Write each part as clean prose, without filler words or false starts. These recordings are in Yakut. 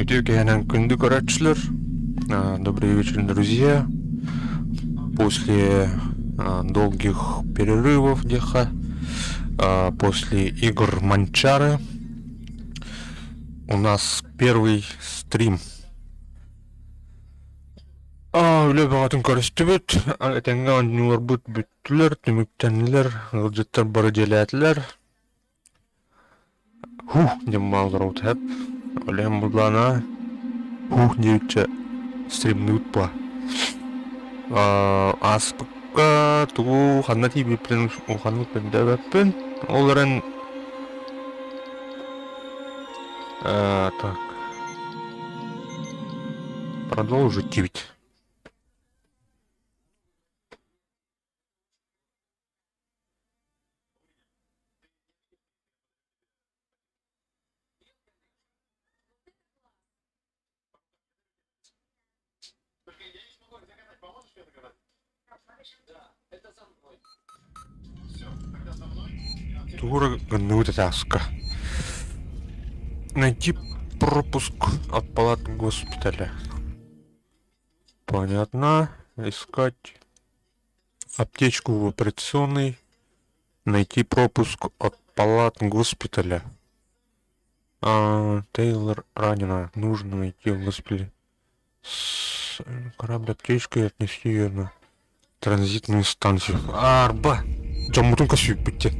Үтүө киэһэнэн күндү көрөөччүлэр! Добрый вечер, друзья! После долгих перерывов диэххэ, после игр Манчары у нас первый стрим. Үлэ бөҕөтүн көрүстүбүт, этэҥҥэ оонньууларбыт бүттүлэр, түмүктэннилэр, ыалдьыттар бары дьиэлээтилэр. Һух диэн маалларабыт һэп. Олеһин буллаана һух диэбиччэ стримныбыт буо. Ааспыкка тугу ханна тиийбиппин улаханнык өйдөөбөппүн. Ол эрэн так продолжить диэбит. Тугу эрэ гынныбыт этэ Найти пропуск от палат госпиталя. Понятно. Искать аптечку в операционной. Найти пропуск от палат госпиталя. А, Тейлор ранена. Нужно найти в госпитале. С корабль аптечкой и отнести ее на транзитную станцию. Арба! Дьоммутун көсүүппүт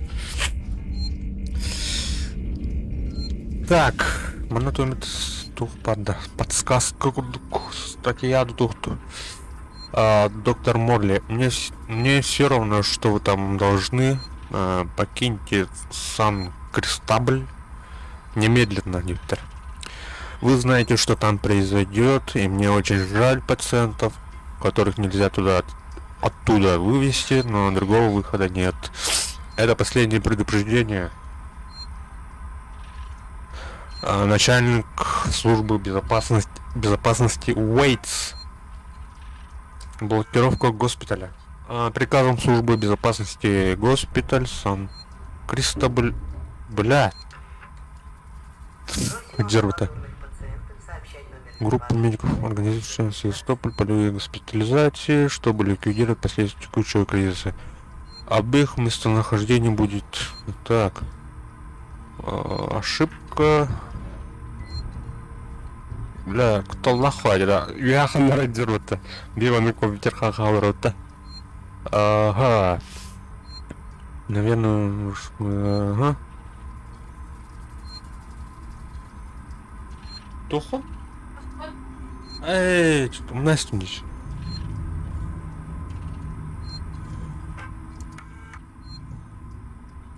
Так, манна туомит туох баарда подсказка курдук статья туохту. Доктор Морли, мне все равно, что вы там должны. Покиньте Сан-Кристабль немедленно, диэбиттэр. Вы знаете, что там произойдет, и мне очень жаль пациентов, которых нельзя туда оттуда вывести, но другого выхода нет. Это последнее предупреждение. Начальник службы безопасности Уэйтс. Блокировка госпиталя. Приказом службы безопасности госпиталь Сан-Кристобаль... Бля! Где-то. Группа медиков организует Севастополь полевые госпитализации, чтобы ликвидировать последствия текущего кризиса. Об их местонахождении будет... Так. Ошибка... Бля, кто лахвадира? Я ханнарадирута. Биваны компьютер хахалрута. Ага. Наверное, уж... Ага. Тухо? Эй, что Настя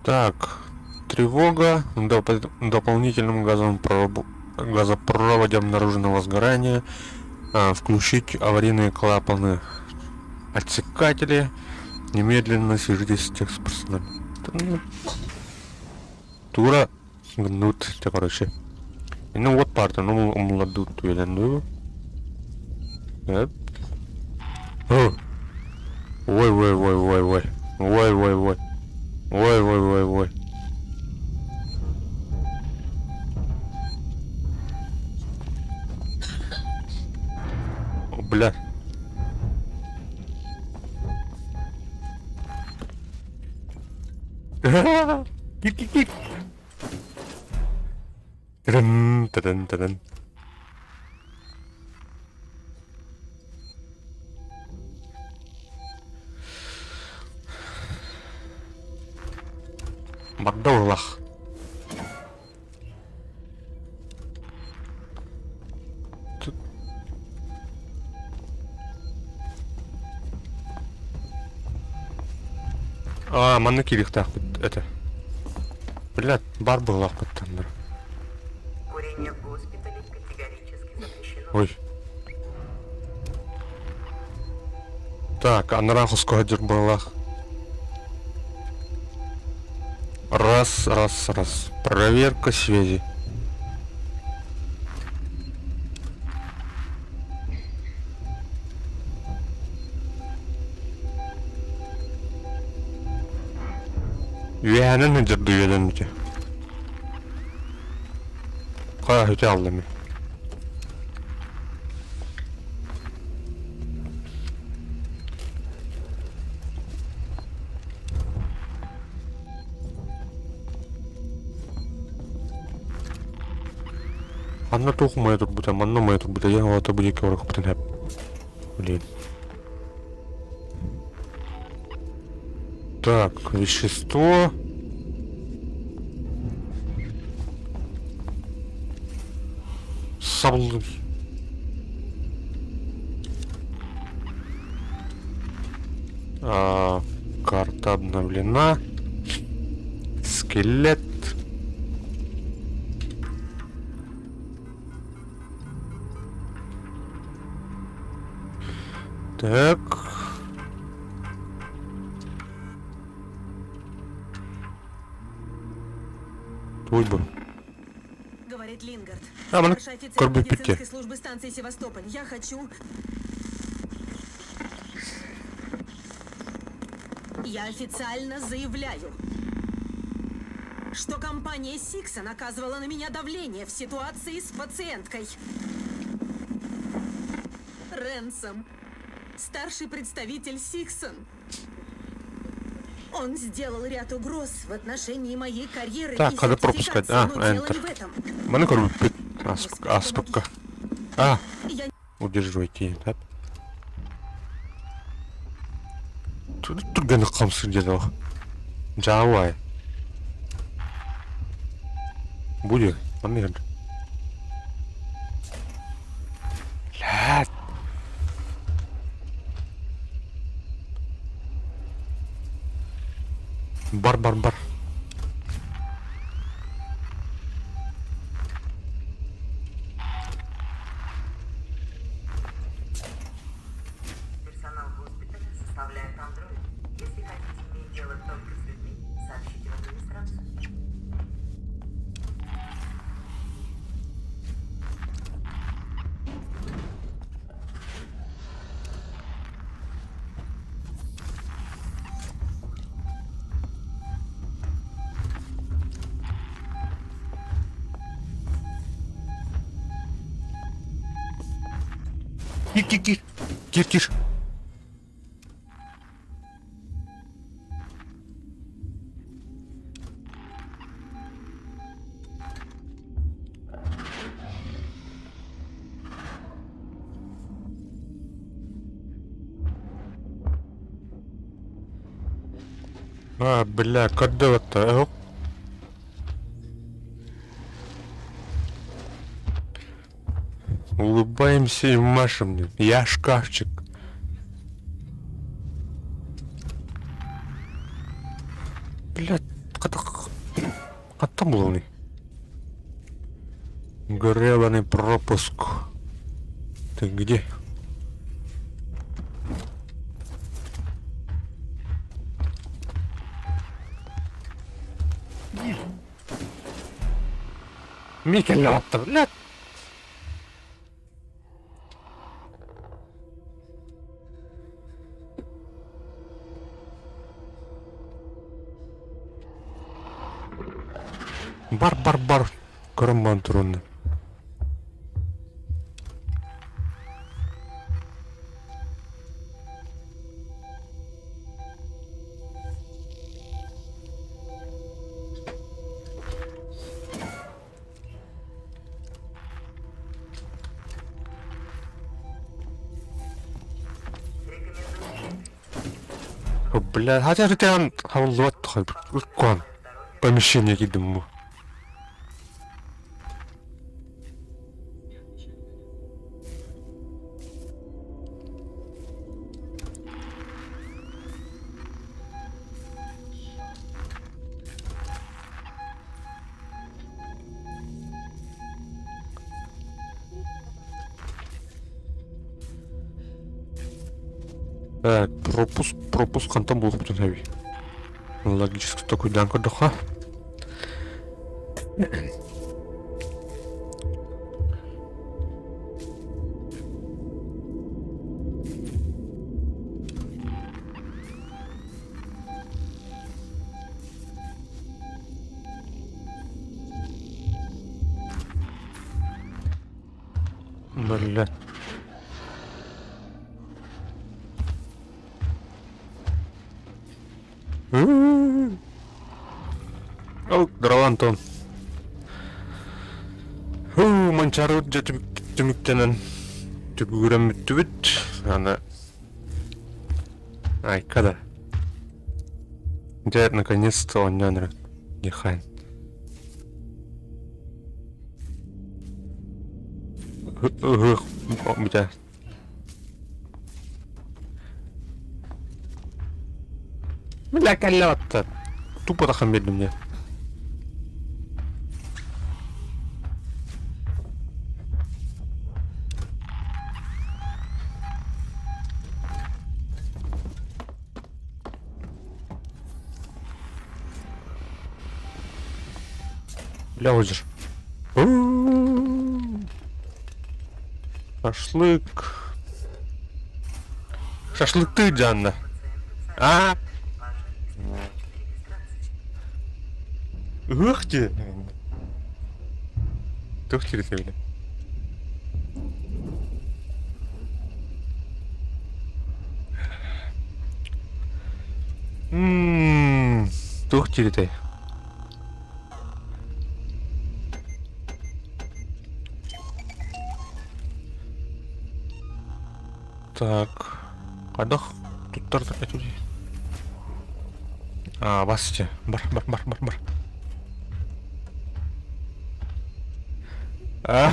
Так, тревога. В дополнительном газовом газопроводе обнаружено возгорание. Включить аварийные клапаны отсекатели. Немедленно свяжитесь с техперсоналом. Тура гнут, короче. Ну вот парта, ну умладут ну. Ой, ой, ой, ой, ой. Ой, ой, ой. Ой, ой, ой, ой. О, бля. Кик-кик-кик. Тырын, тырын, тырын. Барда улах. А, манна кириэхтээхпит этэ. Блядь, бар быһыылаахпыт таннары. Курение в госпитале категорически запрещено. Ой. Так, анараа хоско сылдьар быһыылаах. Раз, раз, раз. Проверка связи. Үөһэнэн сылдьар дуу үөдэн Хайа үтэ алла ми. Ханна туох умайа турбута, манна умайа турбута, я оҕото бу диэки барыахпытын сөп. Блин. Так, вещество. Сабыллын. А, карта обновлена. Скелет. Так. Туй бу. Говорит Лингард. А, маны Старший офицер көрбүппүт медицинской службы станции Севастополь. Я хочу... Я официально заявляю, что компания Сиксон оказывала на меня давление в ситуации с пациенткой. Ренсом. Старший представитель Сиксон. Он сделал ряд угроз в отношении моей карьеры Так, и когда пропускать? сертификации, А, но дело Enter. не в этом. Маны көрбүппүт. Аспыкка. А, Я удерживайте. Так. Түргэнник хамсыр диэн Дьаабай. Бу диэн, манна иһэр. Блядь. Бар бар бар. Персонал госпиталя составляет андроид. Если хотите иметь дело только с людьми, сообщите в администрацию. Кир кир кир. Кир кир. А, бля, көрдөбөттө. Улыбаемся и машем. Блин. Я шкафчик. Блядь, хантан булуоный? Гребаный пропуск. Ты где? Микель, блядь. Бар бар бар көрөн баран турунна. Рекомендую Бля, хотя ты халлуат помещение кидым. Так, пропуск, пропуск хантан булуохпутун сөбүй. Логически толкуйдаан көрдөххө. Бля. О, здорово, Антон. Манчаарыбыт дьэ түмүктэнэн түбүгүрэн бүттүбүт. Аны айка да. Дьэ, наконец-то оонньоон эрэ. Нихайн. Ыһыах бүтэ. Бля, кэллэ Тупо тахан биэрдим дьэ. Бля, озер. Шашлык. Шашлыкты Жанна. А? Ыһыах дии. Туох диир Ммм, туох диритэй? Так, хайдах туттар этий? А, бас бар, бар, бар, бар, бар. А,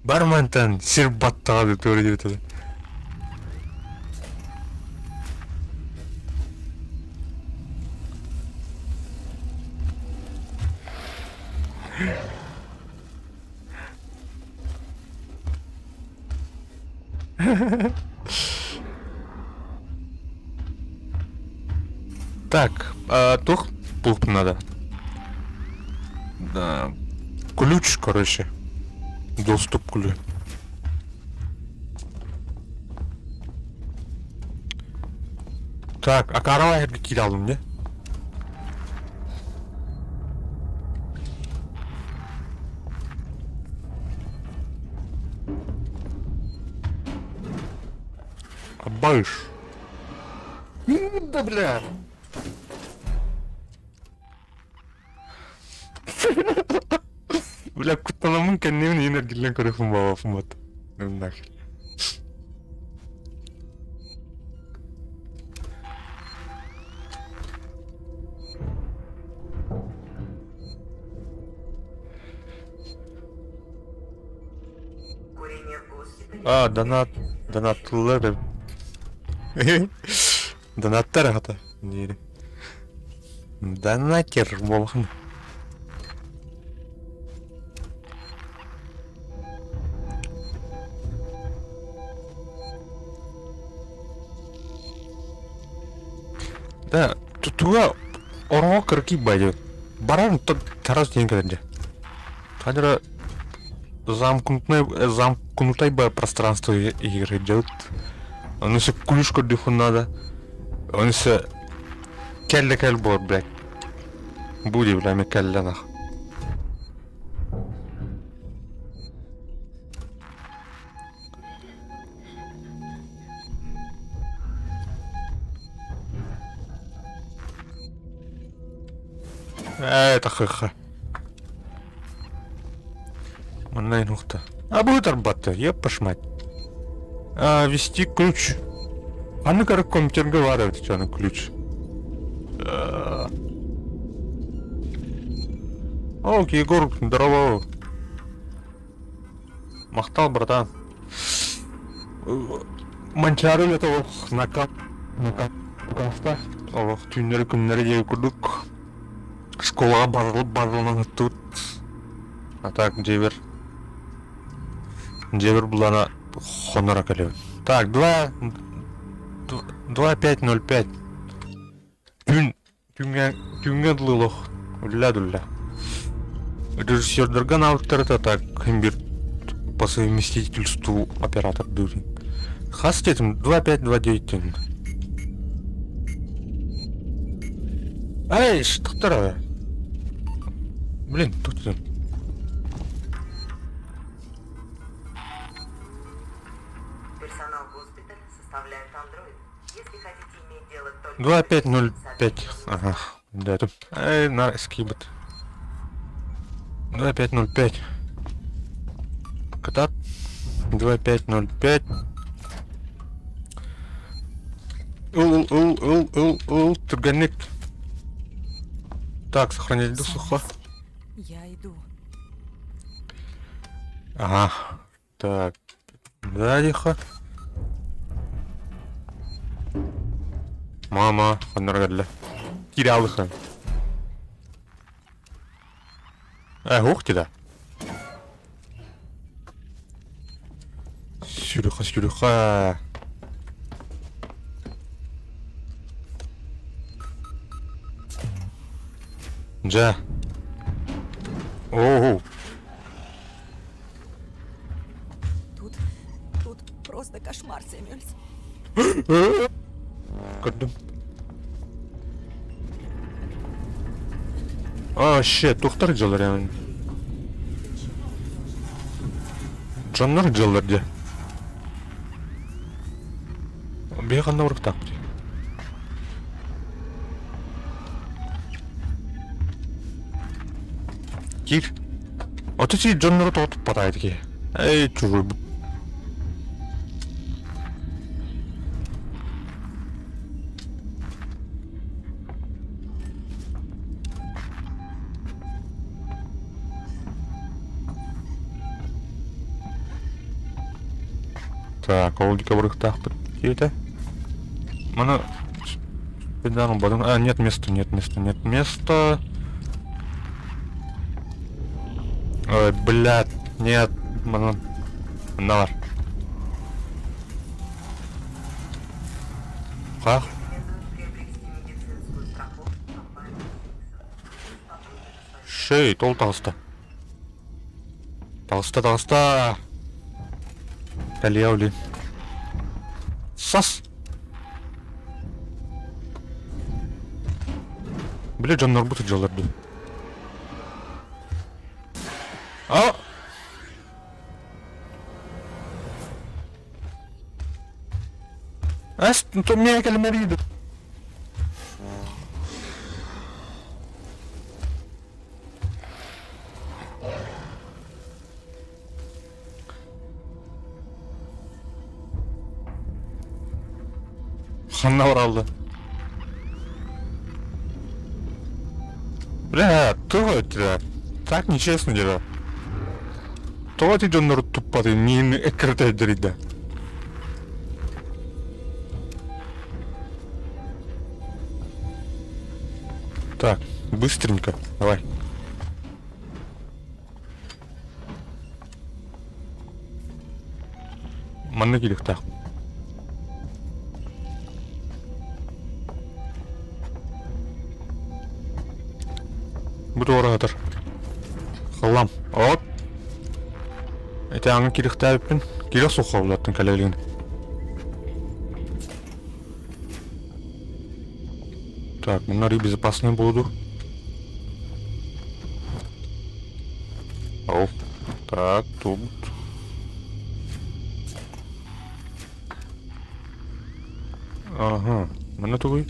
Бар мантан сир баттаҕа туора диэбит Так, туох булуохпун надо? Да, ключ, короче. Доступ к ключу. Так, а каравай киирэ алдым дии. Абыш. Да бля. Бля, куттанаммын кэннибин иһин эргиллэн көрүөхпүн баҕарбаппын бат. Нахер. А, донат, донаттылар. Донаттар аҕата диэри. Донатер буолан. Да, тутуга ороҥо кыракый баайы. Баран тарас диэн кэлэн дьэ. Ханара замкнутое замкнутай пространство игры делают. Ону се ключ көрдүххүн надо. Ону се кэллэ кэл буолар, блядь. Буди, бля, мен кэллэ нах. Это х-х. Манна нухта. А будет арбатта, еппаш мать. А, ввести ключ. А ну как компьютер говорит, что на ключ. Ок, Егор, здорово. Махтал, братан. Манчаары үлэтэ олох накап накаста олох түүннэри күннэри диэки курдук школаҕа барылып барылынан ыттыбыт. А так дьиэбэр дьиэбэр булана хоноро кэлэбин. Так, 2 2.5.05 Түүн Түүҥҥэ түүҥҥэ дылы олох үллээ-дүллэ. Режиссердарга анаабыттарыта так биир по совместительству оператордыыр. Хас диэтим 2.5-2.9 диэн. Эй, тохтор Блин, тут Персонал госпиталя составляет андроид. 2.5.05. Ага. Да, это... Эй, на скибет. 2505. Катап. 2505. Ыл, ыл, ыл, ыл, ыл, түргэнник. Так, сохранить сухо. Я иду. Ага. Так. Да, тихо. Мама, ханнаргалла. Киралыха. Э, ух ты да. Сүрүхэ, сүрүхэ. Дьэ. Оу. Тут, тут просто кошмар, Сэмюэльс. Көрдүм. А, shit, туохтар дьаллар яғни. Дьоннор дьаллар дии. Биһи ханна барыктаахпытый? Киир. Ото сии дьоннору тоҕо туппатаайт киһи. Эй, чужой Так, ол декабрыхтаахпыт диэтэ. Маны А, нет места, нет места, нет места. Ой, блядь, нет, манан. Манна Как? Шей, ол таҕыста. Таҕыста, таҕыста. Кэлиэ блин. Сас! Били дьоннорбут сылдьаллар дуу? А! Эс, то миэхэ кэлимэрийдэ. Ханна баралла? Бля, туох этилэр? Так нечестно дела. Тоҕо ити дьоннору туппатый миин эккирэтэрдэрийдэ? Так, быстренько, давай. Манна киириэхтээх. Бу туора сытар. Халлам. От. Ити ааҥҥа киириэхтээбиппин. Киирэ суохха булаттын кэлэ илигин. Так, манна арыый безопасный буолуо. Ол. Так, тут. Ага, манна тугуй?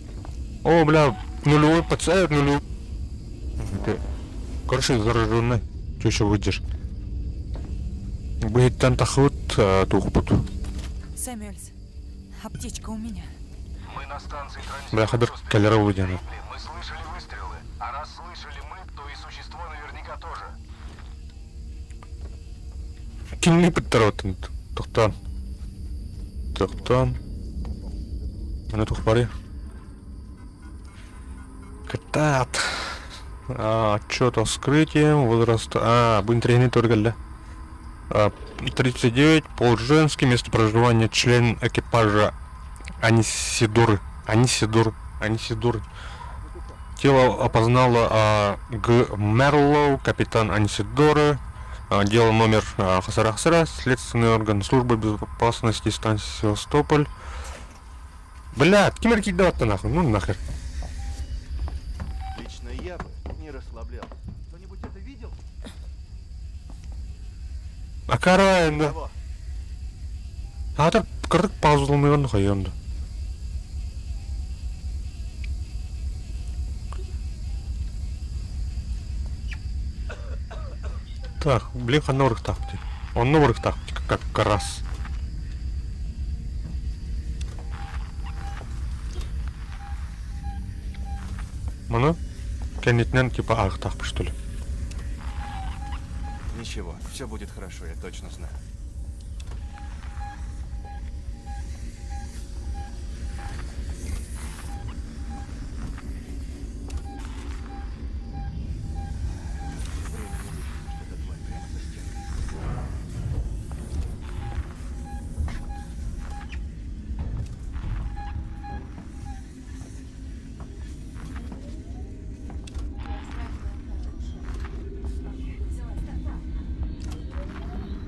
О, бля, нулевой пациент, нулевой. Короче, зараженный. Че еще выйдешь? Быһыттан тахыбыт туохпут. Сэмюэльс, аптечка у меня. Мы на станции Бля, хабер транзита кэлэрэ выйдем. Мы слышали выстрелы, а раз слышали мы, то и существо наверняка тоже. Кимни ыттарабыттын тохтоон. Тохтоон. Маны туох барый? Кытаат. А, отчет о вскрытии, возраст... А, бу интэриэһинэй кэллэ. 39, пол женский, место проживания, член экипажа Анисидоры. Анисидор. Анисидоры. Тело опознала Г. Мерлоу, капитан Анисидоры. Дело номер Хасара-Хасара, следственный орган службы безопасности станции Севастополь. Бля, ким эрэ киирдэ нахуй, ну нахер. Лично я бы не расслаблялся. Кто-нибудь это видел? Акара да. Кого? Аата кырдык паузаланыгын хайыан да. Так, блин, ханна барыктаахпытый? Онно барыктаахпыт как раз. Маны кэннитинэн типа аахтаахпыт что ли? Ничего, все будет хорошо, я точно знаю. Времени выяснить, что эта тварь прямо за стенкой.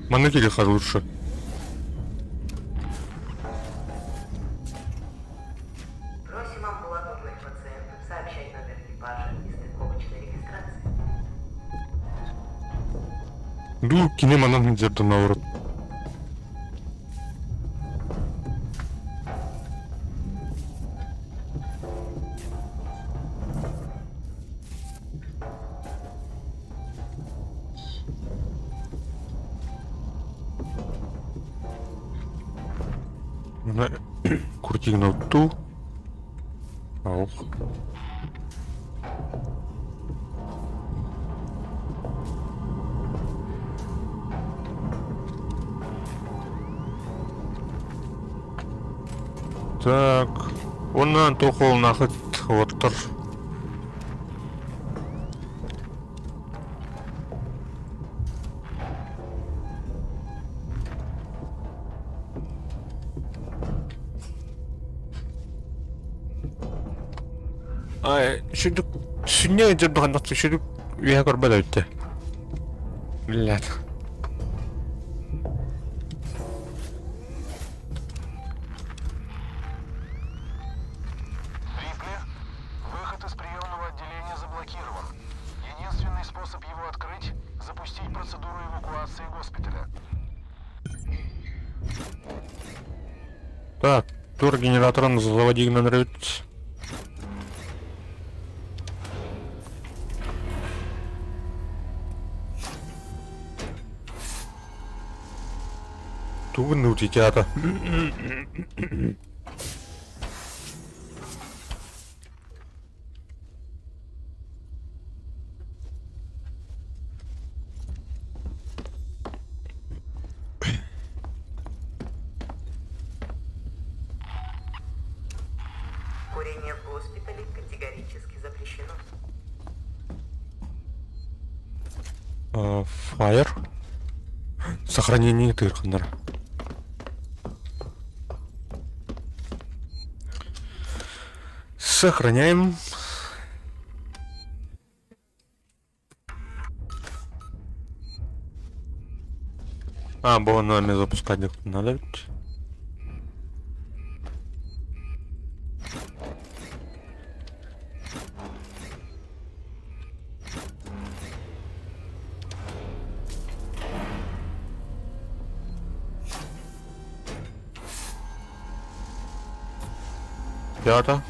Манна киһиэхэ лучше. Просим амбулаторных пациентов сообщать номер экипажа и стыковочной регистрации. Ду кини манан сылдьар наоборот. Куртигноту. Аух. Так, оннан туох оттор. Ай, сүдүк сүнньэ дьордухан сүдүк үөһэ көрбөт эбиттэ. Блядь. Рипли, выход из приемного отделения заблокирован. Единственный способ его открыть – запустить процедуру эвакуации госпиталя. Так, тур генераторын заводи генерировать. Тугун утитята. Курение в госпитале категорически запрещено. Fire. Сохранение тырханнар. Сохраняем. А, было нами запускать надо ведь. Пята.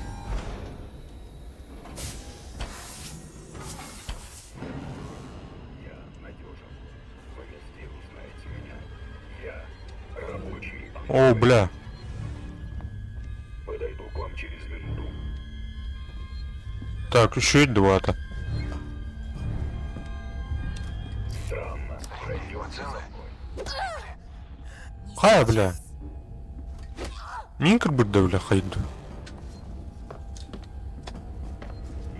Я надежен. Вы везде узнаете меня. Я рабочий. О, бля. Подойду к вам через минуту. Так, еще и два-то. Странно. Вы целы? Хайа, бля. Мин как будто, бля, хайду.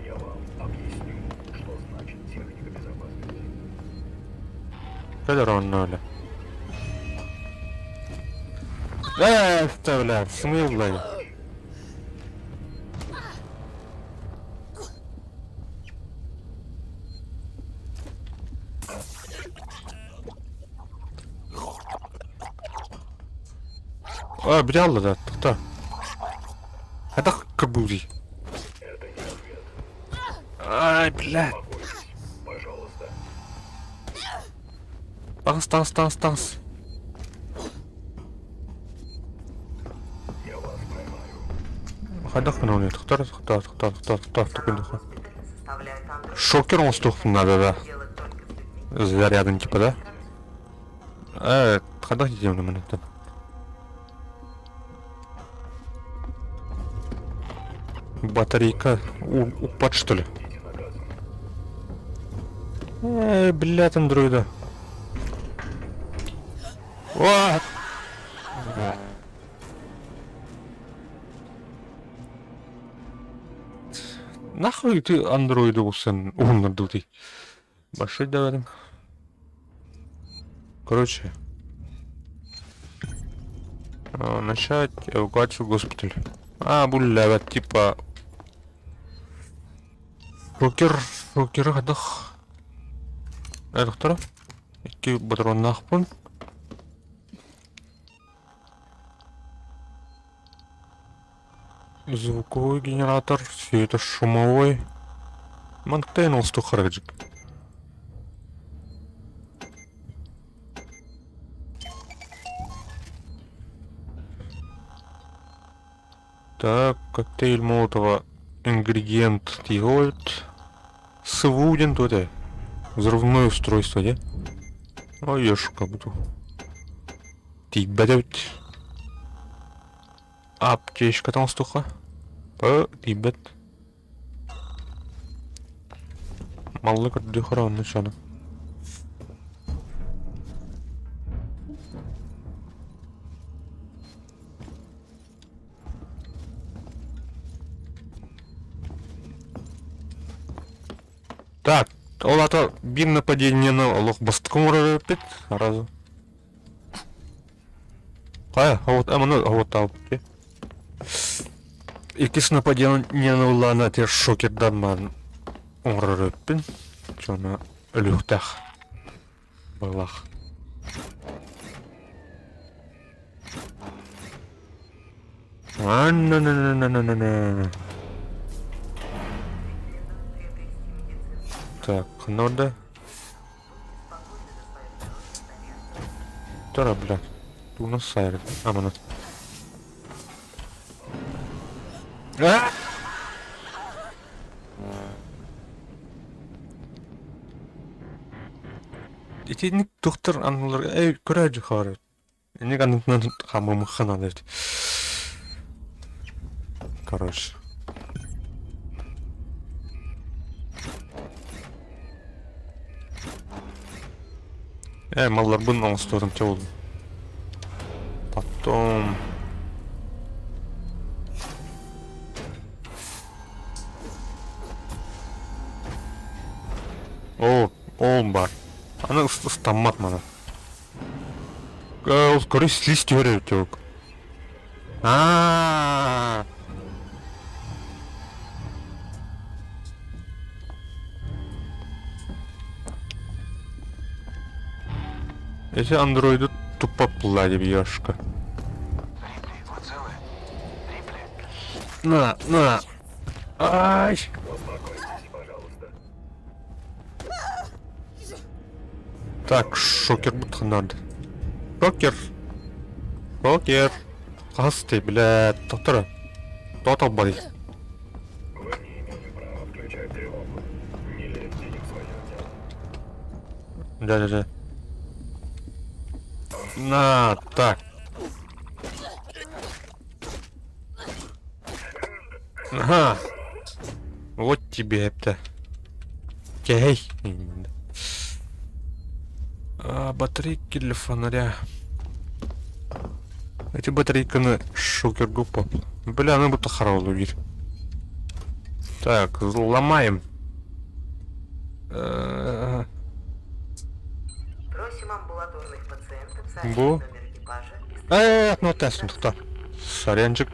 Я вам объясню, что значит техника безопасности. Кэлэр онно, бля. Э, бля, смыл, бля. А, бля, да, та. Это кабури. Это не ответ. Ай, бля. Успокойтесь, пожалуйста. Танс, танс, танс, танс. Я вас поймаю. Хайдах гына Тохтар, тохтар, тохтар, тохтар, тохтар, Персонал госпиталя составляет андроид. Шокер оҥостуохпун наада да. Делать только с людьми. Зарядом типа, да? Хайдах дьиэм мэнэттэн? Батарейка упад что ли? Эй, блядь, андроида. О! Нахуй ты андроиду усын уһуннардыбытый? Большой даварым. Короче. Начать эвакуацию госпиталь. А, бля, типа... Рокер, рокер хайдах? Э, доктора? Икки патроннаахпын. Звуковой генератор, все это шумовой. Мантейн олстухарыджик. Так, коктейль Молотова, ингредиент тиголь. Свуден тут взрывное устройство, де? Ой, ешка буду. Тиийбэт эбит. Аптечка таҥастуха. Э, тиийбэт. Маллы көрдүү хоронну сону. Так, ол ата биир нападениены олох бастакы оҥорор эбиппит сразу. Хайа, вот аманы оҕуттаабыт Иккис нападениены ыллаана те шокердан оҥорор эбиппин. Чона өлүөхтээх быһылаах. Так, надо. Тара, бля. У нас сайры. Амана. А! Итинник доктор аннулар эй көрөөдү хаар. Инник аннытынан хамымыххан аны. Короче. Э, малларбын оҥостуотум чэ буоллун. Потом... О, ол бар. Аны ыстаммат маны. Ол көрө слизь түһэр эбит чук. Аа. Эти андроиды тупо плади бьешка. Рипли, вы целы? Рипли? На, на. Ай! Так, шокер надо. Шокер. Шокер. Хас ты, блядь, доктора. Тотал бай. Да-да-да. На, так. Ага. Вот тебе это. Окей. А, батарейки для фонаря. Эти батарейканы шокер группа. Бля, ну будто харал увидеть. Так, ломаем. Просим амбулаторных пациентов сообщить Бу. номер экипажа и Ну тест, кто? Сорянчик.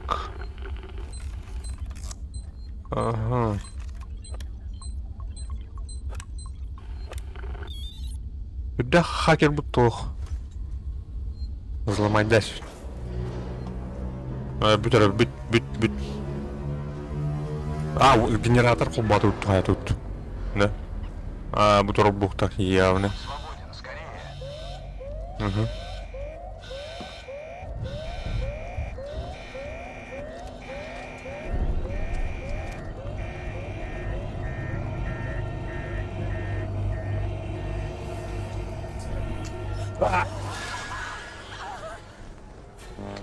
Ага. Куда хакер бутох? Взломать дальше. Бүтэр, бүт, бүт, бүт. А, генератор холбатыр тут. Да? А, бу буктах явно. Свободен, скорее. Угу.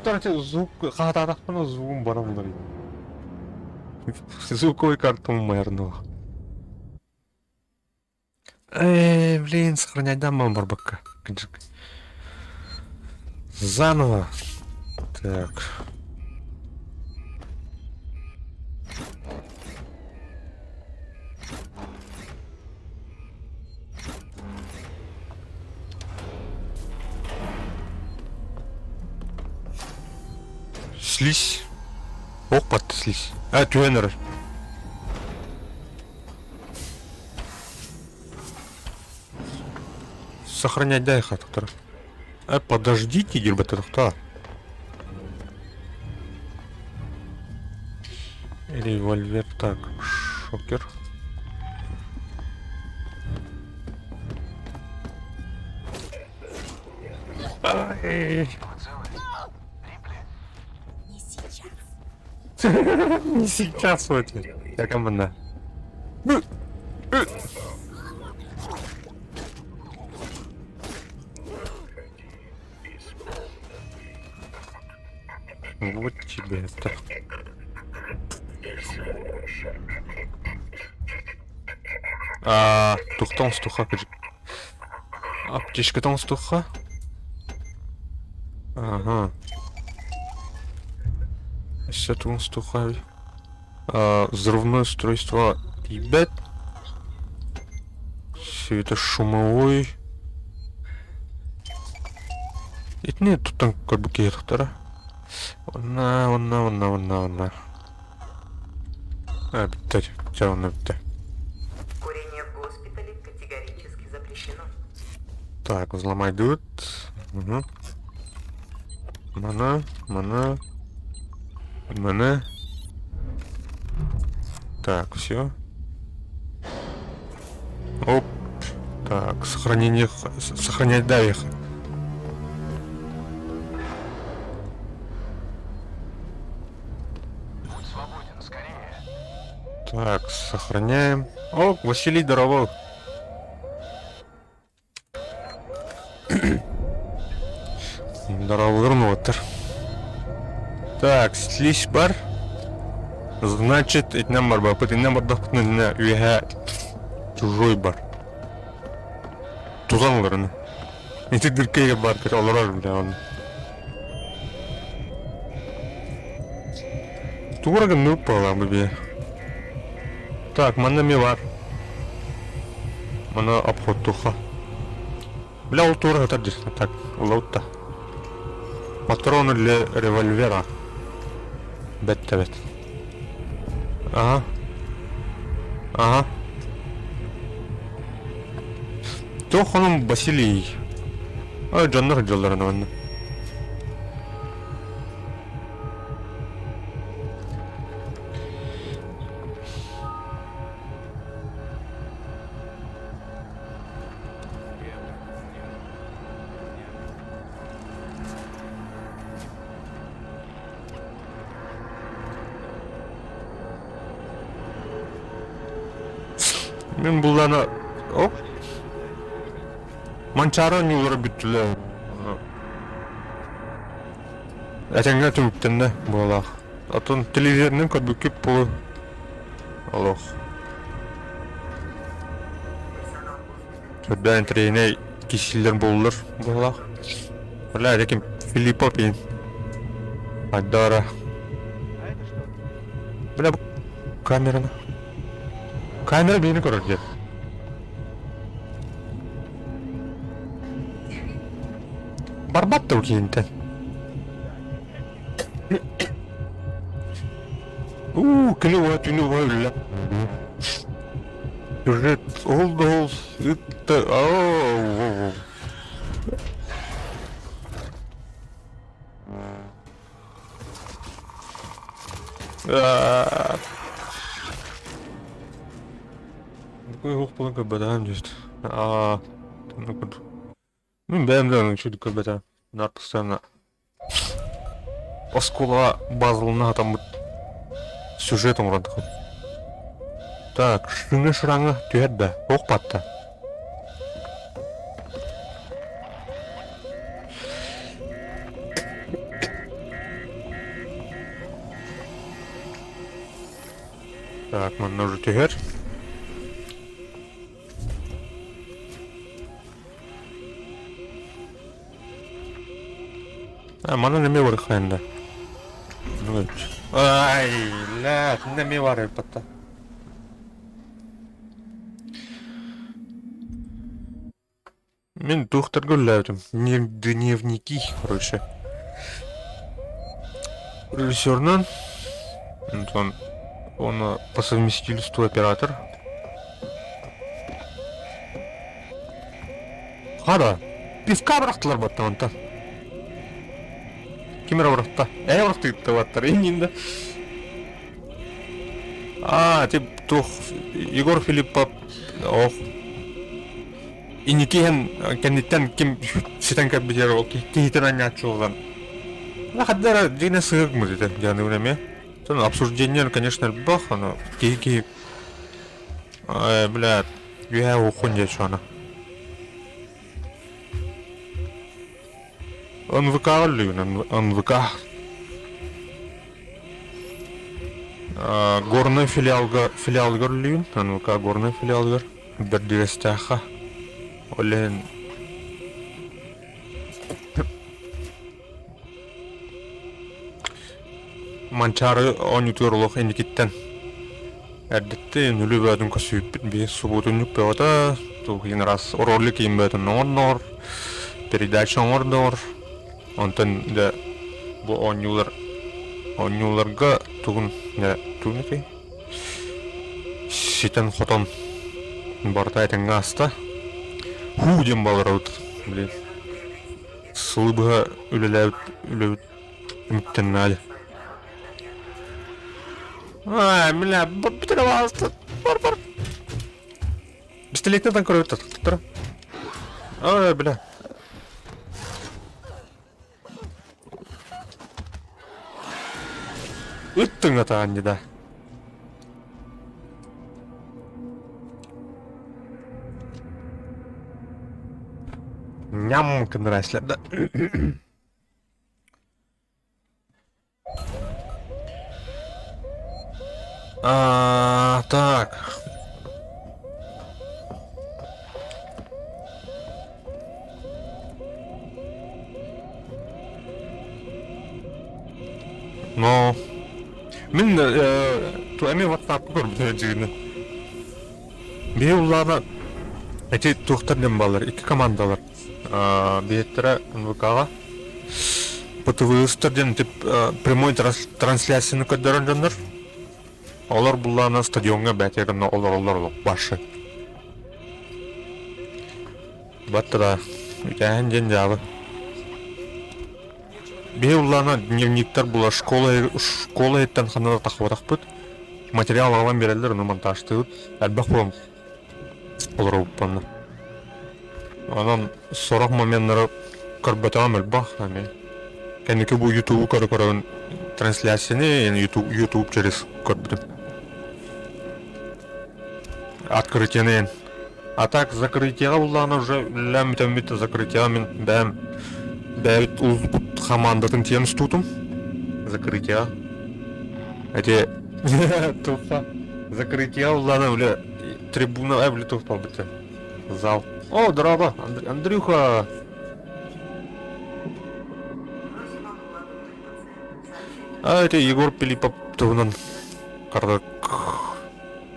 Короче, звук хаатаатахпына звугум баран уларыйда. Звуковой картам умайарныах. Эй, блин, сохранять дам барбакка. Заново. Так. Слизь. Ох, слизь. А, түһэн Сохранять дай хатыктар. Э, подождите, дербатырықта. Револьвер, так, шокер. Ай. Не сейчас. Не сейчас вот. Я команда. Вот тебе это. А, тухтан стуха. Аптечкатан стуха. Ага. Өссө тугун стуха. А, взрывное устройство Ебет. Светошумовой. Итини туттан көрбүт киһиэхтэрэ. Онна, онна, онна, онна, онна. А, бүттэ, дьэ онно бүттэ. Курение в госпитале категорически запрещено. Так, взломайдыбыт. Угу. Мана, мана, мана. Так, все. Оп. Так, сохранение, сохранять да их. Будь свободен, скорее. Так, сохраняем. О, Василий, здорово. Здорово, Так, слизь бар. Значит, итинэн барбаппыт, иннэн бардахпытына иннэ үөһэ чужой бар. Тутан олорон. Ити дыркыйга бар олорор бля он. Тугура гынныбыт буоллаах бу бие. Так, манна эмиэ баар. Маны обходтуха. Бля, ол туора сытар дии. Так, ылабыт да. Патроны для револьвера. Бэт да бэт. Ага. Ага. Туох онон Василий? Ой, дьоннор дьоллорун манна. Мин буллана оп Манчаары оонньуулара бүттүлэр. Этэҥҥэ түмүктэннэ буолаах. Оттон телевизорынан көрбүккүт буолуо. Олох. Сүрдээх интэриэһинэй киһилэр буоллулар буоллаах. Бля, лекин Филиппов иин. Айдара. Бля, камераны. Камера биһини көрөр диэн. Барбат да киһинтэн. Уу, күнү уа түнү уа үллэ. Сюжет ол да ол ытта оу. Такой уох буолан көрбөтөҕүм дьиэт. Аа, Мин бэйэм да үчүгэй көрбөтөҕүм. Наар постоянно оскуолаҕа базалана сатаммыт сюжет оҥорон Так, шыҥа шыраҥа түһэр да, туох батта? Так, манна уже түһэр. А, манан эмиэ барыахха да. Ай, ля, итиннэ эмиэ баар эбит Мин туохтарга үлэлээбитим. Дневники, короче. Режиссерынан, онтон он по совместительству оператор. Хара, пивка бырахтылар баттан онтон. Ким эрэ бырахта? Ээ бырахтыытта баттар иннинде. Аа, тип туох Егор Филиппов ох Инники иһэн кэнниттэн ким ситэн кэлбитигэр ол киһитин анньааччы буолан хадда эрэ дьиҥэ сыһыгмыт этэ дьаныыбын эмиэ. Оттон обсуждение, конечно, элбэх, ону киһи киһи бля үөһээ уһуккун диэччи аны. НВК-ҕа үллүгүн, НВК. Горнай филиалга филиалыгар үллүгүн, НВК Горнай филиалыгар. Бэрдигэстээххэ ол иһин Манчаары оонньуутугар олох инникиттэн эрдэттэн үлү бөөтүн көрсүбүппүт биир субуотунньук бөҕөтө туох иһин араас ролик иһин бөөтүн оҥордоҕор передача оҥордоҕор онтон дьэ бу оонньуулар оонньууларга тугун дьэ тугун этэй Ситэн-хотон барыта этэҥҥэ ааста. Һуу диэн баларабыт, блин. Сылы быһа үлэлээбит үлэбит түмүктэннэ Аа, бля, бүтэрэ баҕаста. Бар, бар. Пистолетинэн көрөбүт тахтара. Ай, бля. Ыт тыҥатаан да. Ням гыннара да. А, так. Но мин эмиэ WhatsApp көрбүтүм дьиҥинэн. Биһи улаана эти туохтар диэн бааллар, икки командалар. Биһиттэрэ НВК-ҕа ПТВ-стар диэн тип прямой трансляцияны көрдөрөр дьоннор. Олор буллаана стадиоҥҥа бээтигэр гына олороллор олох башы. Баттара үтээһин диэн дьаабы. Биһи уллаана дневниктар була школа школа иһиттэн ханна да тахсыбатахпыт. Материал аҕалан биэрэллэр, ону монтажтыыбыт. Элбэх буолан олоробуппун. Онон сорох моменнары көрбөтөҕүм элбэх эмиэ. Кэнники бу Ютубу көрө-көрөбүн трансляцияны YouTube, YouTube через көрбүтүм. Открытиены А так закрытиеҕа буллаҕына уже үлэлээн бүтэммит закрытиеҕа мин бэйэм бэйэбит улууспут хамаандатын тиийэн устуутум. Закрытиеҕа. Эти туфа закрытиеҕа буллаҕына үлэ трибуна э били туох буолбута зал. О, здорово, Андрюха! А это Егор Пилипов туһунан кардак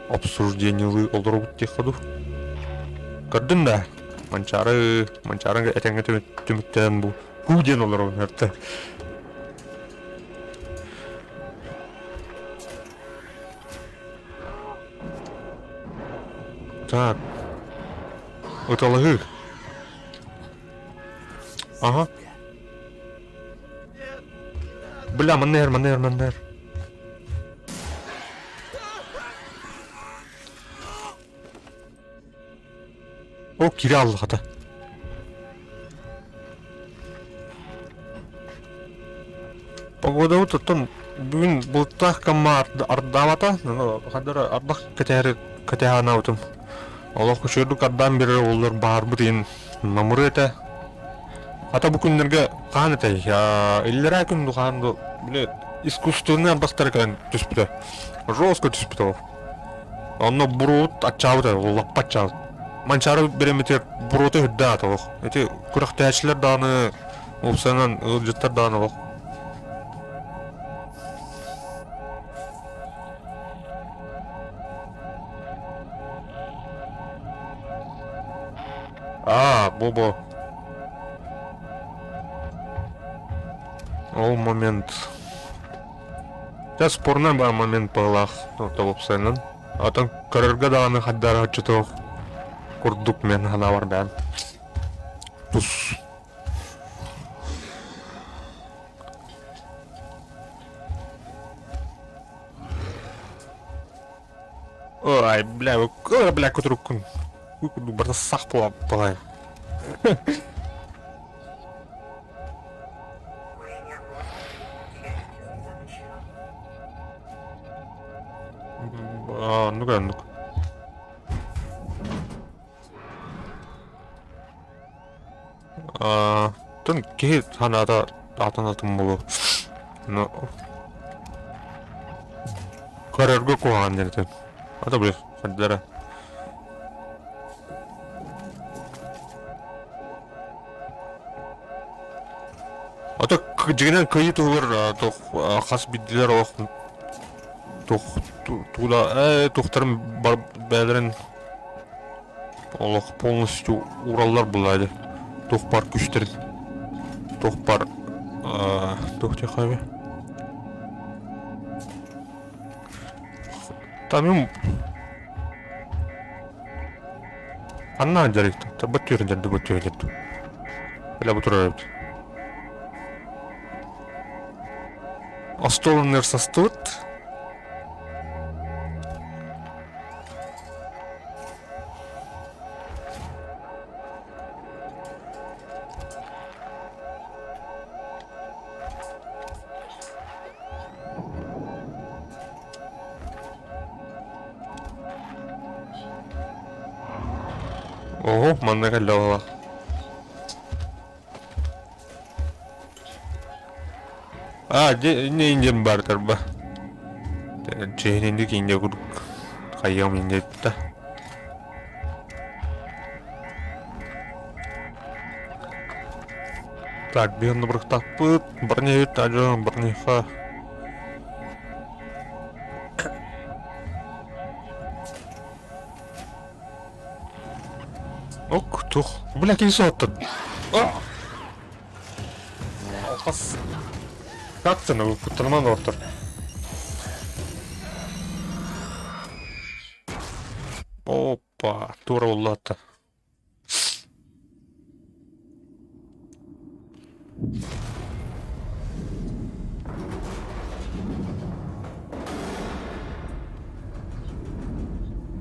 обсуждениелыы олоробут диэххэ дуу. Көрдүн да, Манчаары, Манчаары этэҥҥэ түмүктээн бу һуу диэн олоробун эрдэ. Так. Ыталаһыы. Ага. Бля, манна иһэр, манна иһэр, манна иһэр. О, кире алла хата. Погодабыт оттон бүгүн бултаах камма ардаабата, хадара ардах кэтэһэр кэтэһанаабытым. Олох үчүгэйдик ардаан биэрэр уоллар баарбыт иһин намыры этэ. Хата бу күннэргэ хаһан этэй? Иллэрээ күн хаһан бу били искусственный ардахтара кэлэн түспүтэ. Жестко түспүтэ ол. Онно буруут аччаабыт лаппа аччаабыт. Манчаары бириэмэтигэр буруота үрдээх олох. Ити күрэхтэһээччилэр даҕаны уопсайынан ыалдьыттар даҕаны олох. Аа, бу-бу. Ол момент. Дьэ, спорнай баар момент быһыылаах уопсайынан. Оттон көрөргө даҕаны хайдах оччотуох курдук мен санаабар бэйэм. Тус. Ой, бля, бля, кутуруккун. Курдук барыта сах буолан. Курение в госпитале категорически запрещено. Оннук оннук. Тын киһи санаата атын атын буолуо. Но көрөргө куһаҕан диэн этим. Ата били хайдара. Ото дьиҥинэн кыайыы туһугар туох хас биирдиилэр олох туох туула ээ туохтарын бэйэлэрин олох полностью уураллар булаады туох бар күстэрин туох бар туох диэххэ Там Ханна дьарыктар бөттүөрүн дьарды бөттүөрүн Бля бу турар эбит. Остуол анныгар састыбыт. Оһо, манна кэллэ буолла. А, не индиан бар тарба. Чехининdik Индия курдук хайыам Индия да. Так, биһиэнэ бырахтахпыт, броневик ажа, бронеха. Ок, тух. Бля, кини соттун. Алхас. Как-то, куттаныман ортор. Опа, тура уллаатта.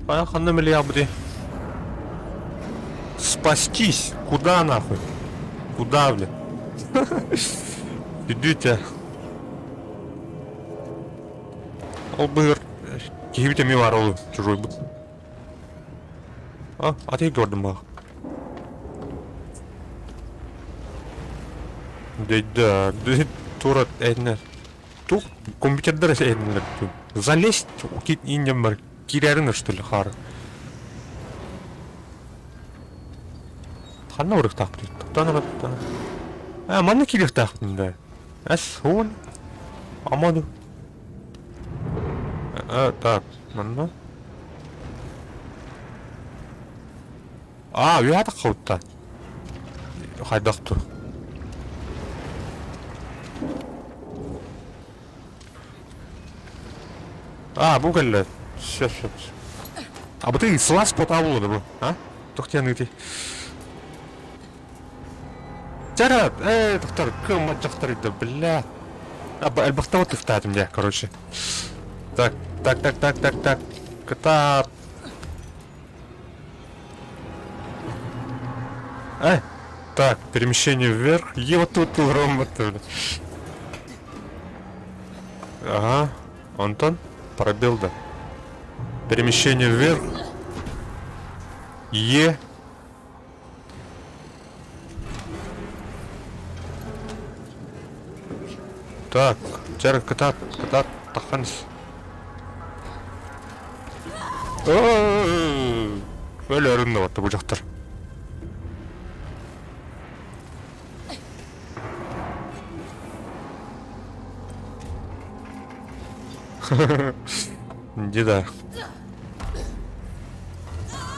А ханна миллиарды? Спастись! Куда нахуй? Куда, блин? Идите. Ол быһыр киһибит эмиэ баар ол чужой бут. А, а ты көрдүм бах. Да, тура этинер. Тух компьютердер этинер. Залезть иннем бар кирерин что ли хар. Ханна урыктаах Тоқтана тоқтана. А, манна кириэхтаахпын да. Эс, уон. Амаду. А, так, манна. Аа, үөһэ таххыбыттан. Хайдах тур. Аа, бу кэллэ. Все, все. А бу ты слас пота буолла бу, а? Туох диэн ыытый? Чара, э, доктор, кым дьахтар да, бля. Элбэхтэ тыхтаатым дьэ, короче. Так, так, так, так, так, так. Кытаат. Э, так, перемещение вверх. Е, вот тут ромбот. Ага, Антон пробил, да. Перемещение вверх. Е. Так, чэр кытаат, кытаат, тахханс. Өлөрүн да батта бу дьахтар. Деда.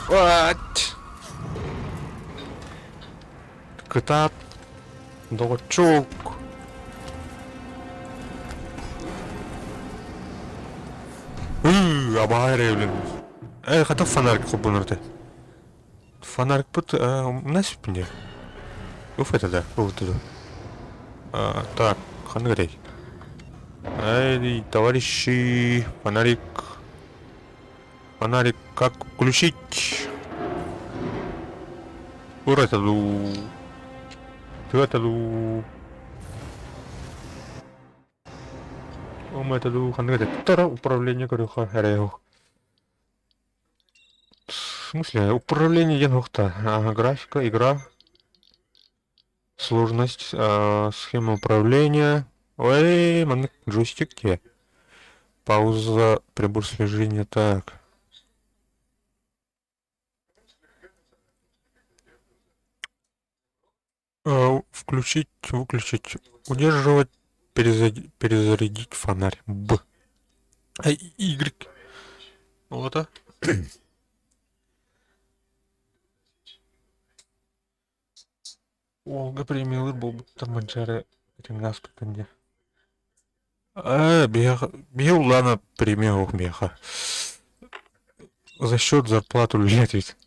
What? Кытаат, доҕоччук. Ыы, абаҕа эрэйбин. Эй, хата фонарик холбонор этэ. Фонарикпыт умнас мне. Уф это да, вот это. А, так, ханнык этэй? Эй, товарищи, фонарик. Фонарик как включить? Уратаду. Туатаду. Оматаду ханнык этэй? Тара управление көрүөххэ эрэйох. В смысле? Управление диэн уохта. Ага, графика, игра. Сложность, схема управления. Ой, маннык джойстик тебе. Пауза, прибор слежения, так. Включить, выключить, удерживать, перезарядить фонарь. Б. А, Y. Вот, а. Уолга премиялыыр буолбуттар Манчаары итиннэ ааспыттан дии. Ээ, биһиэхэ биһи улаана премия суох миэхэ. За счет зарплаты үлэлиэт эбит.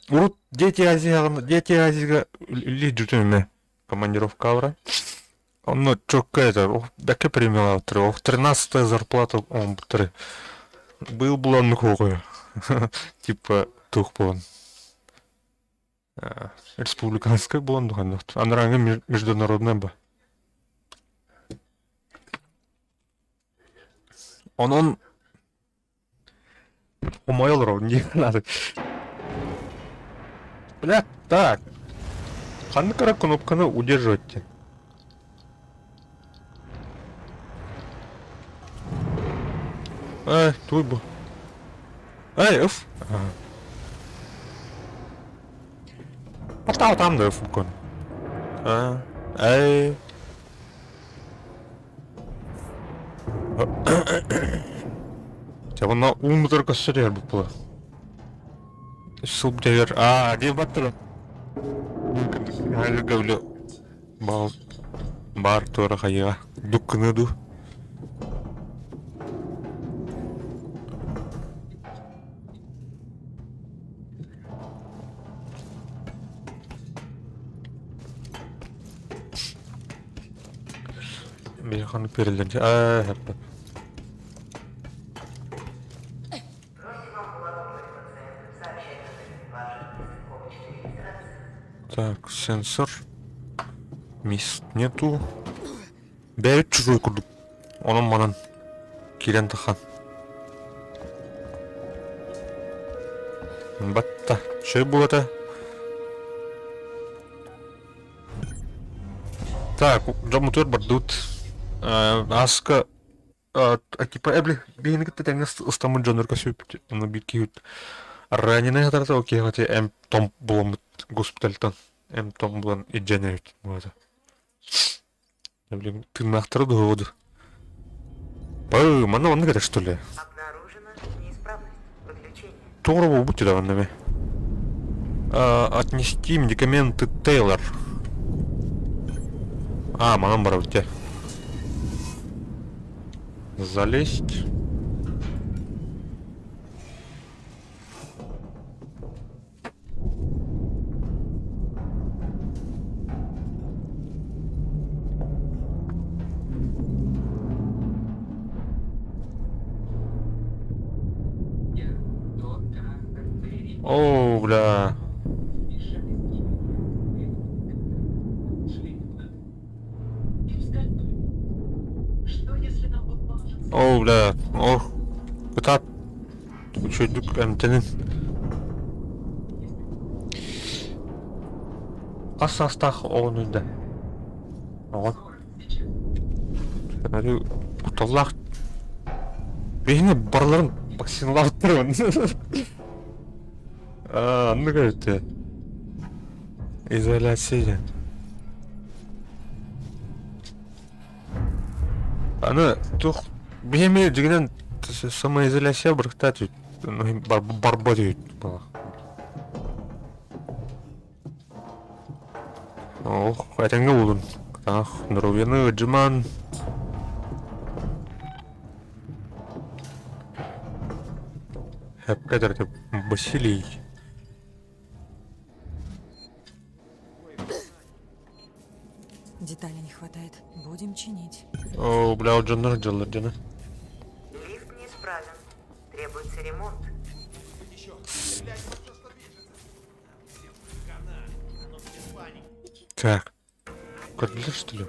Урут Дети Азияҕа Дети Азияга үлэлии дьүтүм эмэ командировкаҕа баран. Онно чокка это бэккэ премиялаабыттара. Ох, 13-я зарплата оҥорбуттара. Быйыл буланнык оҕо. Типа туох буолан республиканскай буолан духаннах. Анарааҥы международная ба. Онон Хомойо олоробун дии санаатым. Бля, так. Ханнык эрэ кнопканы удерживать диэн. Эй, туй бу. Эй, уф. Потау там да фукон. А, эй. Дьэ, онно ууммутугар көссө түһэр буолла. Суп дэгэр аа диэн баттыра. Гавлю бал бар туора хайыга дук гына дуу. Бэйэханы переллэр аа хэппэ. Так, сенсор. Мест нету. Бэйэбит чужой курдук. Онон манан киирэн тахан. Батта. Шөй буолата. Так, дьоммутугар бардыбыт. Ааска типа эбли биһини кытта тэҥҥэ ыстаммыт дьоннорго сүппүт. Ону биир киһи раненый хатарата ол киһи хати эм том буламмыт госпитальтан эм том булан илдьэн эбит буолата. Блин, тыыннаахтара дуһуоду. Бай, манна маннык этэ что ли? Обнаружена неисправность. Выключение. Туора буолбут дьэ Отнести медикаменты Тейлор. А, манан барабыт дьэ. Залезть. О, бля. О, бля. Ох. Кытаат. Үчүгэйдик эмтэнин. Хас саастаах оҕонуй да? Оҕо. Кутталлаах. Биһини барыларын Вакциналаабыттар Аа, оннук эбит Изоляция диэн. Аны туох биһи эмиэ дьиҥинэн самоизоляция барыктаат барбат үһү Ох, этэҥҥэ буолун. Ах, здоровьяны ыдьымаан. Хэпкэ этэр Василий. Деталей не хватает. Будем чинить. О, бля, дьоннор дьаллар дьоно. Лифт неисправен. Требуется ремонт. Так. Көрдүлэр что ли?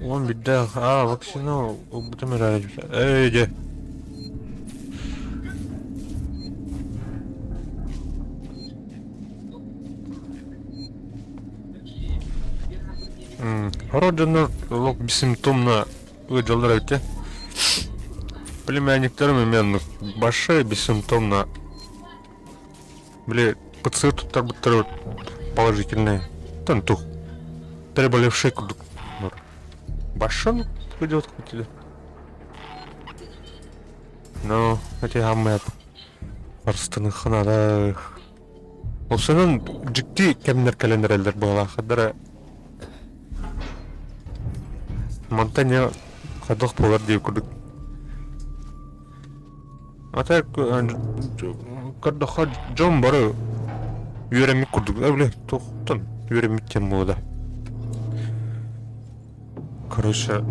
Он бидда, а, вакцина убытым Эй, де. Хорох дьоннор олох бессимптомно ыалдьаллар эбит Племянниктарым именно большие бессимптомно Били ПЦР туттарбыттара положительные. Тан тух. Переболевший курдук. Башын идет хотели. Ну, эти хаммы Арстаныханада. Осынан дьикти кэмнэр кэлэн эрэллэр быһалаахадара мантан хайдах буолар диир курдук. А так көрдөххө дьон бары үөрэммит курдук били туохтан үөрэммит диэн буолла. Короче,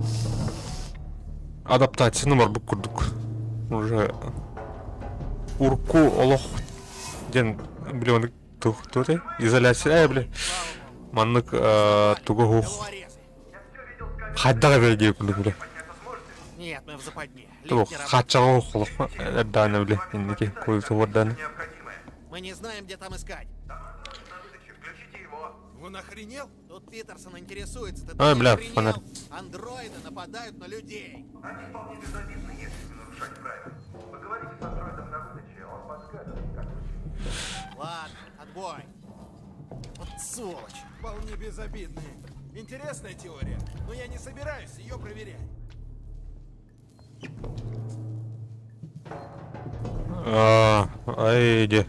адаптацияны барбыт курдук. Уже урукку олох диэн били ону туох туох изоляция били маннык тугу уһух хайдах эбэр диye курдук били. Нет, мы в западне. Туох хааччаҕа олох эрдэҕинэ били инники куйутуордааны. Мы не знаем, где там искать. Он охренел? Тут Питерсон интересуется. Ты Ай, тоже бля, охренел? фонарь. Андроиды нападают на людей. Они вполне безобидны, если не нарушать правила. Поговорите с андроидом на выдаче, он подскажет, как лучше. Ладно, отбой. Вот сволочь. Вполне безобидные. Интересная теория, но я не собираюсь ее проверять. Аа, ай де.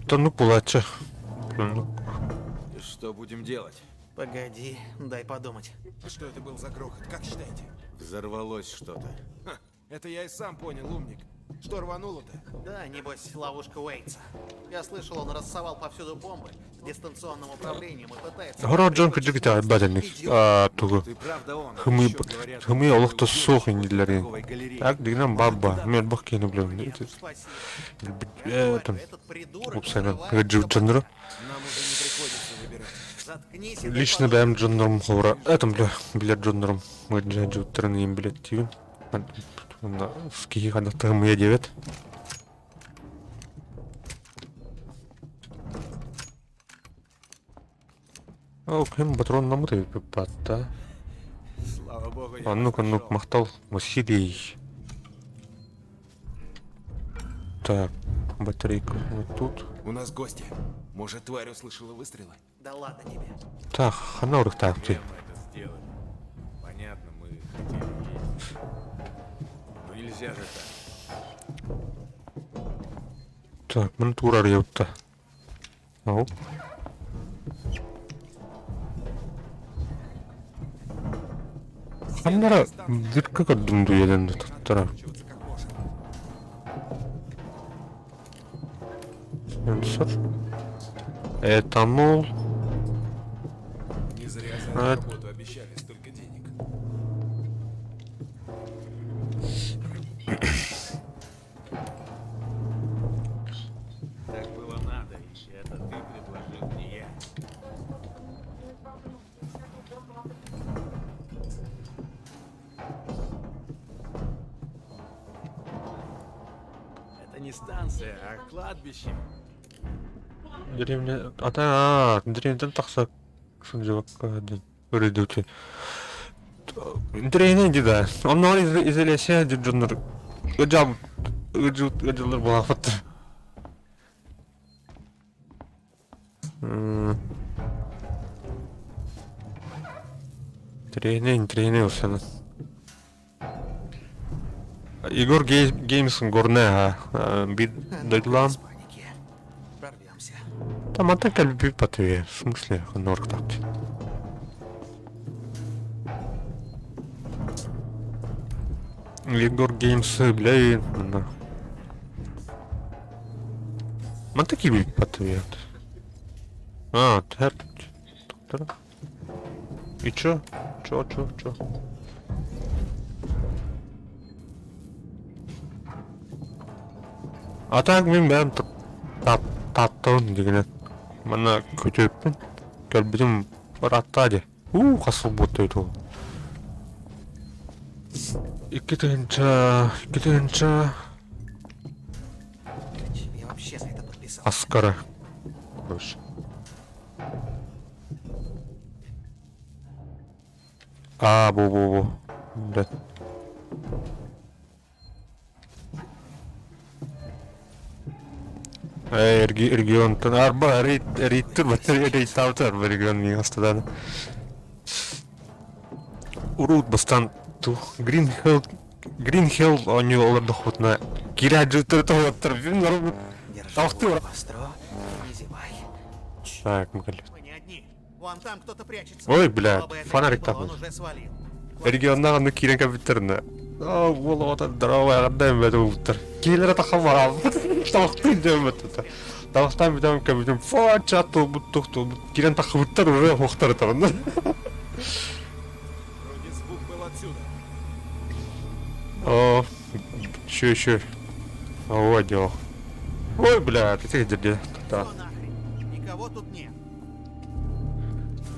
Тоннук булааччы. Тоннук. Что будем делать? Погоди, дай подумать. Что это был за грохот, как считаете? Взорвалось что-то. Ха, это я и сам понял, умник. Что рвануло-то? Да, небось, ловушка Уэйтса. Я слышал, он рассовал повсюду бомбы с дистанционным управлением и пытается... Хорох дьон кырдьык итэҕэйбэт инник аа тугу Ты правда он? хымыы Еще говорят, хымыы олох да что суох иннилэрин. торговой галерее. Так дигинэн баабба миэрбах киһини билэбин. Нет уж, спасибо. Я Э говорю, там этот придурок уопсайынан взрывает ыгдьыбыт всё дьоннору. Нам уже не приходится выбирать. Заткнись и дай Лично подумать. бэйэм дьоннорум холобура этом бля билэр дьоннорум ыалдьыбыттарын иһин билэттиибин. Киһи хайдах тыһымыйа диэбэт. Ол ким патроннаммыт эбиппит баатта. Слава богу, я Оннук вас оннук нашел. махтал Василий. Так, батарейка вот тут. У нас гости. Может, тварь услышала выстрелы? Да ладно тебе. Так, хана урыктаах дии. Зачем мы это сделали? Понятно, мы хотели есть. Но нельзя же так. Так, мин туурар ебутта. Ау. Ханнара дырка көрдүм дуйадан туттара. Отмалчиваться как можем. Сенсор. Этанол. Не зря за А- эту работу обещали столько денег. Так было надо, и это ты предложил, не я. Это не станция, а кладбище. Деревня... Ата, деревняттан тахса сылдьыбакка диэн өрөйдөтү. Интэриэһинэй дии да. Оннооҕор изоляция диир дьоннор ыдьаабыт ыдьыллар буолаахпыттар. Интэриэһинэй, интэриэһинэй ылсаны. Егор Геймс Горная биир дойдулаан. Там мантан кэлбит батыйа, в смысле, норктат. Егор Геймс, бля, на. Мантан киирбит батыйа. А, тэп. И чё? Чё, чё, чё? А так мин бэйэм тааттабын дигинэн. Манна көтүөппүн. Кэлбитим ыраатта дии. Уу, хас сыл буолта ол. 2000, 2000 Я вообще за это подписал. Аскара. Короче. Аа, бу бу бу. Блядь. Э, регионтан арба рейттер батыр рейттаабыт арба регион миин астадан. Урут бастан ту Green Hill Green Hill оонньуу олордохпутуна киирээдьиттэр тоһуттар Держи Толстый ухо востро, не зевай. Так, мы кэлли. Мы не одни. Вон там кто-то прячется. Ой, бля, Кто бы это ни фонарик был, там. Он уже свалил. Регионнаах онно киирэн кэлбиттэринэ оо уол оҕото здоровай аҕардаан бэт уубуттар. Киһилэрэ тахамараабыт табахтыын дьоммут табахтаан бүтэн кэбитим фоча туолбут туох туолбут киирэн таххыбыттар уже уохтар ытабын. Вроде звук был отсюда. О, еще еще. О, дело. Ой, бля, ты где? Да. Что нахрен? Никого тут нет.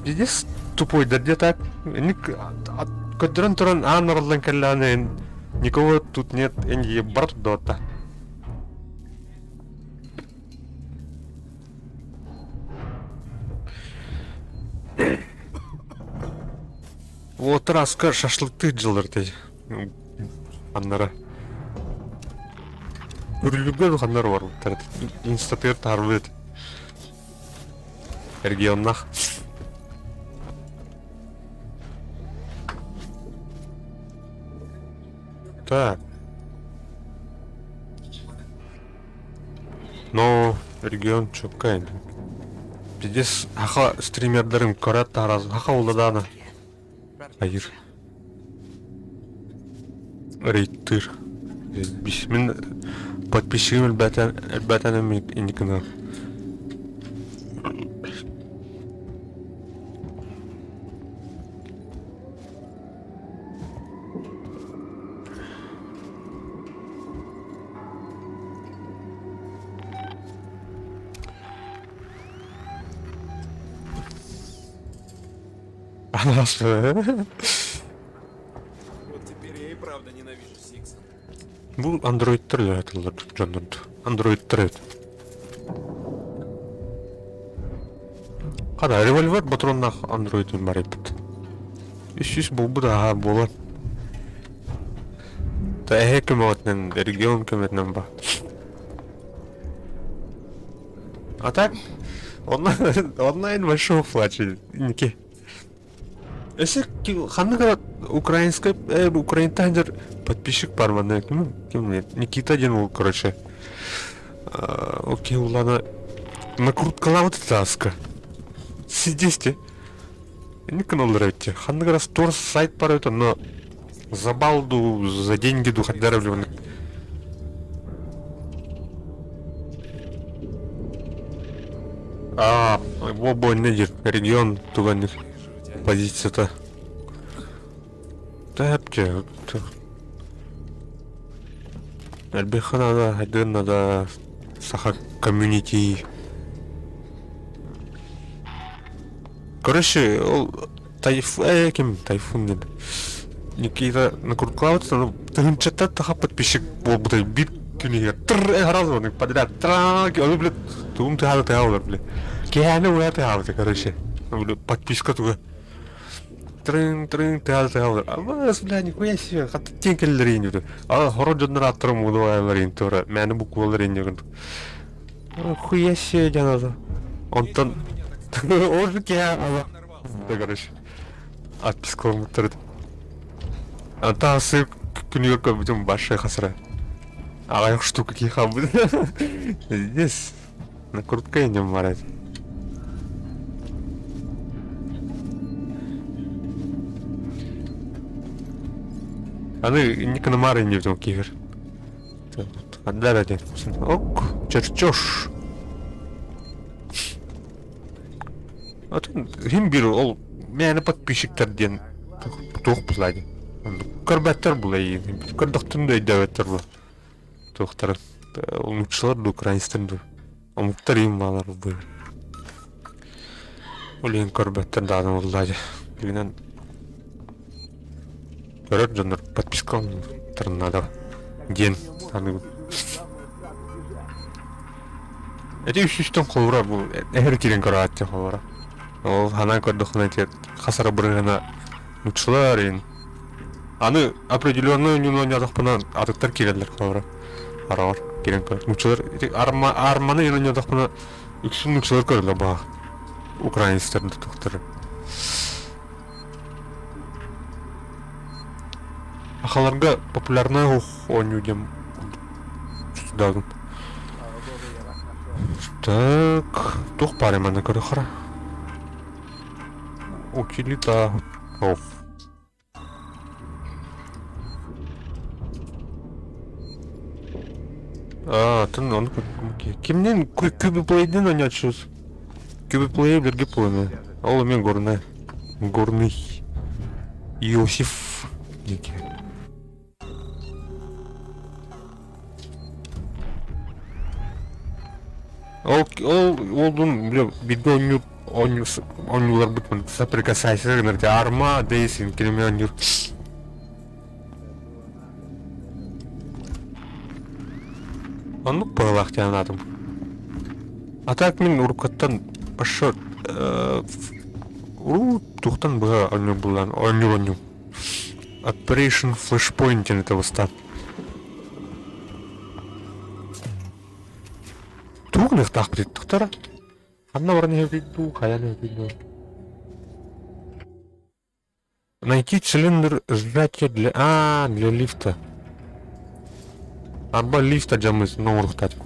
Пиздец тупой, да где так? Көрдөрөн туран аан арыллан кэллэҕинэ никого тут нет, энди бар дота. Уотар аска шашлыктыы дьыллар тэй аннара. Үрүлүгэр ханнар барбыттар. Инстатыгар таарбыт. Регионнах. Так. Но регион чөккай. Пиздец, аха стримердерин көрөт таразын. Аха уладаана. Айыр. Рейттыр. Мин подписчигим элбэтэн элбэтэним инникини. Вот теперь я и правда ненавижу Сикса. Бу андроидтар үлэлэтэллэр дьоннорду. Андроидтар эбит. Хата револьвер ботуруоннаах андроидын бар эбит. Үс булбут аһа буолан. Та эһэ көмөҕүтүнэн регион көмөтүнэн ба. А так онлайн онлайн большого плача инки. Өссө ханнык эрэ украинскай э, украинтан дьэр подписчик бар манна ким ким Никита диэн уол короче окей улана накруткалаабыт таска сидесте инник гыналлар эбит ханнык эрэ стор сайт бар эбит онно за балл дуу за деньги дуу хайдара билбин А, бо не диир регион туганник позицията. Тэпче Элбэххэ надо, хайдыан надо саха комьюнити. Короче, ол тайф э ким тайфун диэн Никита накрутклаабыт тыһыынчаттан таха подписчик буолбута биир күн иһигэр тыр сразу подряд тра ону блядь тугум тыһаата тыһаа олор блядь киһээни уйа тыһаабыта короче подписка туга. Трын трын тыал тыал. Абас бля нихуя себе хата тиэн кэллэр ини А хоро дьоннор ааттара муну ин тура мээнэ буквалар ини Хуя себе дьаната. Онтон ол киһи да короче отписка Ата күнүгэр көрбүтүм большой хасыра. Аҕыйах штука киһи хаалбыт. Здесь накрутка инем барат. Аны инникини маар иннибитим киһир. Хандар этин. Ок, чертеж. Атын хим бир ол мээнэ подписчиктар диэн туох булай көрбөттөр булай көрдөхтүн да өйдөөбөттөр бу туохтарын нууччалар да украинецтар да омуктар им баалар бу ол иһин көрбөттөр даҕаны буолла дьэ билинэн көрөр дьоннор подписка надо диэн саныыбын Эти үс-үстэн холобура бу эһэр киирэн көрөөччү холобура. Ол ханаан көрдөххүнэ ити хас эрэ бырыһыана нууччалар иһин. Аны определенный оонньууну оонньоотохпуна атыттар киирэллэр холобура. Араҕар киирэн көр. Нууччалар ити арма арманы иһин оонньоотохпуна үксүн нууччалар көрөллөр баҕа. Украинецтар тутуктары. Сахаларга популярнай оонньуу диэн дагын. Так, туох баар манна көрөхөрө? Утилита. Оф. А, тын ону кимнен Кубиплейден ойночуз? Кубиплей билге пуланы. Ол мен горный. Горный Иосиф дике. Ол ол олдун бile бирге оонньуур оонньууларбыт соприкасайся гынар арма дейсин кинеме оонньуур. Оннук быһыылаах диэн анаатым. А так мин уруккуттан башша урут туохтан быһа оонньуур буллаан оонньуур оонньуум. Operation Flashpoint диэн этэ бастаан. Туох гыныахтаахпыт тохтора? Ханна баран иһэбит дуу, хайан иһэбит дуу? Найти цилиндр сжатия для... А, для лифта. Арба лифта дьаммыз ноҥоруохтаат.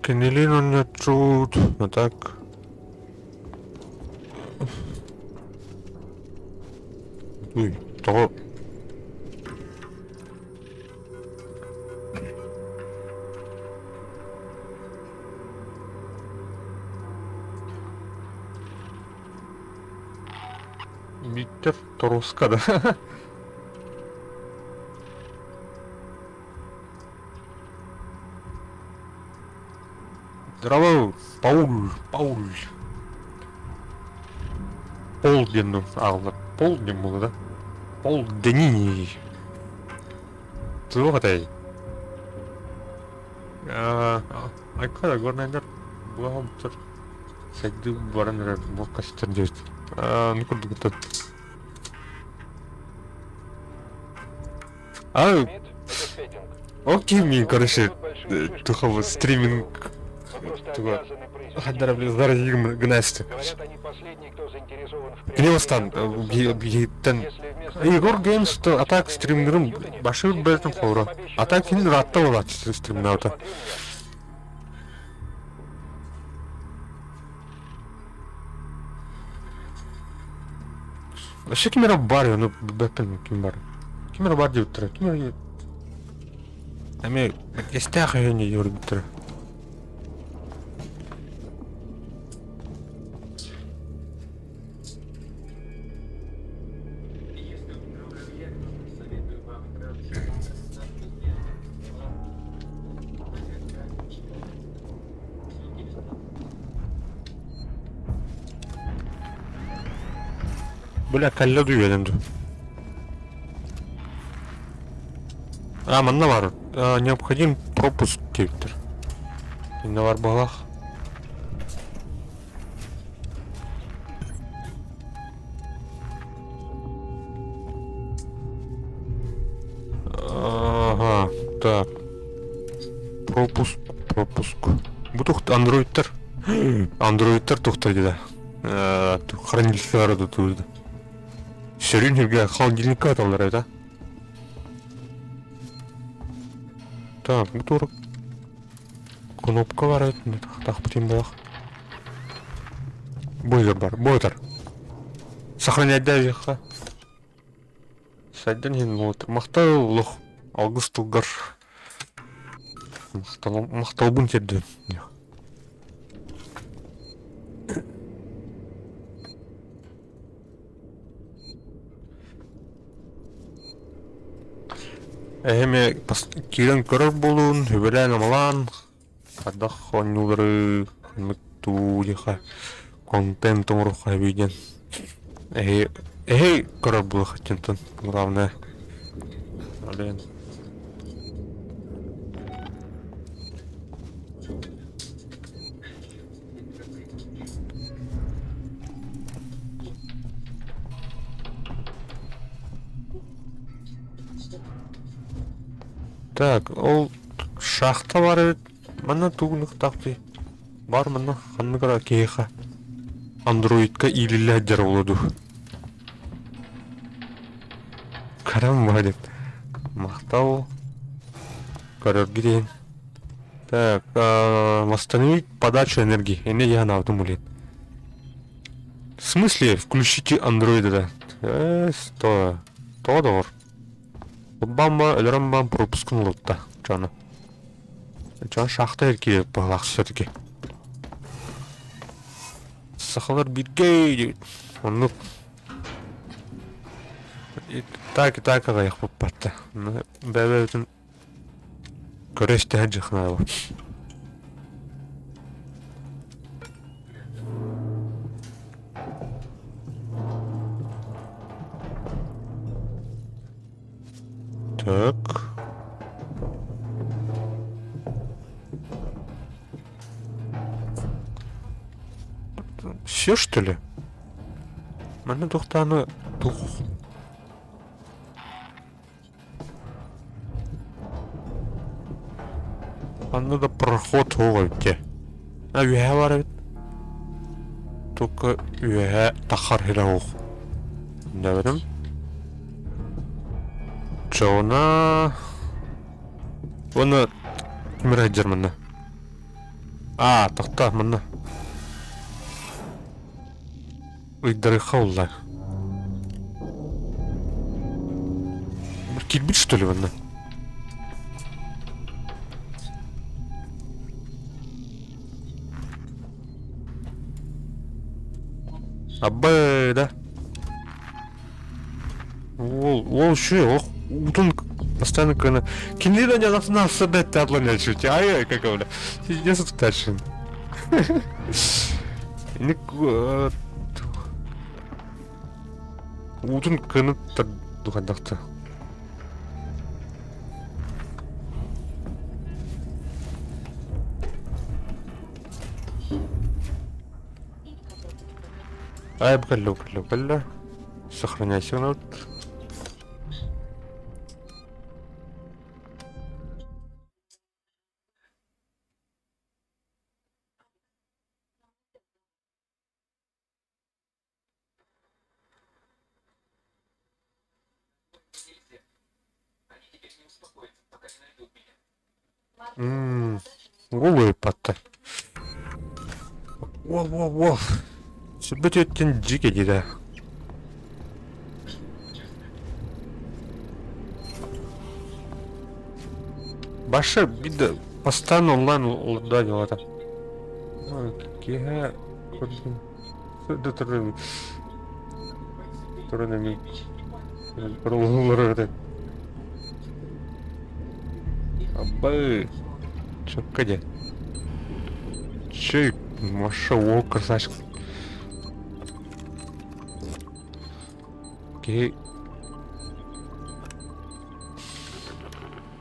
Кинилиин оонньооччут, а так... Уй, тоҕо... Виктор Торуска да? Здорово, Пауль, Пауль. Пол диэн ааҕыллар. Пол диэн буолла да? Пол Дени. Туох этэй? Айка горнайдар буолбуттар сайдыы баран эрэр буолкастар диэбит. Ну курдук это. А, окей, мне, короче, тухова стриминг туга хаддара блин заразигм гнасти. Кини бастан биһиттэн Егор Геймс а так стримнерым башыр бэлтим холоро. А так кини ратта болааччы стримнаута. Вообще ким эрэ бар ну билбэппин ким бар. Ким эрэ бар диэбиттэрэ. Ким эрэ эмиэ эстээх өйөнү диэбиттэрэ. Бля, кэллэ дуу үөрэн дуу. А, манна баар. Необходим пропуск диэбиттэр. Иннэ бар быһалаах. Ага, так. Пропуск, пропуск. Бу тух андроидтар. Андроидтар тухтар деді. Хранилищелары тутууда. Сөрүн хүргэ холодильникка аталлар это. Так, бу тур кнопка бар эт, тахпытын булах. Бойлер бар, бойлер. Сохранять да Сайдан иһин махтал олох алгыс тылгар махталбын тиэрдэн. Эһэми киирэн көрөр буолуун, үбэлээн-амалаан, хайдах оонньуулары ханнык туу диэхэ контент оҥоруохха эбий диэн эһи эһи көрөр буолуоххутун главное блин Так, ол шахта бар эбит. Манна тугунуктаахтый? Бар манна ханнык эрэ киһиэхэ андроидка иилиллэ сылдьар буолуо дуу. Карам диэн. Махтал. Көрөргүт иһин. Так, восстановить подачу энергии. Энергия наабытым блин. В смысле включите андроида да? Сто. Тоҕо доҕор? Бамма өлөрөн бам пропускун улутта дьону. Дьон шахта эркиэ быһалаах все-таки. Сахалар бииргэ диэбит. Оннук. Так и так аҕыйахпыппатта. Бэйэ-бэйэбитин көрө истэ сылдьыахнаабы. Так. Все, что ли? Манна туохтааны тух Манна да проход суох эбит дьэ. А үөһэ бар эбит. Только үөһэ тахар сирэ суох. Дэбэрим. Чоҕуна... Уонна ким эрэ сылдьар манна. Аа, тохтоо манна. Ыйдарыхха уллар. Кирбит что ли манна? Аббай, да? Ол, ол еще, ох, утун постоянно кына. Кинилер не на сабет атланячуть. Ай, как бля. Сидя тут дальше. Уутун кынып духандахта. Ай, кэллэ, кэллэ, кэллэ. Сохраняйся вот. Мм, голые патта. Во, во, во. Сүрбэт өттүн дьике дида. Баша бидde постоянно онлайн олордо дьалата. Киэһэ көрдүм. Туран туран эми олорор Абы чөккө дьэ. Чөй, Маша уол красавчик. Киһи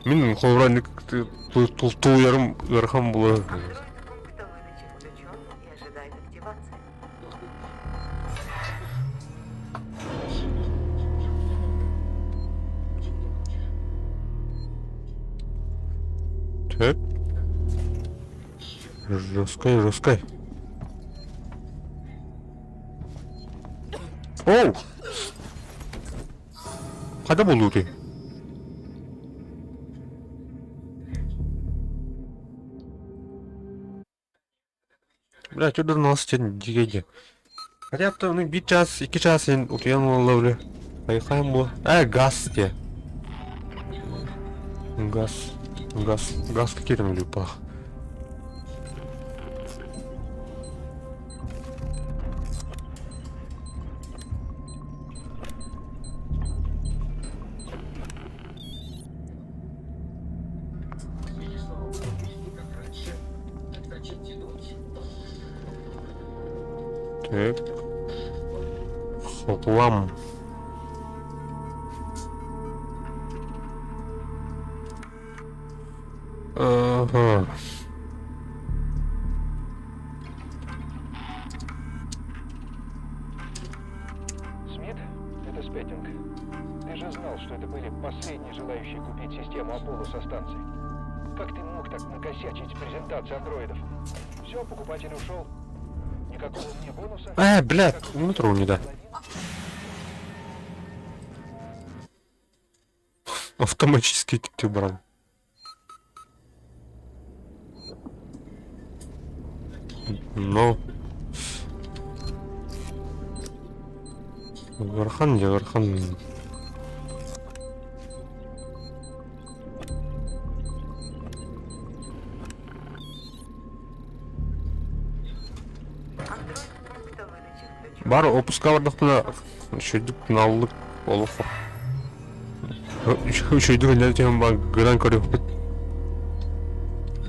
Мин холобура тулуйарым ыарахан буолар. Сөп. Жесткай, жесткай. Оу! Хайда буолуутуй? Бля, что дурнался сен дигеге. Хотя бы ну, бир час, 2 час сен утуйан буолла бля. Байкайм бу. Э, газ де. Газ. Газ. Газ кирен люпах. Так. Хлам. Ага. Смит, это Спеттинг. Ты же знал, что это были последние желающие купить систему Аполло со станции. Как ты мог так накосячить с презентацией андроидов? Все, покупатель ушел. Никакого мне бонуса. Блядь, метро не да. Автоматически ты брал. Ну. Ыарахан дьэ ыарахан. Андроид пункта выдачи включен. Бары опуска бардахпына үчүгдүк наллык олох үчүгдүк үлэ түһэн бар гынан көрүөхпүт.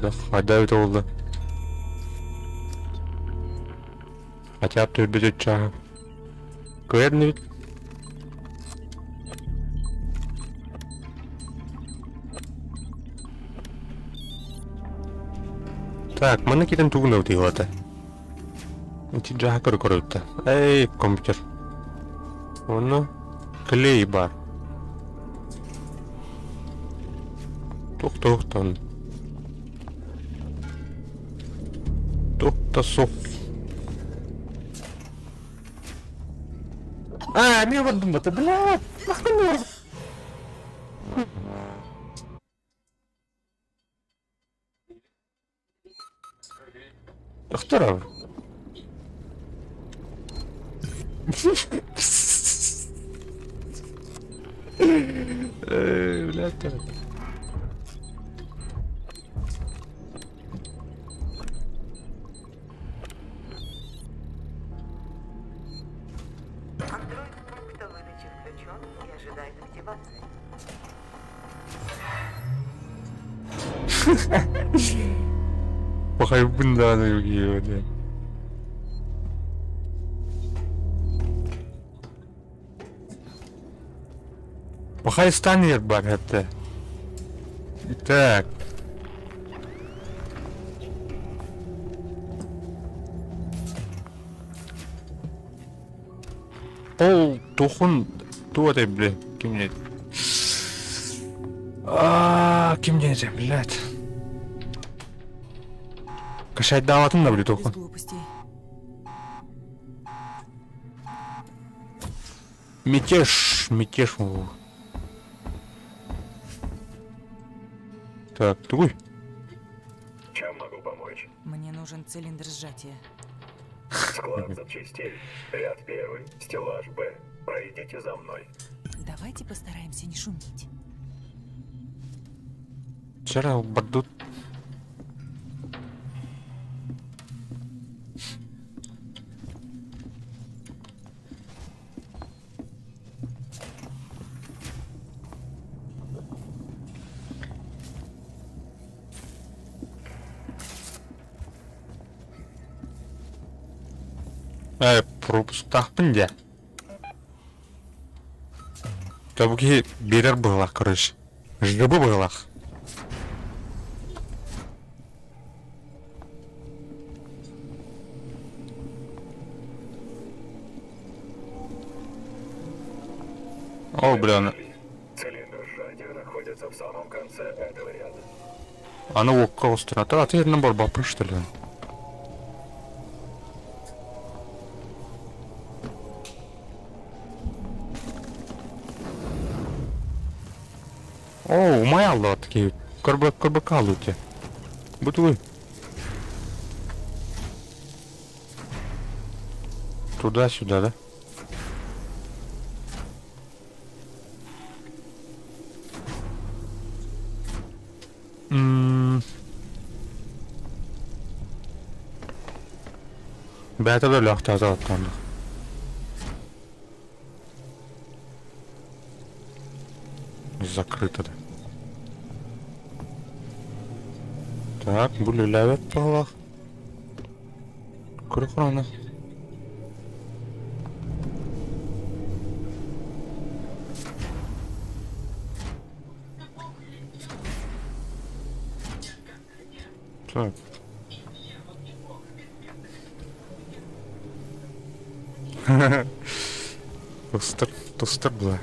Да хайда эбитэ буолла. Хотя бы төрбүт чааһа. Кыайар инибит. Так, манна киирэн тугун ытыылата? Ити дьаһа көрө көрөбүттэ. Эй, компьютер. Онно клей бар. Тух туохтан. Тух да суох. Аа, эмиэ бардым бата, блядь! Тохторов. Эй, блядь. Андроид пункта выдачи включен и ожидает активации. Пахайбын даҕаны диэн. Пахай станер бар это. Так. Ол тухун туох этэй бile ким диэн Аа, ким диэн этэ, блядь. Кашайдаабатын да били Без тухун. глупостей. Мятеж, мятеж. Так, тугуй. Чем могу помочь? Мне нужен цилиндр сжатия. Склад запчастей. Ряд первый, стеллаж Б. Пройдите за мной. Давайте постараемся не шуметь. Вчера бардут. Ээ, пропусктаахпын дии. Бу киһи биэрэр быһыылаах, короче. Жгб быһыылаах. О, бля, Цилиндр сжатия находится в самом конце этого ряда. Аны уокка оҕустараатар аты эринэн барбаппын что ли? Оо, умай аллаат киһи. Көрбөк көрбөккө хаалбыт Бу тугуй? Туда-сюда, да? М Бэйэтэ да өлөөхтөөтө оттоонно. Закрыто да. Так, бу үлэлээбэт баҕалаах. Көрө-көрө Так. Тостер, тостер была.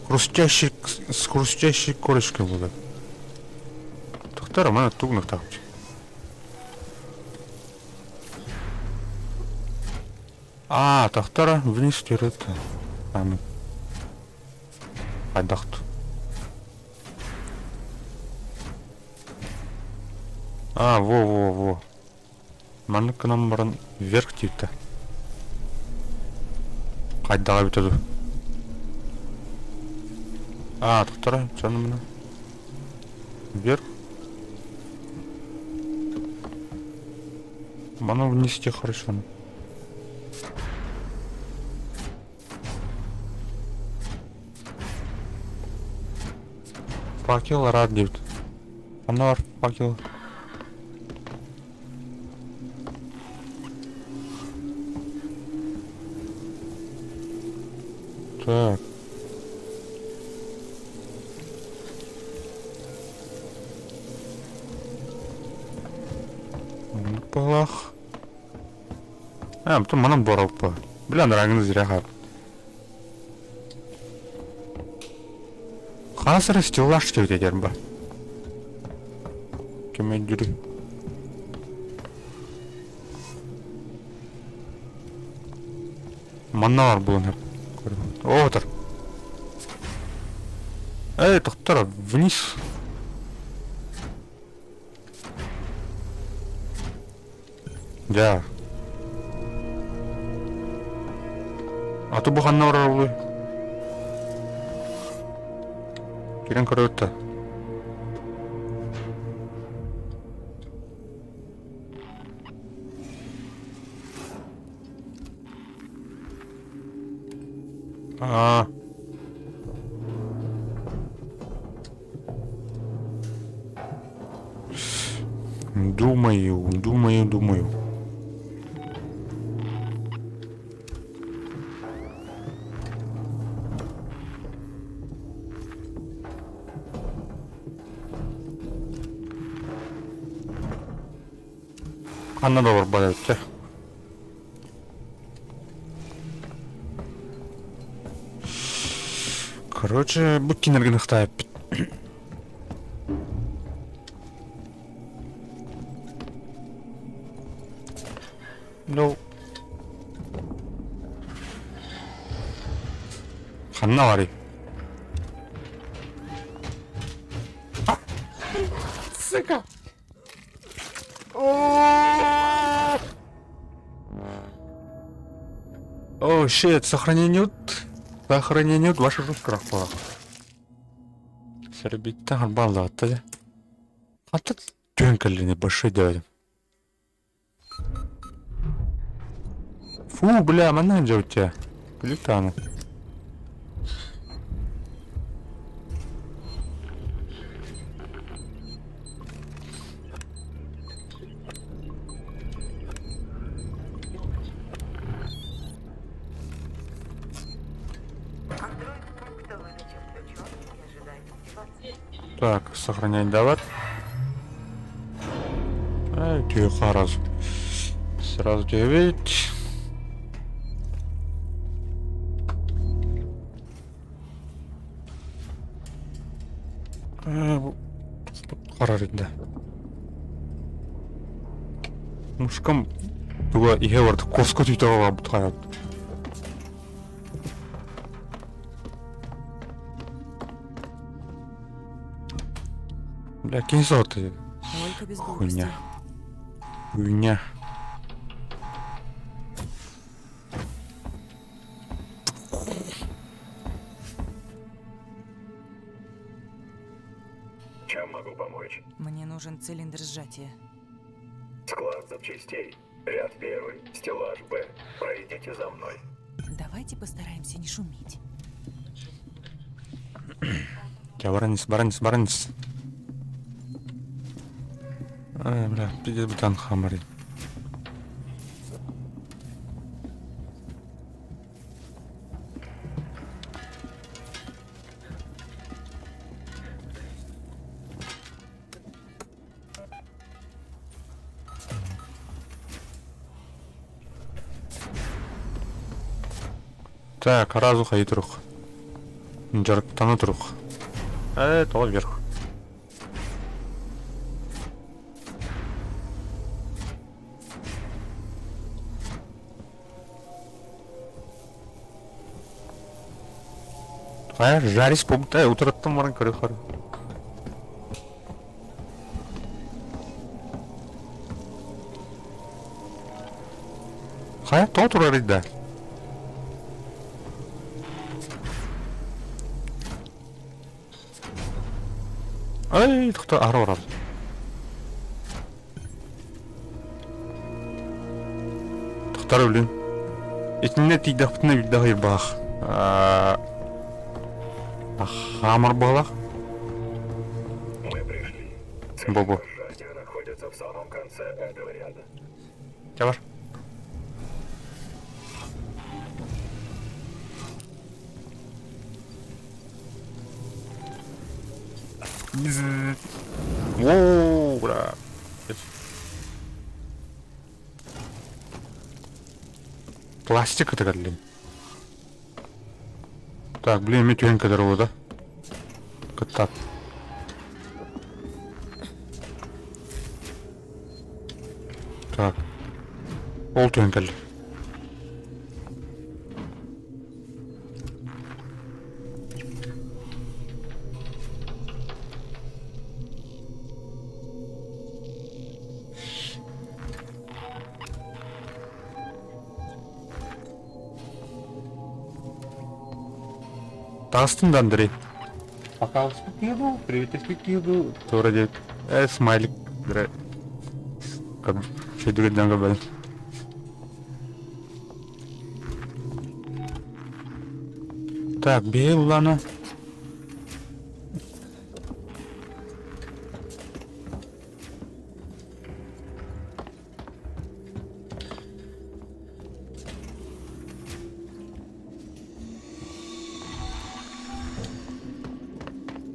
Хрустящий, с хрустящей корочкой была. Тохтар, мана тугнах так. А, тохтара вниз вперед. Аны. Хайдахт. А, во-во-во. Маннык гынан баран вверх тиийдэ. Хайдаҕа эбитэ дуу. А, тохтара, чанымына. Вверх. Маны внести хорошо. Факел рад диэбит. Ханна бар факел? Так. Оннук быһыылаах. А, потом манан буоралпа. Бля, анарааҥҥыны зря хаап. Хаас эрэ стеллаж диэбит этэр ба. Ким өйдүүрүй? Манна бар буолан О, отыр. Эй, тохтор, вниз. Дьэ. А то бу ханна барар Кирэн көрөбүт да. Аа. Думаю, думаю, думаю. Ханна да барбат эбит Короче, бу кинергин ыхтаайыппыт. No. Ханна барый? Сука! О, shit, сохранение сохранение ваша жесткая Сэрбиттэн харбааллаатта дьэ. Хата түһэн кэллини большой дядя. Фу, бля, манна дьэ у тебя. Плитаны. Андроид пункта выдачи включен и ожидает активации. Так, сохранять дават. Эй, тихо, раз. Сразу 9. Харарыйда. Мушкам туга иһэ барда коско түүтэ барбыт хайат. Бля, кини соты. Только без Хуйня. глупостей. Хуйня. Чем могу помочь? Мне нужен цилиндр сжатия. Склад запчастей. Ряд первый, стеллаж Б. Пройдите за мной. Давайте постараемся не шуметь. Дьэ баран ис, баран ис, баран ис. Э, бля, пиздец бытан хамарый. Так, разу хайы турук. Дьарыктана турук. Э, тоҕо вверх. Хайа, жарись побута, утыраттан баран көрө хар. Хайа, тоҕо турар да? Ай, тохто ары барар. Тохтор өлүн. Итиннэ тиийдэхпитинэ билдэх ыйбаах. Хаамар буолах. Мы пришли. Бобо. Сжатие находится в самом конце этого ряда. Чэ бар. Воу, бля. Пластик это блин. Так, блин, мен түһэн кэлэр да? Кыттат. Так. Ол түһэн кэллэ. Таҕыстым да Андрей. Пока успокоил, привет, успокоил. Вроде смайлик, как чөйдүгүннэн көрбөтүм. Так, бэйэ улаана.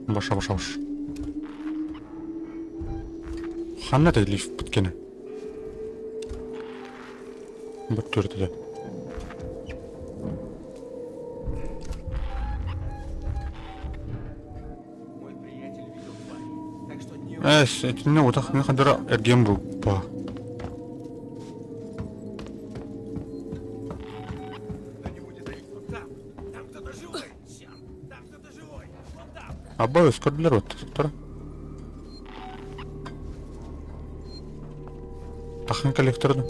Боша боша бош. Ханна лифт бүткені? Бір төртіде. Эс, итиннэ утах мин хадара эргиэн булпа. Аба өскөрдүлэр оттуктара. Тахын коллекторду.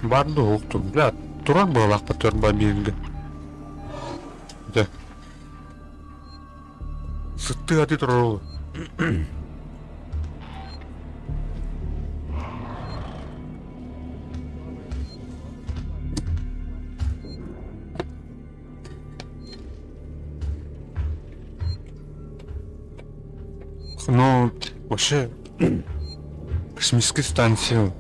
Бар дуһукту, бля, турар быһалаахпыт турба бииргэ. Дьэ. Сыттыы аты турар Ну, вообще, космическая станция.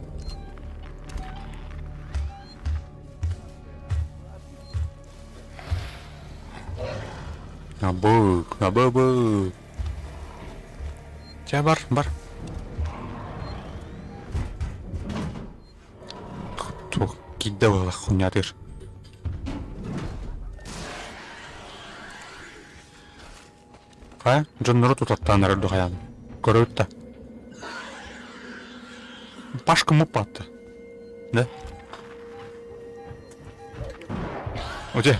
Абы, абы, абы. Чэ бар, бар. Туох киирдэ буолла хуйнятыр. Хайа, дьоннору тутаттаан эрэр духайаан. Көрөбүт да. Пашка муппатты. Да? Оте.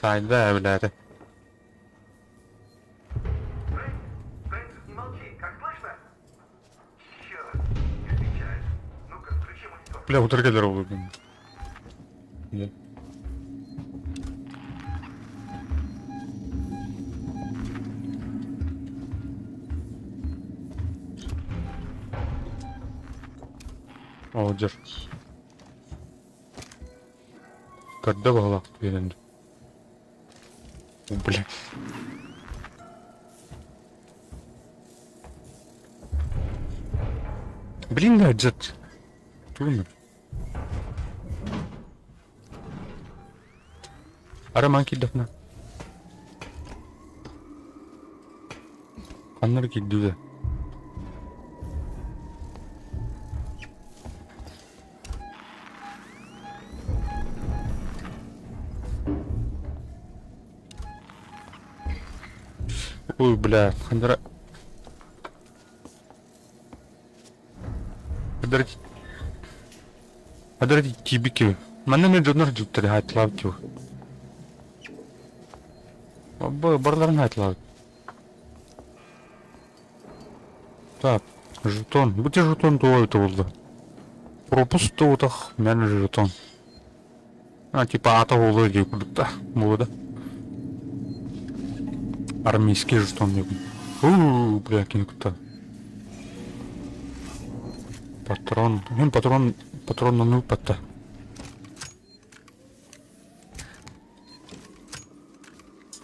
Сайда эбилээти. Фрэнсис, не молчи, как слышно? Черт, не отвечает. Ну-ка, включи монитор. Бля, утары кэлэр ол. Оҕодьор. Көрдө баһылаах биэрэн. Бля. Блин, да, дед. Трудно. Араман киирдэххинэ Ханна эрэ киирдибит ээ Ой, бля, ханна эрэ Ханна киирбит киһи. Манна эмиэ дьоннор дьүктэр хаайталаабыт киһи. Барыларын хаайталаабыт. Так, жетон. Бу те жетон туох эбитэ буолла? Пропуск туутах мен жетон. А, типа аата буолуо дии курдук да. Буолуо да. Армейский жетон диэкин. Уу, бля, кини кытта. Патрон. Мин патрон патроннан ыыппатта.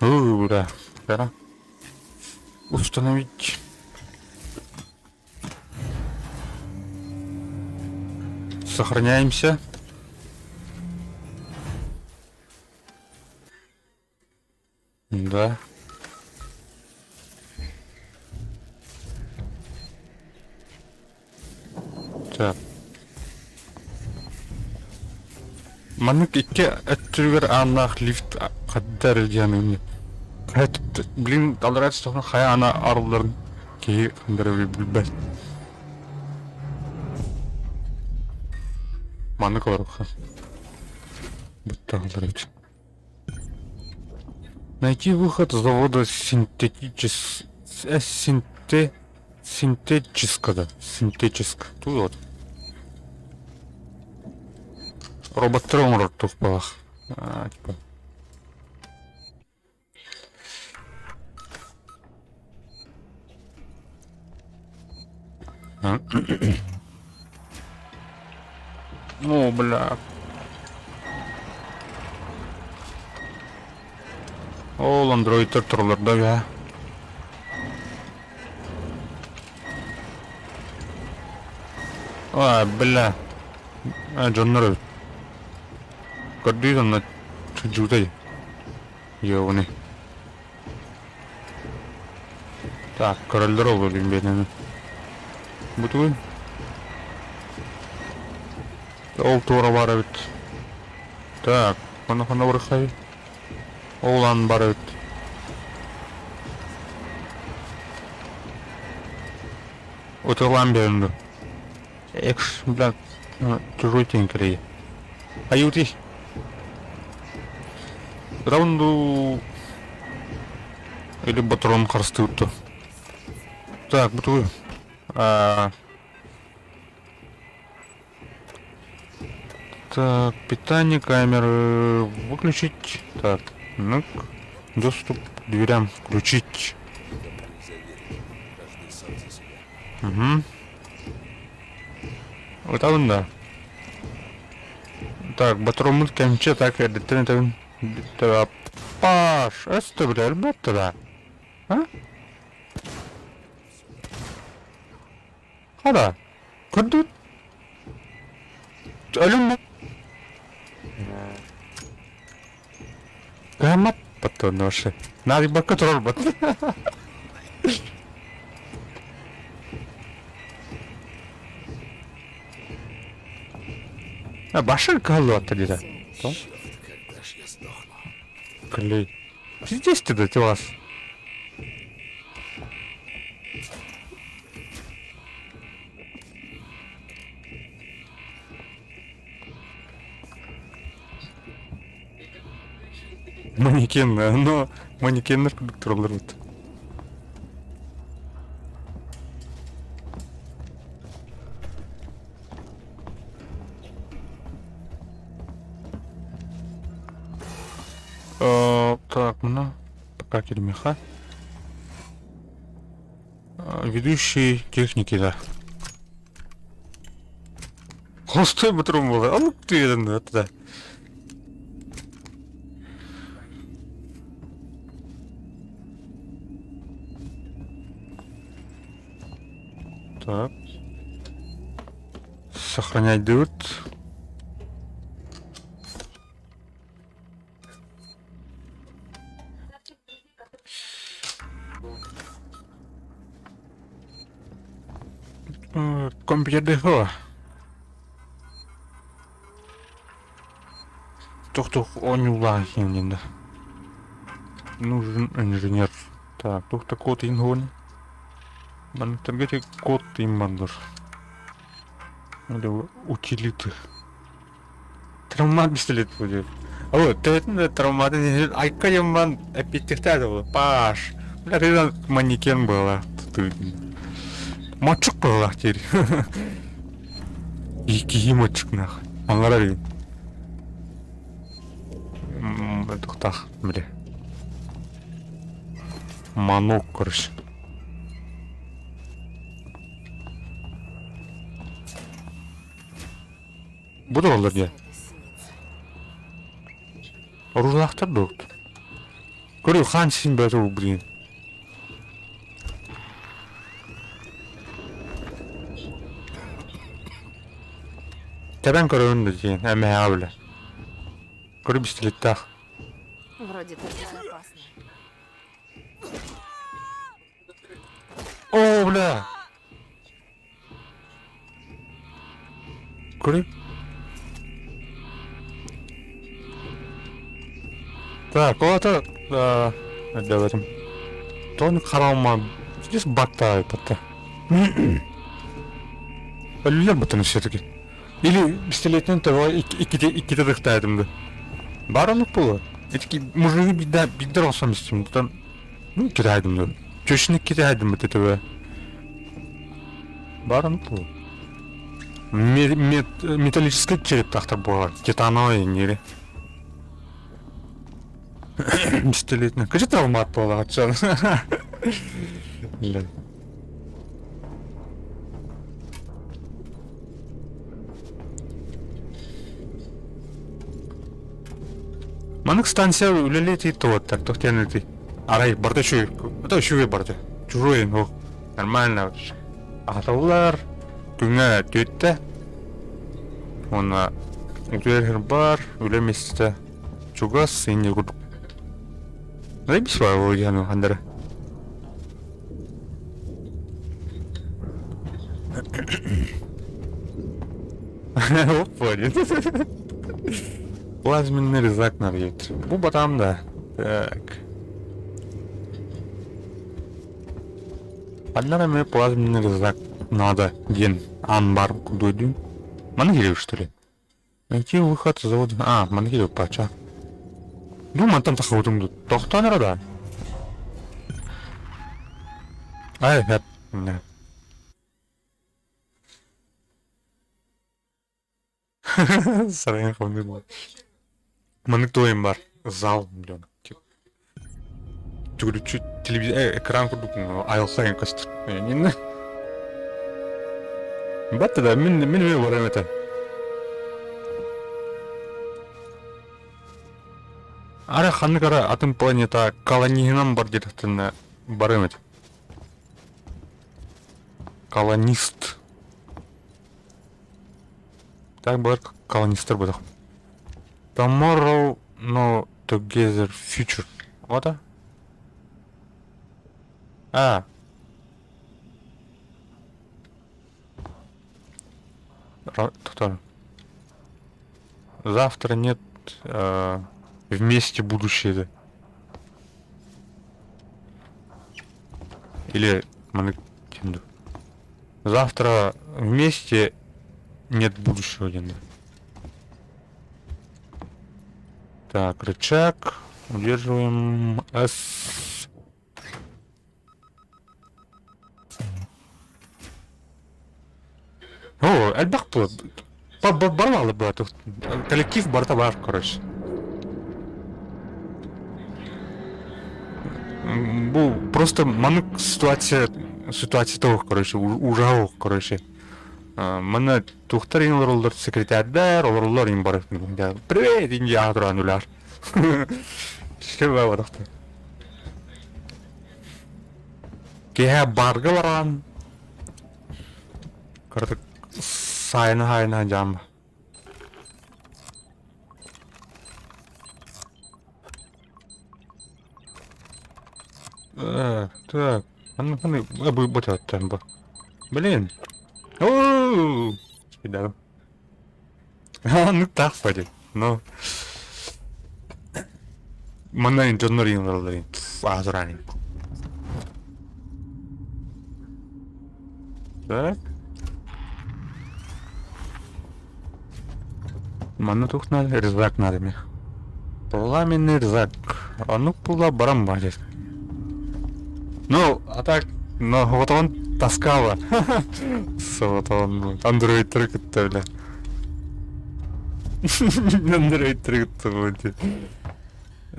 Уу, бля. Да. Установить. Сохраняемся. Да. Так. Маннык икки өттүгэр ааннаах лифт хаддар диэн блин аллараа түстэххинэ хайа аана арылларын киһи хандар билбэт. Маннык олоруохха. Буттаҕалар эбит. Найти выход с завода синтетичес... синте... синтетического. Синтетическ. Тут вот. Роботтар оҥорор туспалаах. А, типа. О, бля. Ол андроидтар тураллар да бээ. А, бля. А, дьоннор эбит. Көрдүү онно сылдьыбытай. Ёбаный. Так, көрөллөр ол билин биэнэни. Бу тугуй? Ол туора бар эбит. Так, ханна ханна барыххай? Ол ан бар эбит. Утурлаан биэрэн дуу? Экс, бля, чужой тень кэлэйэ. Аюти. Раунду или батрон харыстыыр Так, бутую. А... Так, питание камеры выключить. Так, ну доступ к дверям включить. Угу. Ытабын да. Так, батроммут кэмчи так эрдэттэн этэбин. Паш, өстө билэр да. А? Хара. Көрдүгүт? Өлүм Кыһаммат патронноршы. Наадыйбакка турарбат. Башар кыһаллыбаттар диэтэ. Клей. Здесь ты да вас. Манекен, но манекеннэр курдук тураллар эбит. Так, мына пока киримиэхэ. Ведущий техники, да. Холстой бутрум буолар. Алып түйеден да. Так. Сохранять дают. Компьютердыһы Тух-тух оонньуулаах иһин да. Нужен инженер. Так, тух код иһин Манныктарга ити код иһин бардыр. Или утилиты. Травмат пистолет будет. О, ты травмат айка яман эпиттехтää было. Паш. Бля, ты манекен была. Мочук была теперь. Икки мочук нах. Аңғарар Тухтах, бля. Манок, короче. Бу да олар дии. Оружлаахтар дуут. Көрү хаан син бөтө блин. Тэбэн көрөбүн да диэн эмэһэҕэ билэр. Көрү пистолеттаах. Вроде такая опасная. О, бля! Көрүй. Так, ол это өйдөөбөтүм. Тони хараама здесь баттаай батта. Өлүлэр бутун все-таки. Или пистолетинен того икките икките дыхтаатым да. Бар онук буолуо. Ити мужиги бидде биддер олсом истим. Там ну китайдым да. Чөшүнүк китайдым бит төбө. Бар онук буолуо. Металлический череп буолар. Титановый нери. Пистолетный. Кажи травмат буолаҕаччан. Блин. Маннык станция үлэлии туоттар туох диэн арай барыта үчүгэй это үчүгэй барыта чужой ну нормально аһаталлар күҥҥэ түөттэ уонна утуйар бар үлэ миэстэтэ чугас инньэ курдук ханнары Опа, Плазменный резак нарьет. Бу батам да. Так. Ханнара мне плазменный резак надо. Ден амбар кудойдун. Маны что ли? Найти выход с завода. А, маны келип пача. Ну, мантан тахыбытым тохтон да. Ай, нет. Сарайын хонуй Маннык туойум бар. Зал, блин. Түгүрүччү телевизор экран курдук айылҕа көстөр. Батта да мин мин мин барам этэ. Ара ханнык ара атын планета колониһынан бар диэтэхтинэ барыам этэ. Колонист. Так бар колонисттар буолуох. Tomorrow no together future. What? А. Тохтоо. Завтра нет э, вместе будущее. Или Завтра вместе нет будущего диэн. Так, рычаг. Удерживаем S. О, элбэх барбалы была коллектив барыта бар, короче. Бу просто маннык ситуация ситуация того, короче, ужаһы короче. Манна туохтар иҥ олороллор секретардар, олороллор иҥ бары. Привет, индия туран үлэр. Киэһэ барга баран кыратык сайына-сайына дьаам. Э, так, аны аны бу бу бу. Блин. Оо! Да. Ну так пойдет. Но манна дьоннор иҥэрэллэрин аатыран. Так. Манна туох надо? Рюкзак надо мне. Пламенный рюкзак. А ну пула баран бар Ну, а так, но вот он таскала. Вот он Android кытта бля. Android кытта будет.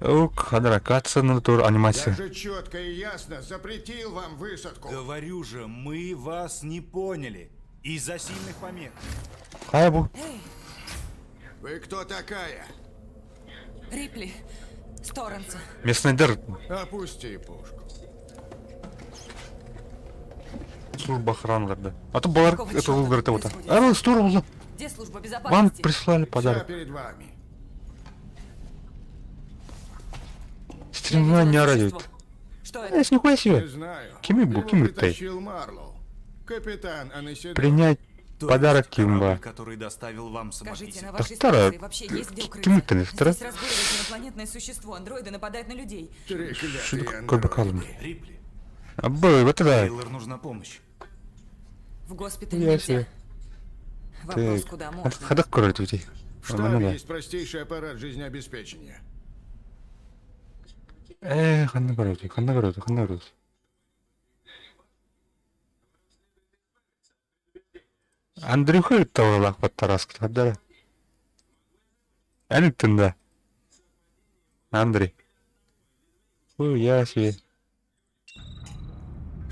Ок, хадра катсцена тур Я анимация. же четко и ясно запретил вам высадку. Говорю же, мы вас не поняли. Из-за сильных помех. Хайа бу. Вы кто такая? Рипли, с Торренса. Местныйдар Опусти пушку. служба охраны да. А то балар Какого это чёрта выбрать вот. происходит? А, здорово. Где служба Вам безопасности? прислали Вся подарок. перед вами. Стремна не Видела радует. существо. Что это? Э, с нихуя Не себе. знаю. Кими бу, Его ким ты? притащил Марлоу. Капитан Анасидор. Принять То подарок есть корабль, кимба. который доставил вам Скажите, самописец. на вашей Вторая. станции вообще есть где Ким укрыться? ты, вторая? Здесь разгуливает инопланетное существо, андроиды нападают на людей. Треклятые Кобекалым. андроиды. Рипли, А бы, вот это. Тейлор нужна помощь. В госпиталь Я нельзя. себе. Вопрос, куда можно. Хадак король людей. В штабе есть простейший аппарат жизнеобеспечения. Э, ханна король, ханна король, ханна король. Андрюха тавалах подтараск, да. Эн да. Андрей. Ой, я себе.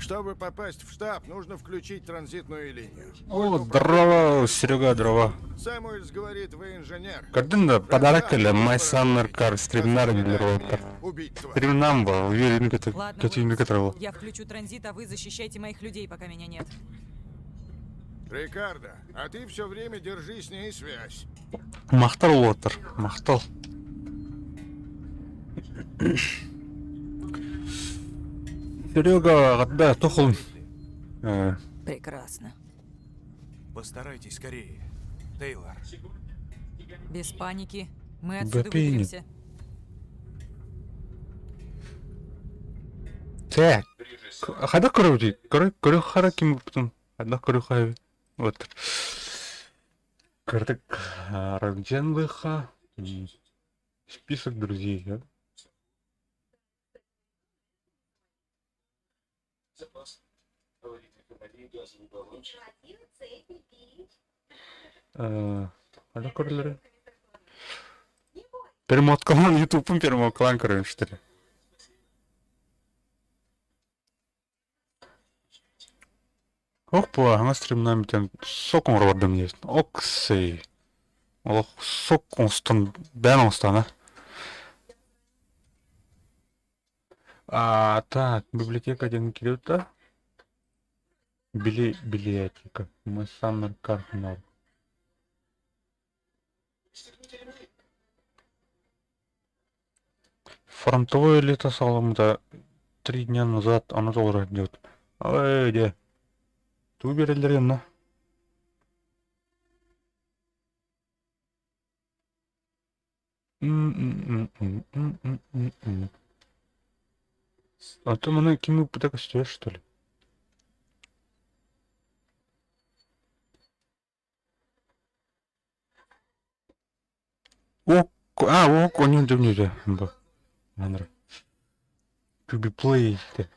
Чтобы попасть в штаб, нужно включить транзитную линию. О, здорово, Серега, здорово. Сэмуэльс говорит, вы инженер. Картина подарок или My Summer Car стримнар или роботер. Убить тварь. Стримнам был, уверен, это Ладно, какие Уэйтс, я включу транзит, а вы защищайте моих людей, пока меня нет. Рикардо, а ты все время держи с ней связь. Махтал Уотер, махтал. Серега, да, тохол. Прекрасно. Постарайтесь скорее. Тейлор. Без паники. Мы отсюда Бапини. выберемся. Так. Хада көрөбүт. Көрө көрө хара ким потом. Хада көрө хай. Вот. Картак Рандженлыха. Список друзей, да? Хада көрөлөрү. Перемоткалан ютуб перемоткалан көрөм что ли. Ох, по стримнам тен сок оҥорбордум есть. Оксей. Олох сок оҥостон бэйэн оҥостон а. А, так, библиотека один кирилл Били, билетика. Мы Summer Car Nord. Фронтовое лето саламда 3 дня назад оно тоже идет. Ой, где? Ту берелер на. М-м-м-м-м-м-м. А то маны ким ыыппыта көстүбэт что ли? О, а, о, коню дүнүдэ. Бу. Маныр. To be played.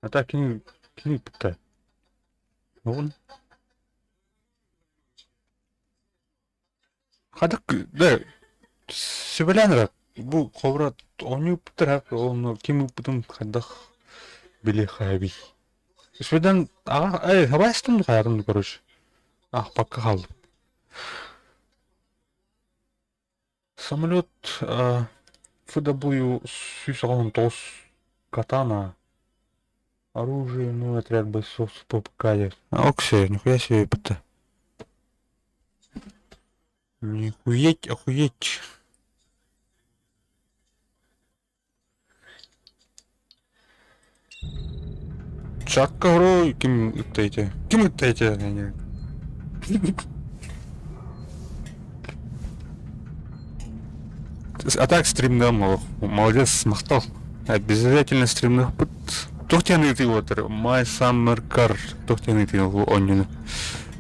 А так кини кини ыыппыта. Оҕун. Хадык да сөбүлээн эрэ бу холобура оонньуу ыыппыттар онно ким ыыппытын хайдах билиэххэ эбий. Үсүһүнэн аҕа эй хабаайыстым да хайаатым да короче аахпакка хааллым. Самолет FW 189 Катана оружие ну отряд бойцов с ППК Окси, нихуя себе ыыппыта. Нихуеть, охуеть. Чакка горой ким ыттайте? Ким ыттайте? А так стримнам молодец, махтал. Обязательно стримных Туох диэн ыытыы буолар? My Summer Car туох диэн ыытыы оонньууну?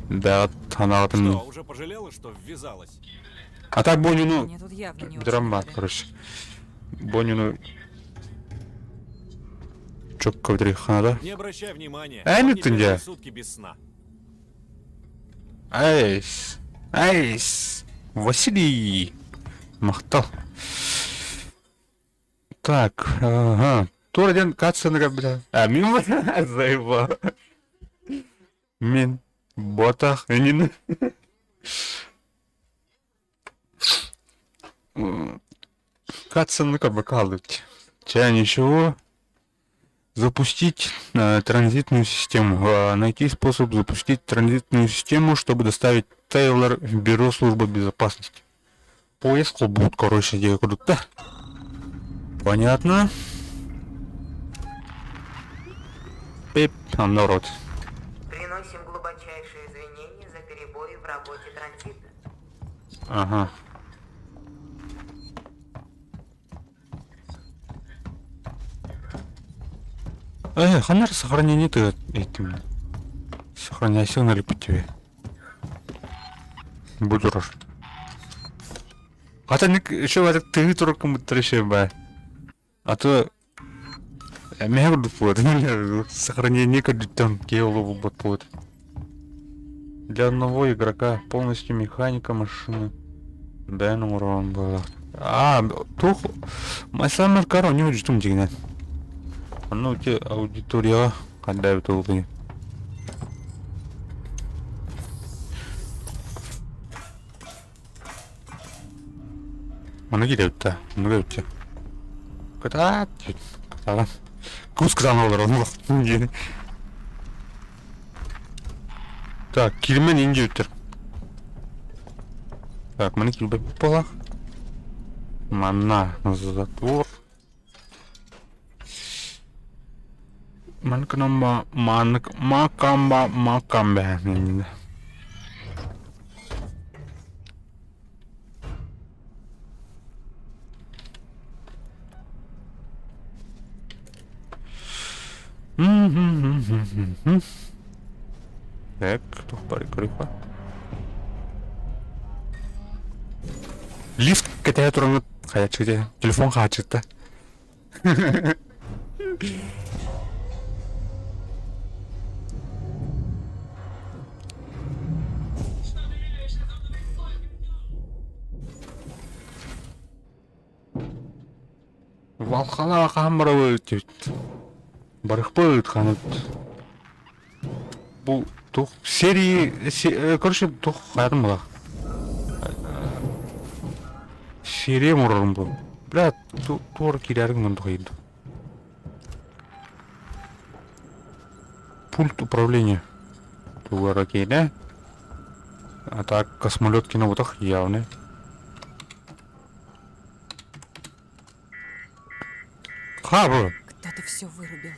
Да, санаабытым. Что, уже пожалела, что ввязалась? А так Бонину Мне тут явно не очень драма, рады. короче. Бонину чокко да? Не обращай внимания. Эй, Он ну не ты первые где? сутки без сна. Айс. Айс. Василий. Махтал. Так, ага. Тур один катсцена, бля. А, мимо заебал. Мин. Ботах. Нин. Катсцена как бы калыть. Чай, ничего. Запустить транзитную систему. Найти способ запустить транзитную систему, чтобы доставить Тейлор в бюро службы безопасности. Поезд будет, короче, где куда-то. Понятно. Пип, а народ. Приносим глубочайшие извинения за перебои в работе транзита. Ага. Э, ханар сохранение ты этим. Сохраняйся на тебе. Будь хорош. Хотя еще в ты только мы А то Мэр вот, сохранение там дело вот. Для одного игрока полностью механика машины. Да, ну урон было. А, тух, My Summer Car у него ждум дигнет. Ну, те аудитория, когда это улы. Оны кирэбит Оны кирэбит Кытаат Кытаан Кус кытаан олор оны диэн. Так, кирмен инжиттер. Так, маны килбэт буолла. Манна затвор. Манканамба манык макамба макамба. Так, тух бары көрүөххэ. Лифт кэтэһэ туран хайаччы телефон хааччытта. Валхана хаһан барабыт Барыхпыт ханат. Бу тух серии короче тух хайатым була. Серия мурарым бу. Бля, туор киирэрин гын тухайды. Пульт управления. Тугара кейне. А так космолет кино явный. Хабы. Кто-то все вырубил.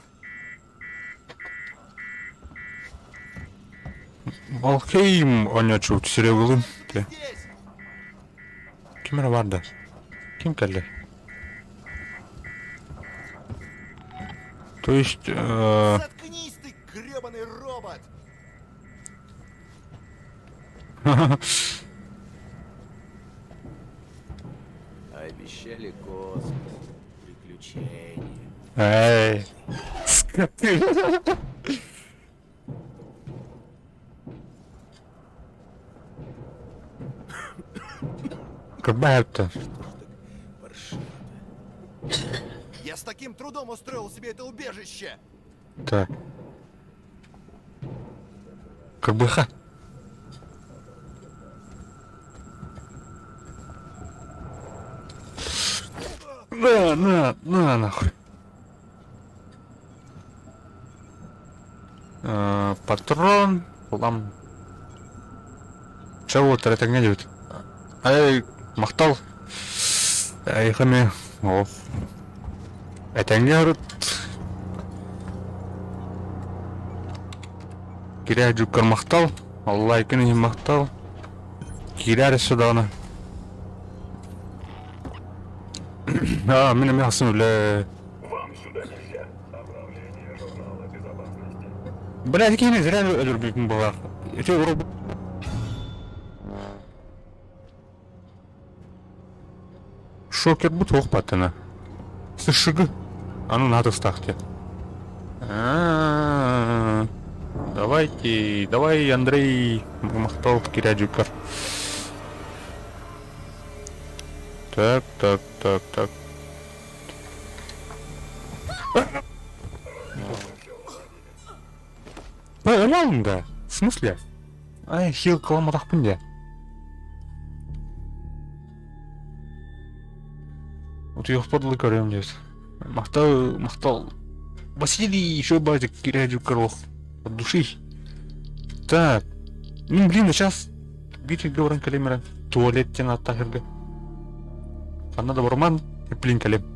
Валхейм оонньооччубут Серегалыын те. Ким эрэ баар да? Ким кэллэ? То есть Заткнись ты, гребаный робот! Обещали космос, приключения. Эй, скоты. Кырбаевта. Я с таким трудом устроил себе это убежище! Так. Кырбыха. На, на, на, нахуй. Э, патрон, лам. Чего этэҥҥэ диэбит. Ай, махтал. Эйиэхэ Оо. Этэҥҥэ урут Кирээ дьуккар махтал, лайкын иһин махтал. Киирээр өссө даҕаны. Аа, мин эмиэ хасым үлэ. Блядь, киһини зря өлөрбүппүн буолар. Ити урут Шокербут суох баттана. Сышыгы. Аны наадыстаах диэн. А-а-а. Давайте, давай, Андрей, махтал Кирядюкар. Так, так, так, так. Өлөм да. В смысле? Ай, хил кыламатахпын дии. Утуйахпар дылы көрүөм диэт. Махтал, махтал. Василий, еще базик, Кирядюкар, от души. Так. Ну, блин, сейчас биир баран кэлим туалет диэн ааттаах Ханна да барман, блин, кэлим.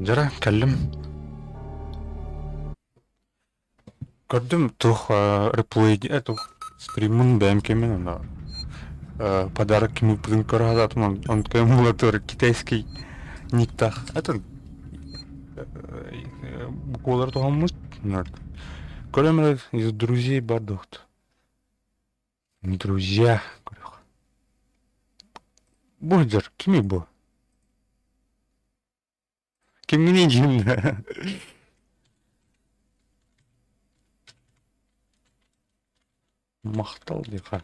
Дьара кэллим. Көрдүм туох реплей туох стриммын бэйэм кэмин онно подарок ким ыыппытын көрө сатаатым онтукайым була китайский никтаах это буквалары туһаммыт көрөм эрэ из друзей бар дуохт друзья көрүөх бу дьэр кимий бу Кимҥиний диэн Махтал диэхэ.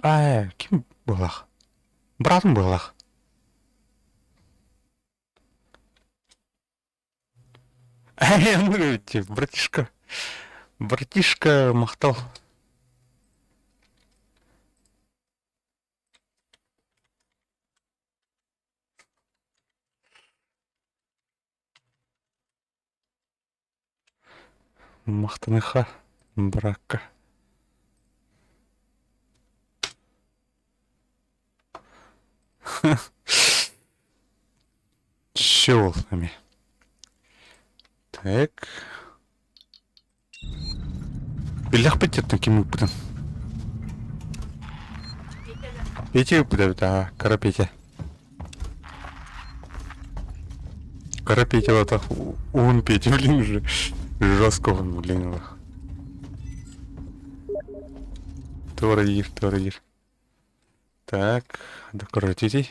Аа, ким быһылаах? Быраатым быһылаах. Братишка, братишка махтал. Махтаныха быракка. Все эмиэ. Так. Биллэхпит диэттэн ким ыыппытын. Петя ыыппыт эбит аа, кыра Петя. Кыра Петя вот уһун Петя, блин, уже жестко он, блин. Туора диир, туора диир. Так, докрутите.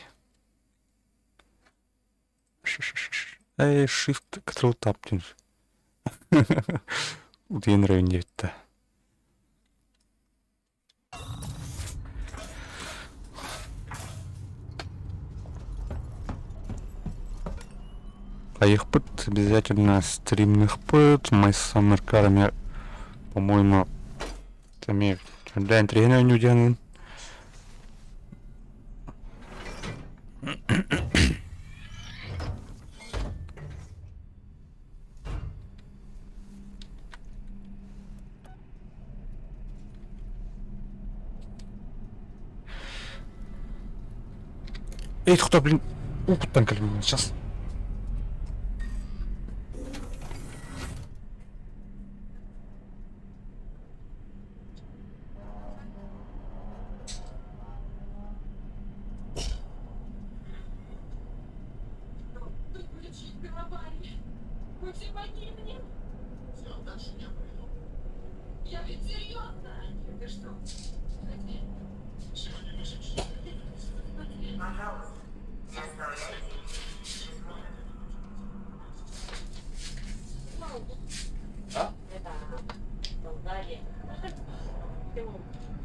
Эй, shift Ctrl Tab диэн. Утуйан эрэ диэбиттэ. Хайыхпыт обязательно стримныхпыт, My Summer Car эмиэ, по-моему, эмиэ үрдээн интэриэһинэй оонньуу диэн Эй, кто, блин, укуттан кэлбин сейчас. Мы все погибнем. Все, дальше я поведу. Я ведь серьезно. Ты что? Пожалуйста, не оставляйте без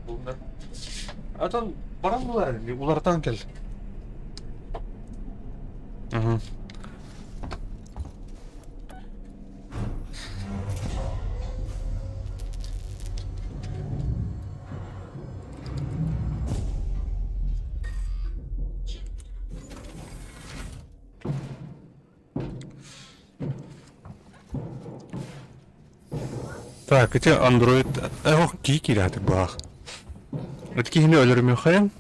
присмотра. Атын баран булар, улартан кэл. Угу. Так, ити Android ох кии киирээти баах. Ити киһини өлөрүмүөххэйин.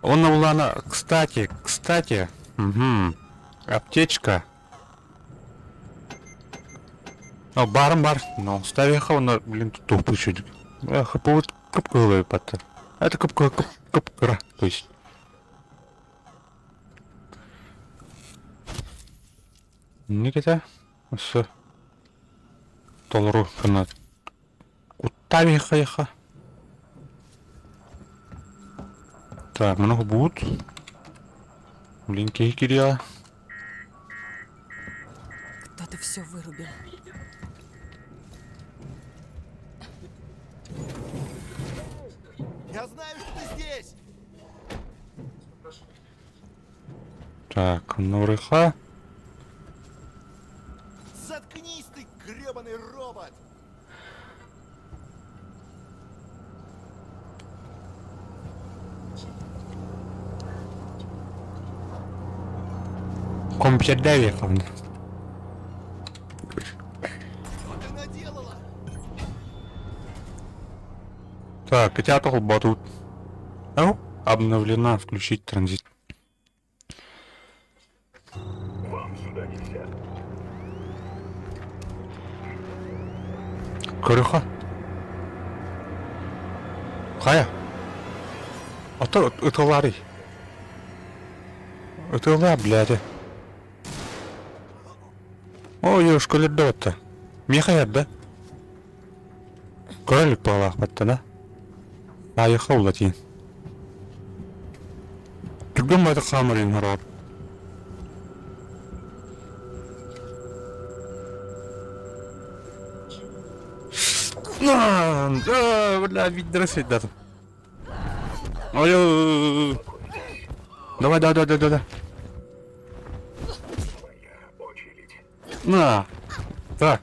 Онно булаана, кстати, кстати, угу. Аптечка. О, баарым бар. Но ставиха онно, блин, тут туох үчүгэй. Хаппыбыт кып-кыһыл эбит Это кып-кып кып-кыра, то есть. Никита, өссө толору гына куттаабиэхэ Так, маны буут. Блин, киһи кириэҕэ. Кто-то все вырубил. Я знаю, что ты здесь! Так, Нурыха. Заткнись ты, гребаный робот! Компьютердээбиэххэ Так, котята холботут. Ау, обновлена, включить транзит. Вам сюда нельзя. Көрүөххэ. Хайа? Ото ытылаарый. Ытылаа, блядь. Ой, девушка өлөрдө Миэхэ эрдэ. Көрө илик баҕалаахпыттан а. Аайыха улатыйын. Түргэн баҕайытык хаамарыйын хороҕор. Бля, видно сидят. Ой, давай, давай, давай, давай. На. Так.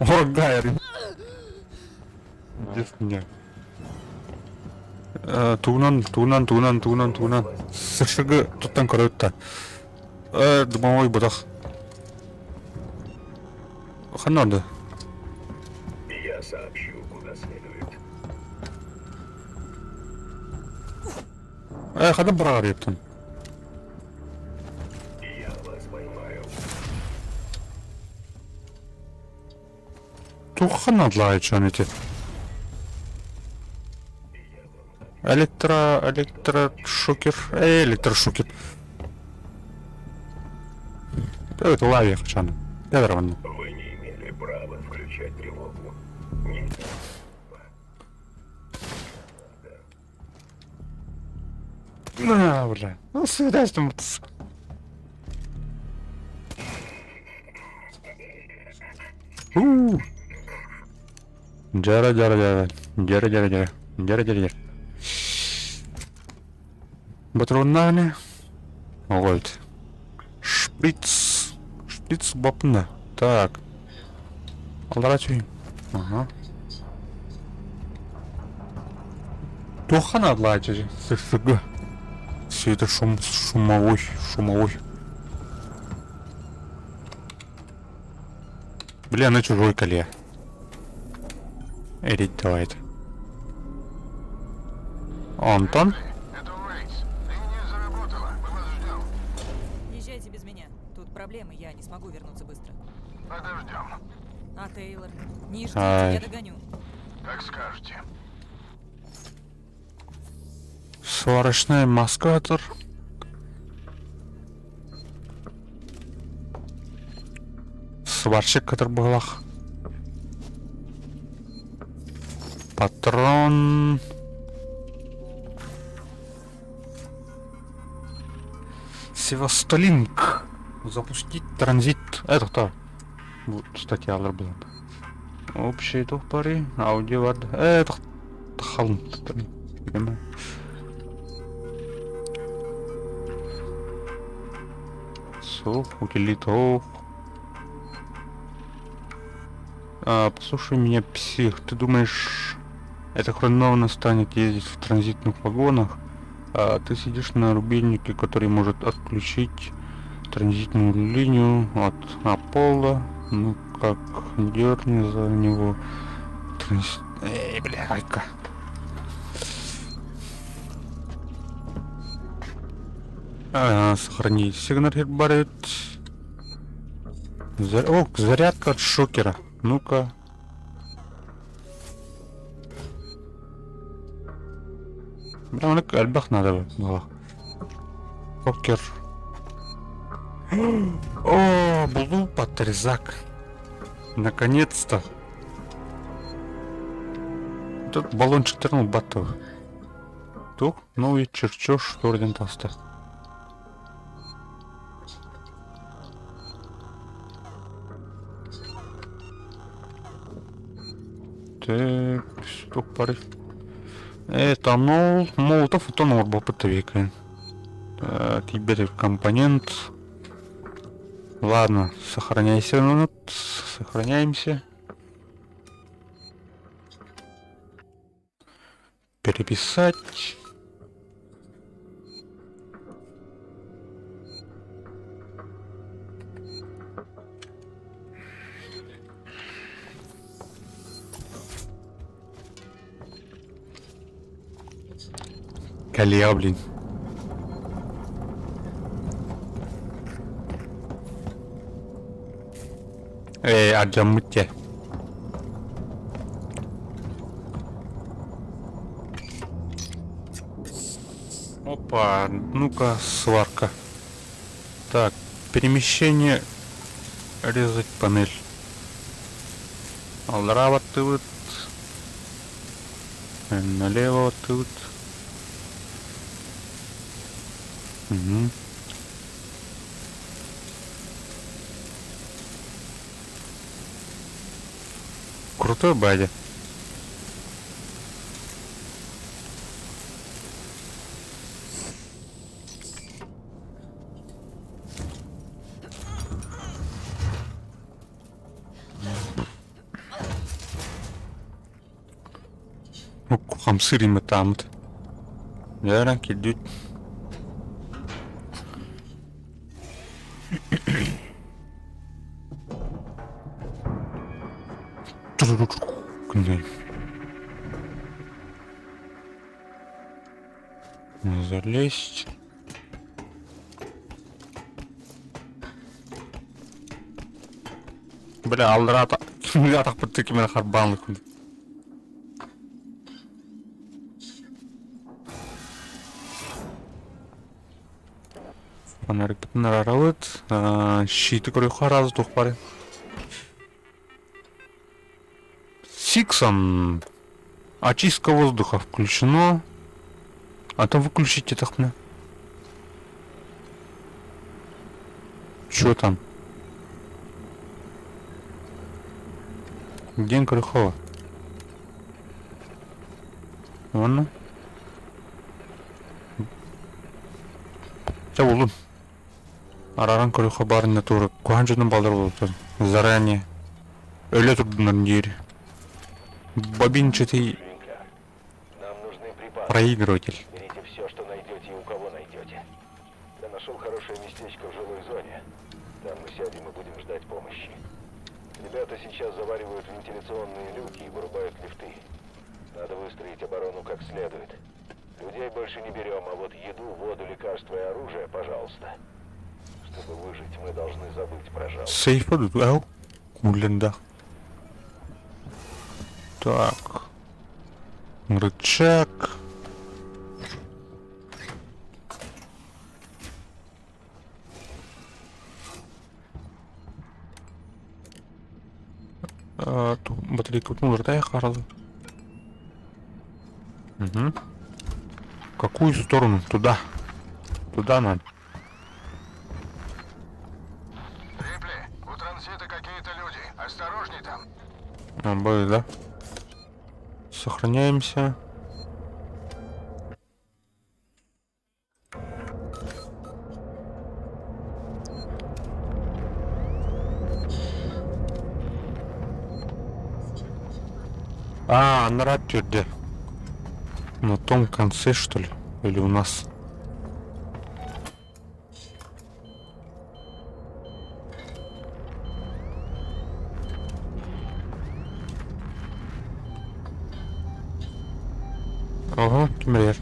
О, Гайр. Десня. Тугунан, тугунан, тугунан, тугунан, тугунан. СШГ туттан көрөттө. Дымовой бытах. Ханна орды? Я сообщу, куда следует. Хада быраар ептен. Я вас поймаю. Туохха надлаайчан ити? Электро... электрошокер... Электрошокер. Это лавия хачаны. Ядерванна. Вы не имели права включать тревогу. Не На, бля. Ну, свидание там. У. Дьэрэ, дьэрэ, дьэрэ. Дьэрэ, дьэрэ, дьэрэ. Дьэрэ, дьэрэ, дьэрэ. Ботуруоннаах Оҕо эбит. Шприц. Шприц бапна. Так. Аллара түһүм. Ага. Туохха наадалааччы сырсыгы. Все это шум, шумовой, шумовой. Бля, на чужой коле. Эрить давай это. Антон? Это Уэйтс. Линия заработала. Мы вас ждем. Езжайте без меня. Тут проблемы, я не смогу вернуться быстро. Подождем. А Тейлор? Не ждите, Ай. я догоню. Как скажете. Сварочная маскатор. Сварщик который быһылах. Патрон. Севастолинк. Запустить транзит. Это кто? Вот статьялар было. Общий тух пари. Аудио вад. Это халм. Сух, утилитов. А, послушай меня, псих, ты думаешь, это хреново станет ездить в транзитных вагонах? А ты сидишь на рубильнике, который может отключить транзитную линию от Аполло. Ну как, дерни за него. Транз... Эй, блядь-ка. А, сохранить сигнал барит. О, зарядка от шокера. Ну-ка. Бля, элбэх надо было. Шокер. О, Блу Патризак. Наконец-то. Тут баллончиктарын батты. Тух, новый чертеж орден таста. Так, что пары. Это нол, молотов, это нол, бапытовик. Теперь компонент. Ладно, сохраняйся, ну, сохраняемся. Переписать. Кэлиэҕэ блин. Ээ, ардьаммыт дьэ. Опа, ну-ка, сварка. Так, перемещение, резать панель. Аллараа баттыбыт. Налево баттыбыт. Угу. Крутой бадя. Хамсыыр иммытааммыт. Дьэ кирдүүт. Залезть. Бля, аллара атахпыт кимэн харбаан Фонарикпытын арарабыт. Щиты көрүөххэ араас туох бары. Сиксон. Очистка воздуха включено. А то выключите тахна. Чё там? День Крюхова. Уонна? Чэ буллум. Арааран көрүөххэ баар натура куһаҕан дьонун балар буолтун. Заранее. Өлө турдунар диир. Бобинчатый Нам нужны припасы. проигрыватель. Берите все, что найдете и у кого найдете. Я нашел хорошее местечко в жилой зоне. Там мы сядем и будем ждать помощи. Ребята сейчас заваривают вентиляционные люки и вырубают лифты. Надо выстроить оборону как следует. Людей больше не берем, а вот еду, воду, лекарства и оружие, пожалуйста. Чтобы выжить, мы должны забыть про жалость. Сейф ау. Кулленда. Так. Рычаг. Батарейка утнула, харалы. Угу. Какую сторону? Туда. Туда надо. Рипли, у транзита какие-то люди. Осторожней там. А, были, да? Сохраняемся. А, на где? На том конце, что ли? Или у нас? Ага, кимрер.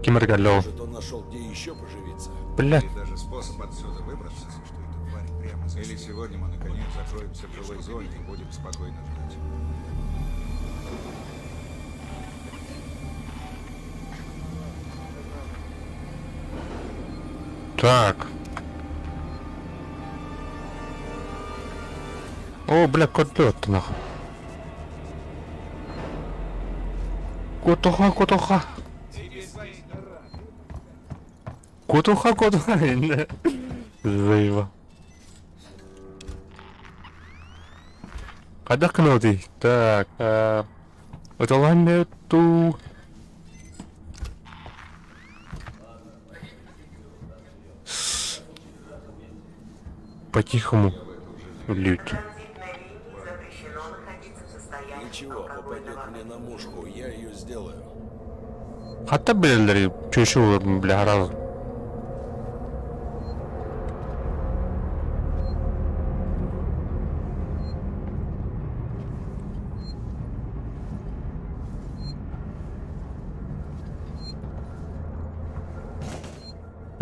Кимр галло. Может, он нашел, где еще поживиться? Блядь. Или даже способ отсюда выбраться. Что эта тварь прямо Или сегодня мы наконец закроемся в жилой зоне и будем спокойно ждать. Так. О, бля, кот нахуй. Котоха, котоха. Котоха, котоха. Заеба. Хайдах гынабытый? Так, ыталаан ту... По-тихому. Лють. Транзитной линии запрещено находиться в состоянии Ничего, попадет алкогольного мне на мушку, я ее сделаю. Хата билэллэр чөчү олорбун бля араас.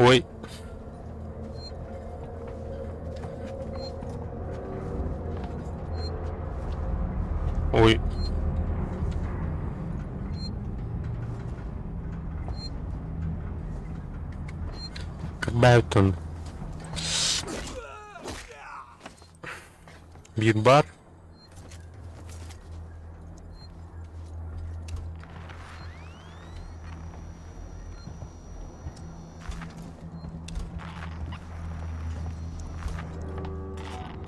Ой. Ой. Buiten. Биир баар.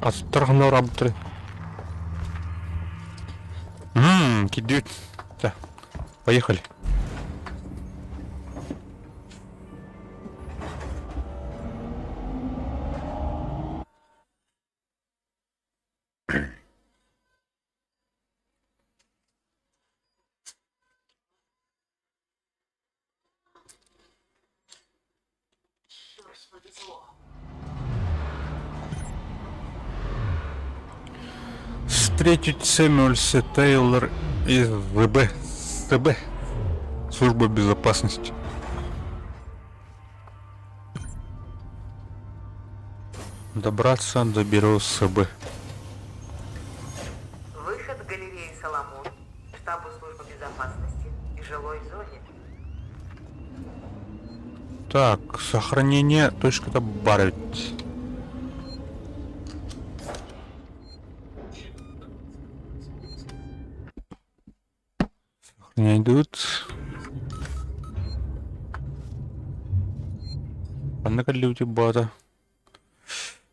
Астарханор абытры. Ммм, кидют. Да. Поехали. Встретить Сэмюэльса Тейлор из ВБ. СБ. Служба безопасности. Добраться до бюро СБ. Выход к галерее Соломон, штабу службы безопасности и жилой зоне. Так, сохранение. Точка-то барыть. Не идут. Ханна кэллибит баата.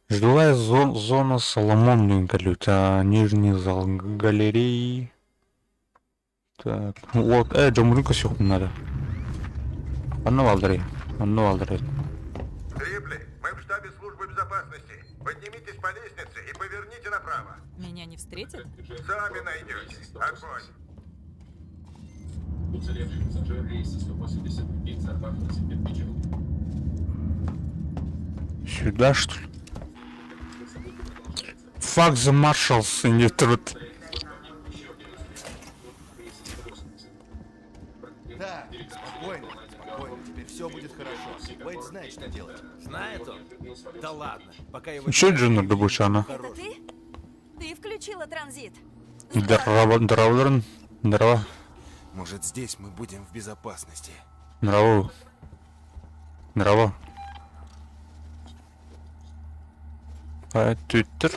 Жилая зона Соломон кэллибит. Нижний зал галереи. Так, вот, дьоммутун көрсүөхпүн наада. Онно баалларый, онно баалларый. Рипли, мы в штабе службы безопасности. Поднимитесь по лестнице и поверните направо. Меня не встретят? Сами найдете. Огонь. Сюда, что ли? Fuck the marshals in the truth. Так, спокойно, спокойно, теперь все будет хорошо. Уэйд знает, что делать. Знает он? Да ладно, пока его... Еще Джина Дубучана. Это ты? Ты включила транзит. Здорово, здорово, здорово. Может, здесь мы будем в безопасности. Здорово. Здорово. А Твиттер.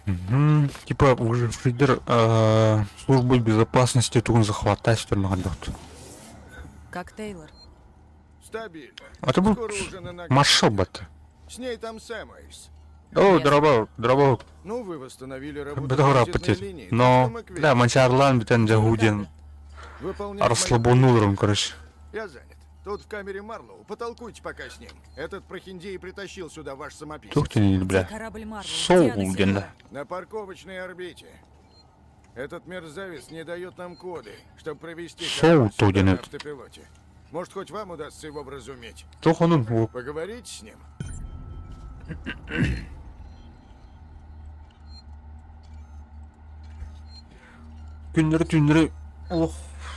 Угу. Типа уже лидер э, службы безопасности тугун захватать түрмөҕө Как Тейлор? Стабильно. А ты был Скоро уже на ногах. маршал бата. С ней там Сэмуэльс. О, здорово, здорово. Ну, вы восстановили работу Бедогра транзитной пытет. линии, Но, так что мы к да, вечеру. мачарлан битен жахуден. Выполнять мои- Расслабонулрум, короче. Я занят. Тут в камере Марлоу. Потолкуйте пока с ним. Этот прохиндей притащил сюда ваш самописец. Тух ты, бля. Где корабль Марлоу? Соул, Где она ден, да. На парковочной орбите. Этот мерзавец не дает нам коды, чтобы провести Соул корабль сюда Тодин на это. автопилоте. Может, хоть вам удастся его вразумить. Тух он, Поговорите с ним. Күннэри түүннэри олох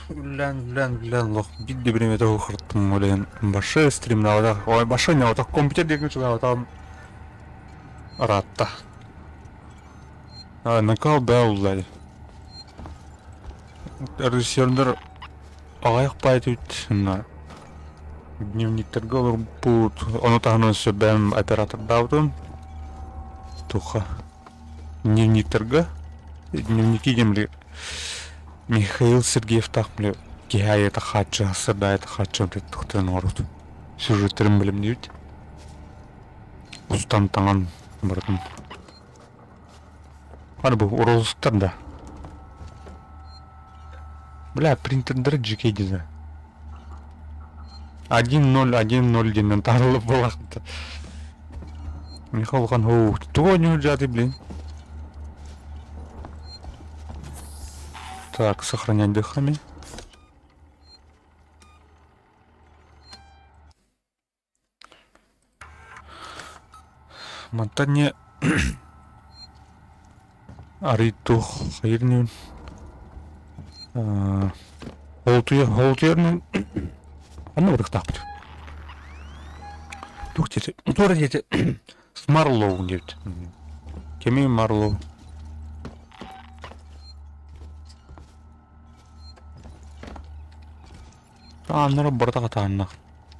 үлэлээн үлэлээн үлэлээн олох биир да бириэмэтэ уһуктум үлээн большой стримнаабатах ой большой ньаабатах компьютер диэки чугаабатаҕым ыраатта. А, накал да уллай. Режиссердар аҕыйах баайытыбыт мына дневниктергэ олорбут ону таһынан сөбэм оператордаабытым туха дневниктергэ дневники диэн били Михаил Сергеевтаах били киһи айыта хааччы сырдаайта хааччы били туохтарын оҥорбут сюжеттэрин бэлэмниибит устан таҥан барытын Аны бу уролустар да Бля, принтердары дьикэй дии 1-0, 1-0 диэннэн таарыллар буолаахта. Михаил улахан һуу, тугу оонньуур дьаатый, блин? Так, сохранять дыхание. Мантан не Арый туох хайыр инибин Холтуйар Ханна барыахтаахпыт? Туох диэти? Туора диэти Смарлоу диэбит. Кими Марлоу? Ааннара барыта хатааннах.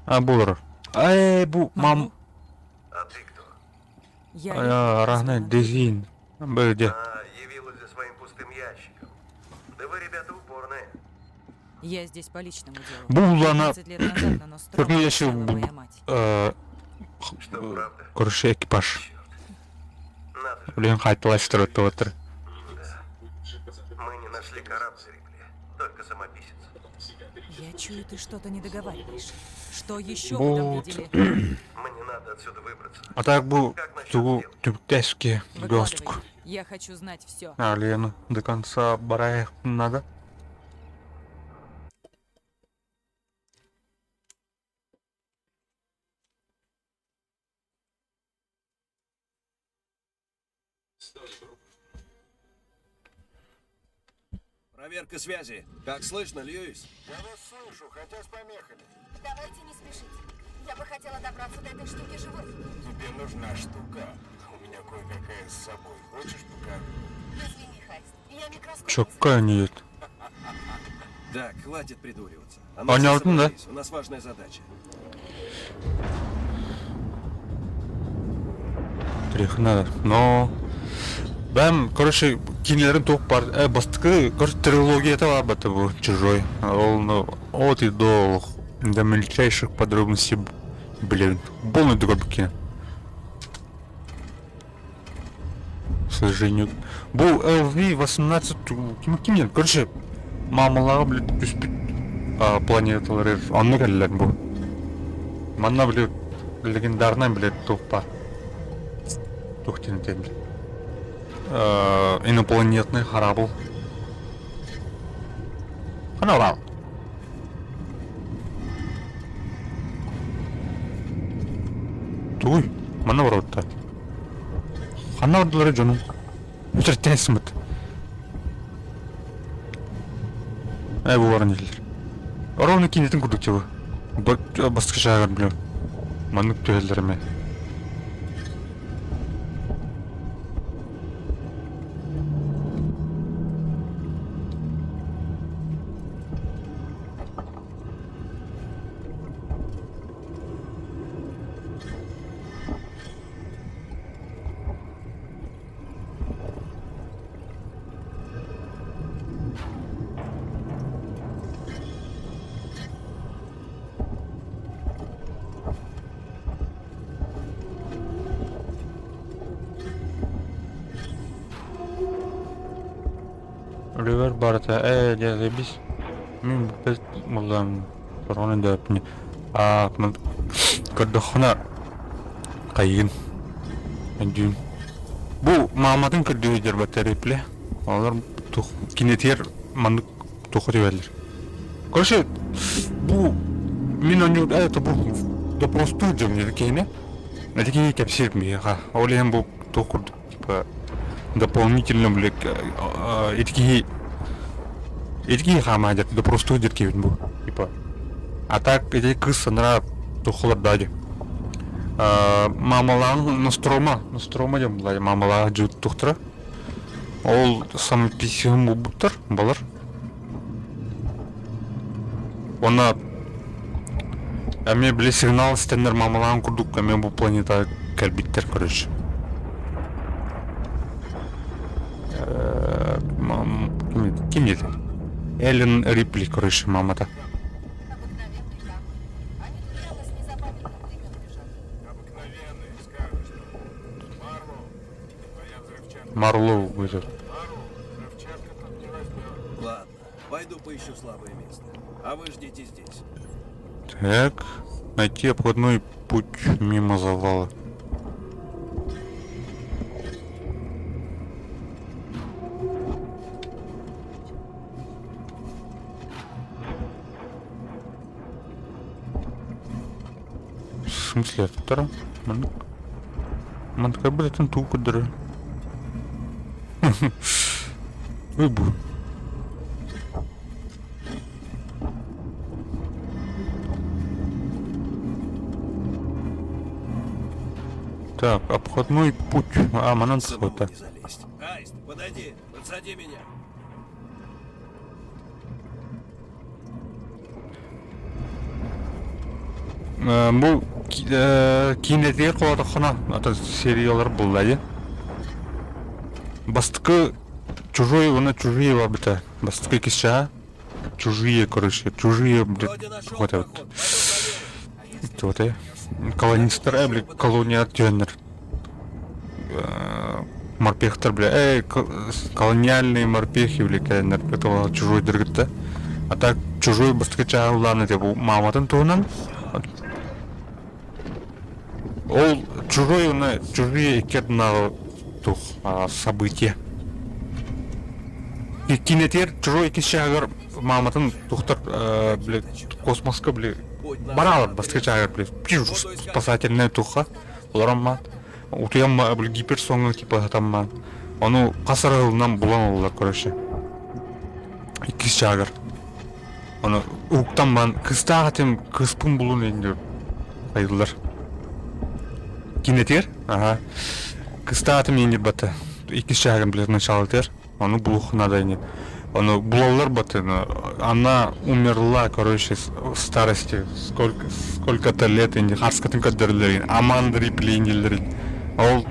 А бу олорор. Эй, бу мам... А ты кто? Я Арахна Дезин. Б, где? А, явилась за своим пустым ящиком. Да вы, ребята, упорные. Я здесь по личному делу. Бу 15 лет назад на Ностромо Көрүҥ ящик исчезла моя мать. Что, правда? Короче, экипаж. Надо же. Блин, хайтылаштыр өттү Мы не нашли корабль, Рипли. Только самописец. Я чую, ты что-то не договариваешь. Что еще вы там Вот. видели? Мне надо отсюда выбраться. А так бу Как насчет тугу дел? түбүктэски гостук. Выкладывай. Я хочу знать все. А, Лену до конца бараях надо. Проверка связи. Как слышно, Льюис? Я вас слышу, хотя с помехами. Давайте не спешить. Я бы хотела добраться до этой штуки живой. Тебе нужна штука. У меня кое-какая с собой. Хочешь, покажу? Извини, Хайст. Я микроскоп. не Чокка нет. Так, хватит придуриваться. А Понятно, да? У нас важная задача. Трех надо. Но... Бэм, короче, кинилэрин туох бар, э, бастакы, короче, трилогията баар бата бу, Чужой. Ол, ну, от и до, до мельчайших подробностей, блин, полный дробки. К сожалению. Бу LV-18, ким ким короче, мамалара, блин, түспүт планеталары онно кэллэр бу. Манна, блин, легендарная, блин, туох баар. Туох диэн этиэм, блин. Инопланетный хараабыл. Хана баар. Тугуй? Манна барбыттар. Ханна бардылар дьонум? Бүтэртэн сымыт. Э, бу баран иһиллэр. Ровно кинитин курдук типа. Бастакы шагар билем. Маннык түһэллэр эмэ. Ривер барыта ээ дьэ заебись. Мин бүппэт буоллаҕым сороҕун өйдөөбөппүн аа көрдөххүнэ хайыгын өйдүүм. Бу мааматын көрдүү сылдьарбат Рипли. Олор тух кинэтигэр маннык туохха түбэллэр. Короче, бу мин оонньуур это бу допростуур дьон киһини. Ити киһи кэпсиир миэхэ. Ол иһин бу туох курдук типа дополнительно блядь ити киһи ити киһи хаамаа дьэ допростуур диир киһибин бу типа а так ити кыыс санаа туххулардаадьы маамалааҕын Нострома Нострома диэн булаайы маамалааҕа дьууттуохтара ол самописиһын булбуттар балар уонна эмиэ били сигнал истэннэр маамалааҕын курдук эмиэ бу планетаҕа кэлбиттэр короче ким диэтэ Эллен Рипли короче маамата Обыкновенный ямы. Они тут явно с незапамятных времен лежат. Обыкновенный, скажешь что. Марлоу, твоя взрывчатка. Марлоу этот Марлоу, взрывчатка тут не возьмет. Ладно, пойду поищу слабое место. А вы ждите здесь. Так, найти обходной путь мимо завала. В смысле, автора? Маннык. Маннык бу тугу көрдөрөр. Ой бу. Так, обходной путь. А, манан Самому схота. не залезть. Аист, подойди, подсади меня. Бу киинэтигэр холоотоххуна, ата сериялар булла дии. Бастакы чужой уонна чужие барбыта. Бастакы иккис чужие, короче, чужие, блядь, Вроде нашел вот проход. этот. Пойду проверю. Вот э. Колонистар, бля, колония түһэннэр. Морпехтар, бля, колониальные морпехи, бля, кэлэннэр, это чужой дыргытта. А так, чужой бастакы чааһылаан этэ бу мааматын туһунан. Ол чужой уонна чужие икки ардынааҕы туох событие. Киинэтигэр чужой иккис чааһыгар мааматын тухтар били космоска били бараалар бастакы чааһыгар били спасательная туха олорон маат утуйан били гиперсоҥҥа типа сатаммаан ону хас арыһылынан булан ыллар короче иккис чааһыгар ону уһуктан баран кыстаах этим кыспын булун инде айыллар киинэтигэр аха кыстаах этим инде бата иккис чааһыгар билэр началытыгар Ону булуох надо ини. Ону булаллар батын. Она умерла, короче, в старости. Сколько, сколько-то лет инди. Харскатын көрдөрүллэр. Аманда Рипли индиллер. Ол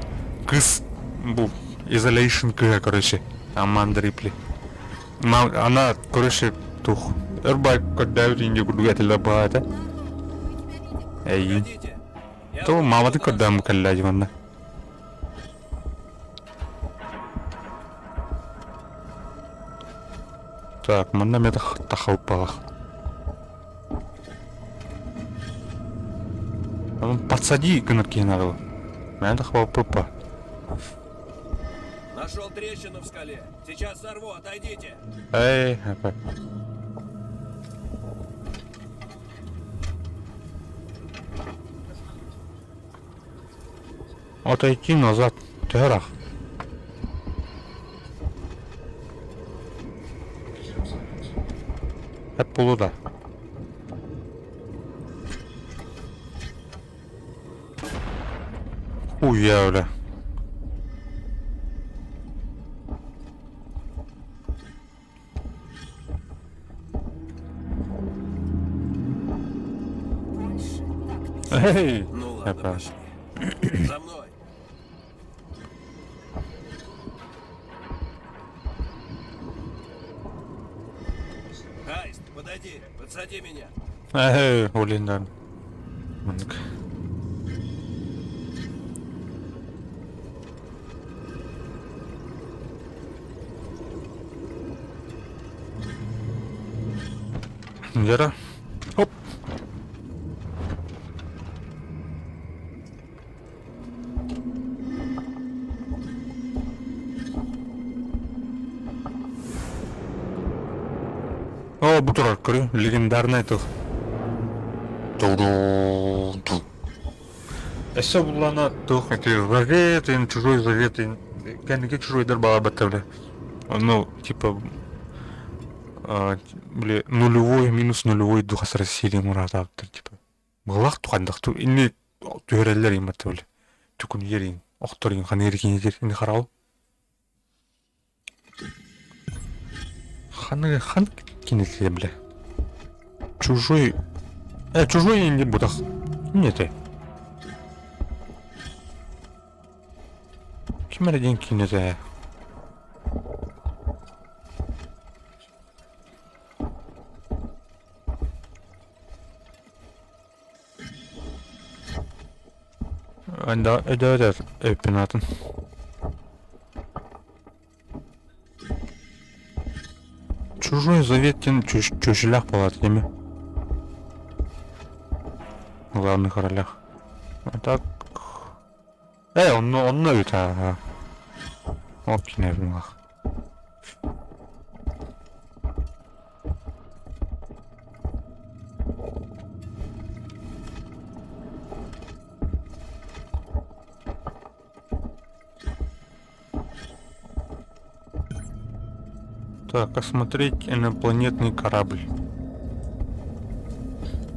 кыз бу Isolation кыһа, короче. Аманда Рипли. Она, короче, тух. Өр бай көрдөөбүт инди курдук этилер баата. Эйин. Погодите. Я То вот маматын что-то көрдөөн нашел. кэллээ манна. Так, манна эмиэ тахалпалах. Подсади гынар киһи наада. Мэн тахалпыппа. Нашел трещину в скале. Сейчас сорву, отойдите. Эй, опять. Отойти назад. Төһө Hep bulu да. Хуя, бля. Больше так не Эй! Ну ладно, Опа. пошли. За мной. Аист, подойди, подсади меня. Эй, блин, да. Маннык. Вера. Оп. О, бу турар көрү. Легендарный тух. Ту-ду-ду. Өссө буллана туох эти завет, чужой завет, кэнники чужойдар баҕарбаттар бile. Ну, типа, бile нулевой, минус нулевой духа с России муратаабыттар, типа. Быһылаах тухайдах инни түһэрэллэр имматта бile. Түкүн ерин, охтор ин ханыр кинетер ини харал. Ханы хан кинетер бile. Чужой, чужой инди бутах. Нет, Ким эрэ диэн киинэтэ Өйдөөтөр өйпүн аатын. Чужой завет диэн чүчүлээх буолаат дии Главных ролях. А так... онно онно эбит аа. Ол киинэбин ылах. Так, осмотреть инопланетный корабль.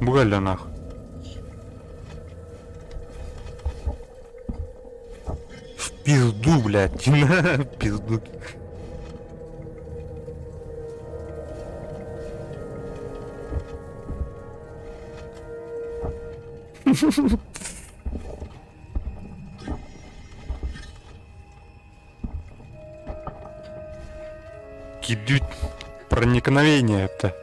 Бу кэллэ нах. В пизду, блядь. В пизду. Кидють проникновение это.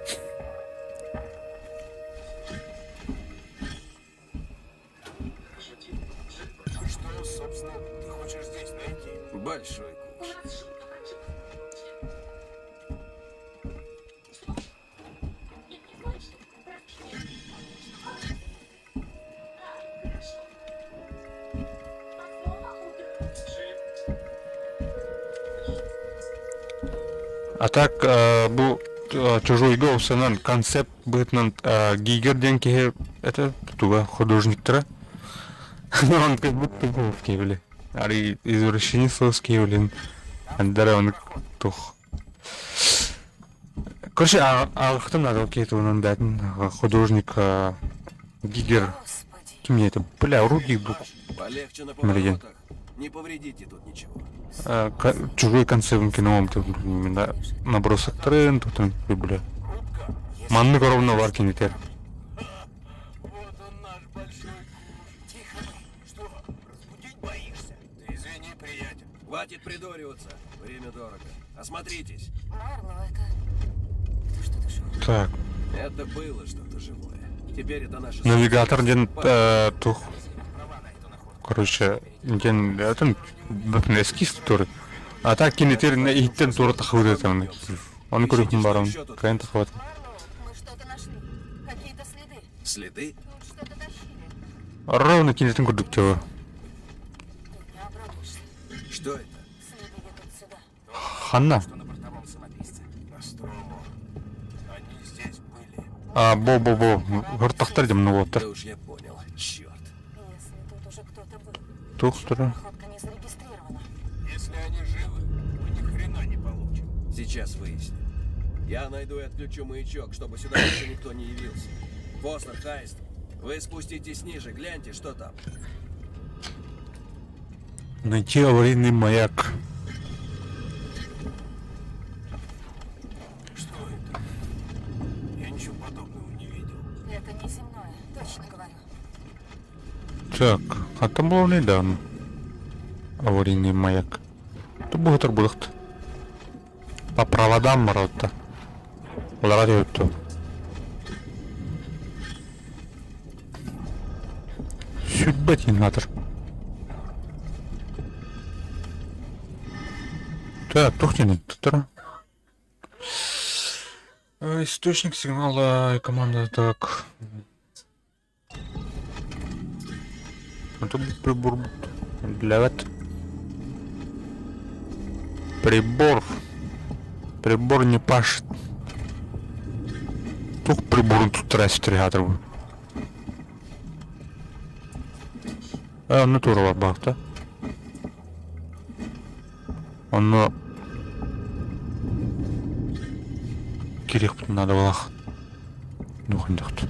Что, собственно, ты хочешь здесь найти? Большой куш. А так э, бу э, чужойга устанан концепт быһыытынан э, Гигер диэн киһи это туга художниктара. Он как будто был в Киевле. Ари извращенец с Киевлин. Андара тух. Короче, аҕыхтан надо киһи туһунан бээтин художник э, Гигер. Ким это? Бля, руки Полегче на Блин. поворотах. Не повредите тут ничего. Чужой концепт кино именно набросоктарын тутан бля. Маннык ровно бар кинитер. Вот он наш большой куш. Тихо вы. Что, разбудить боишься? Ты извини, приятель. Хватит придуриваться. Время дорого. Осмотритесь. Марлоу, это... Это что-то живое. Так, Это было что-то живое. Теперь это наша... навигатор диэн э, тух. Короче, диэн это эскиз туры. А так кинитер иһиттэн тура тахыбыт этэ. Оны көрүхүн барам. Кайын тахыбат. Марлоу, мы что-то нашли. Какие-то следы. Следы? Тут что-то тащили. Ровно кинитин курдук тего. Ты не обрадуешься. Что это? Следы ведут сюда. Ханна. Что на бортовом самописце? Ностромо. Они здесь были. А, бо-бо-бо. Гортахтар дем ну вот. Да уж я понял. Черт. Если тут уже кто-то был. Тух тура. Находка не зарегистрирована. Если они живы, мы ни хрена не получим. Сейчас выясним. Я найду и отключу маячок, чтобы сюда больше никто не явился. Фостер, Хайст, вы спуститесь ниже, гляньте, что там. Найти аварийный маяк. Что это? Я ничего подобного не видел. Это не земное, точно говорю. Так, а там было недавно. Аварийный маяк. Ту бугатар булыхт. По проводам маротта. Улара өттү. Сүрбэт инатор. Так, тухтин туттара. Источник сигнала и команда так. Это прибор для вот. Прибор. Прибор не пашет. Тух приборун тут трясет регатор. А, натура бахта. Оно кирих надо было. Ну, хандахт.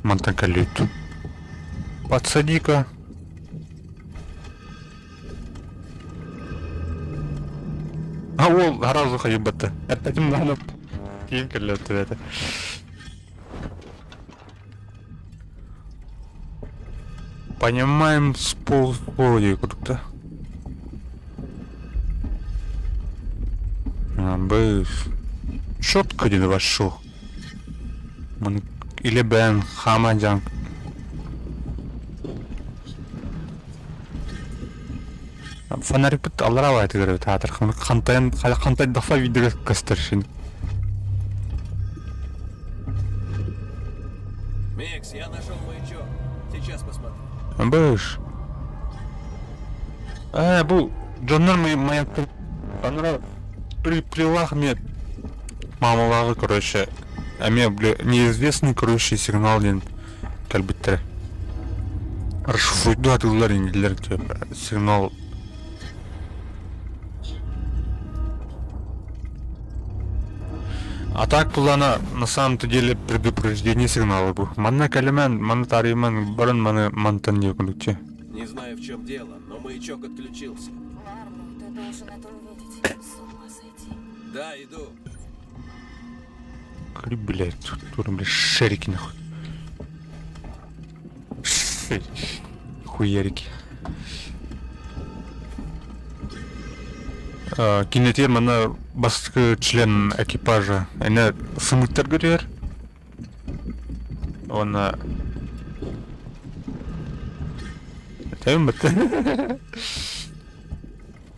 Мантан калют. Подсади-ка. А ол сразу хайбата. Это надо. Ким калют это. Понимаем с полусловия как-то. Быс. Четко один вошел. Или бен хамадян. Фонарик бит аллара айты көрөбүт театр. Хантайын хантай дафа видео көстөршүн. Микс, я нашел маячок. Сейчас посмотрю. Быш. Э, бу Джоннар моя Анра при прилах мне мамалары, короче. А мне, бля, неизвестный, короче, сигнал ден калбиттер. Расшифруйдуу атыылар иннилэр сигнал А так плана на самом-то деле предупреждение сигнала бу. Манна кэлимэн, манна таарыйыман, баран маны мантан диye курдук Не знаю, в чем дело, но маячок отключился. Марлоу, ты должен это увидеть. С ума сойти. Да, иду. Кри, блядь, тут, блядь, шерики нахуй. Хуярики. Кинетир манна бастакы член экипажа. Эне сымыттар көрүөр. Уонна Этэбин бытты.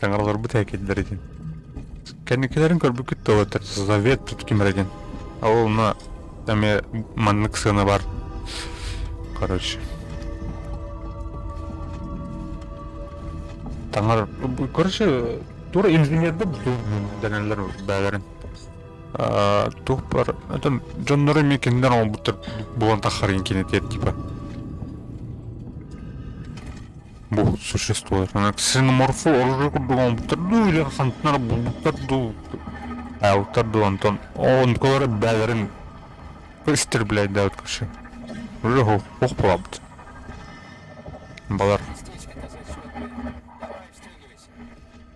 Таҥараларбыт ээкэйдэр диэн. Кэнникилэрин көрбүккүт да уоттар завет тут ким эрэ диэн. Ол онно эмиэ маннык сыана бар. Короче. Таҥар короче тура инженердэр дэнэллэр бээлэрин. Туох бар это дьоннору эмиэ кинилэр оҥорбуттар буолан таххарын кинитиэр типа. Бу существует. Ксеноморфу оружие курдук оҥорбуттар дуу или хантан булбуттар дуу аабыттар дуу онтон онтукалара бээлэрин истребляйдаабыт короче. Уже ох буолабыт. Балар.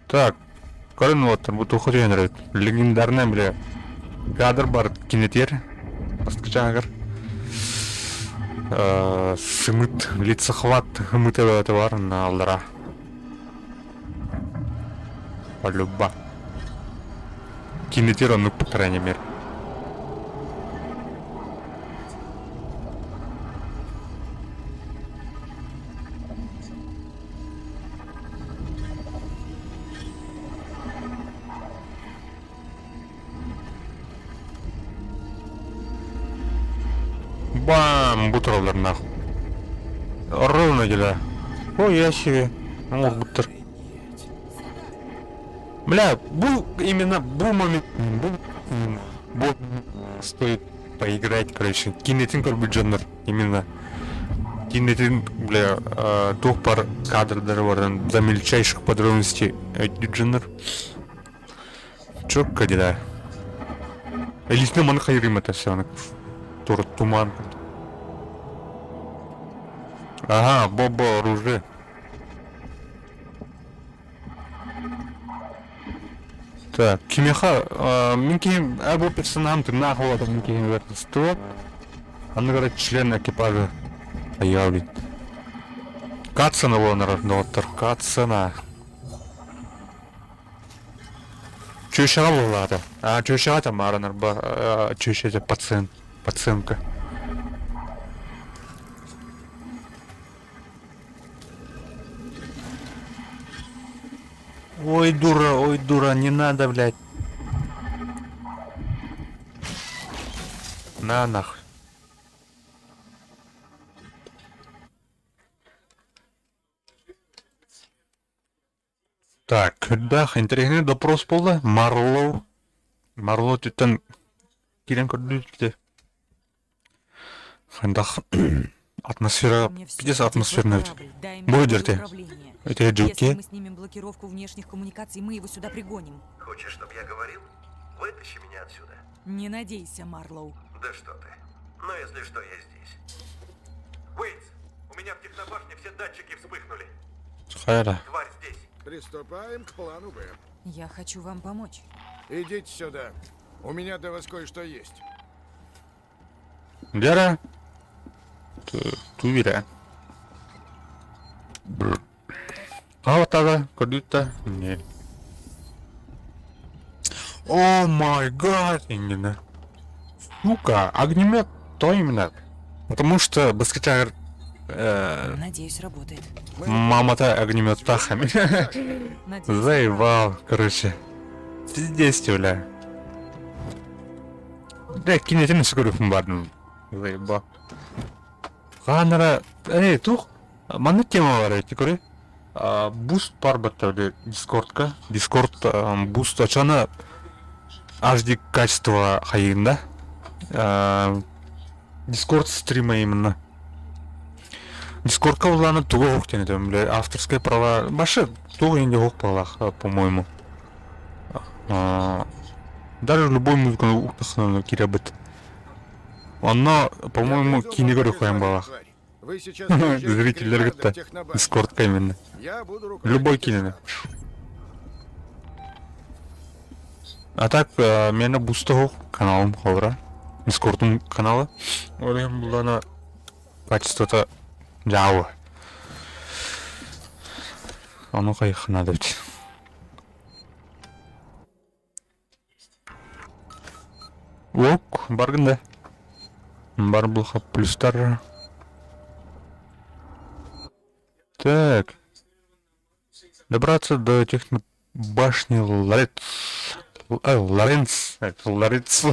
Так, көрөн уоттар бу туохха түһэн эрэбит? Легендарная бile кадр бар кинетиэр бастакы сымыт лицехват ымыта бөҕөтө бар аллара полюба кинетиэр оннук по крайней мере Бам! Бу тураллар нахуй. Ровно дела. Ой, я себе. Оҥорбуттар. Бля, бу именно бу момент бу, бу стоит поиграть, короче. Киинэтин көрбүт дьоннор именно киинэтин бля туох бар кадрдары баран до мельчайших подробностей өйдүүр дьоннор Четко дела. Лично маны хайырым это все тур туман. Ага, бобо оружие. Так, кимиэхэ мин киһим бу персонажым тыыннаах буолата мин киһим стоп. Аны говорит член экипажа заявлен. Катсана буолан доҕоттор, Катсана. Чүөчэҕэ буоллаата. А, чүөчэҕэ тамааран арба чүөчэ пациент, пациентка. Ой, дура, ой, дура, не надо, блядь. На нахуй. Так, көрдөөх интэриэһинэй допрос буолла. Марлоу. Марлоу түттэн киирэн көрдүүт Хайдах атмосфера Мне все пиздец равно, атмосферная корабль. Дай Бу мне дерте. управление. Эти Если дюки. мы снимем блокировку внешних коммуникаций, мы его сюда пригоним. Хочешь, чтобы я говорил? Вытащи меня отсюда. Не надейся, Марлоу. Да что ты. Но если что, я здесь. Уэйтс, у меня в технобашне все датчики вспыхнули. Хайра. Тварь здесь. Приступаем к плану Б. Я хочу вам помочь. Идите сюда. У меня для вас кое-что есть. Вера. Тувира. Хаатага көрдүттэ не. О май гад именно. Сука, огнемет то именно. Потому что баскетар Надеюсь, работает. мамата огнемет тахами. Надеюсь. Заебал, короче. Пиздец, бля. Бля, кинетин сүгүрүхүн бардым. Заебал. Хаанара, эй, тух, маннык тема бар эти, көрө. Буст бар баттар Дискордка. Дискорд буст ачана HD качество хайында. Дискорд стрима именно. Дискордка улаана тугу оһох диэн этим, бля, авторское права. Башы туох инде оһох балах, по-моему. Даже любой музыканы уктахына киребит. Онно, по-моему, кини көрө балах. Вы сейчас приезжаете к Зрительдер Рикардо в кытта. технобашню. Дискордка именно. Я буду Любой руководить кинени. штабом. А так, мені бустого каналым холра. Дискордум каналы. Ол булана качествота жауы. Ону хайхына деп. Ок, баргын да. Бар булха плюстар. Так. Добраться до технобашни Лорец. Лоренц. Лорец.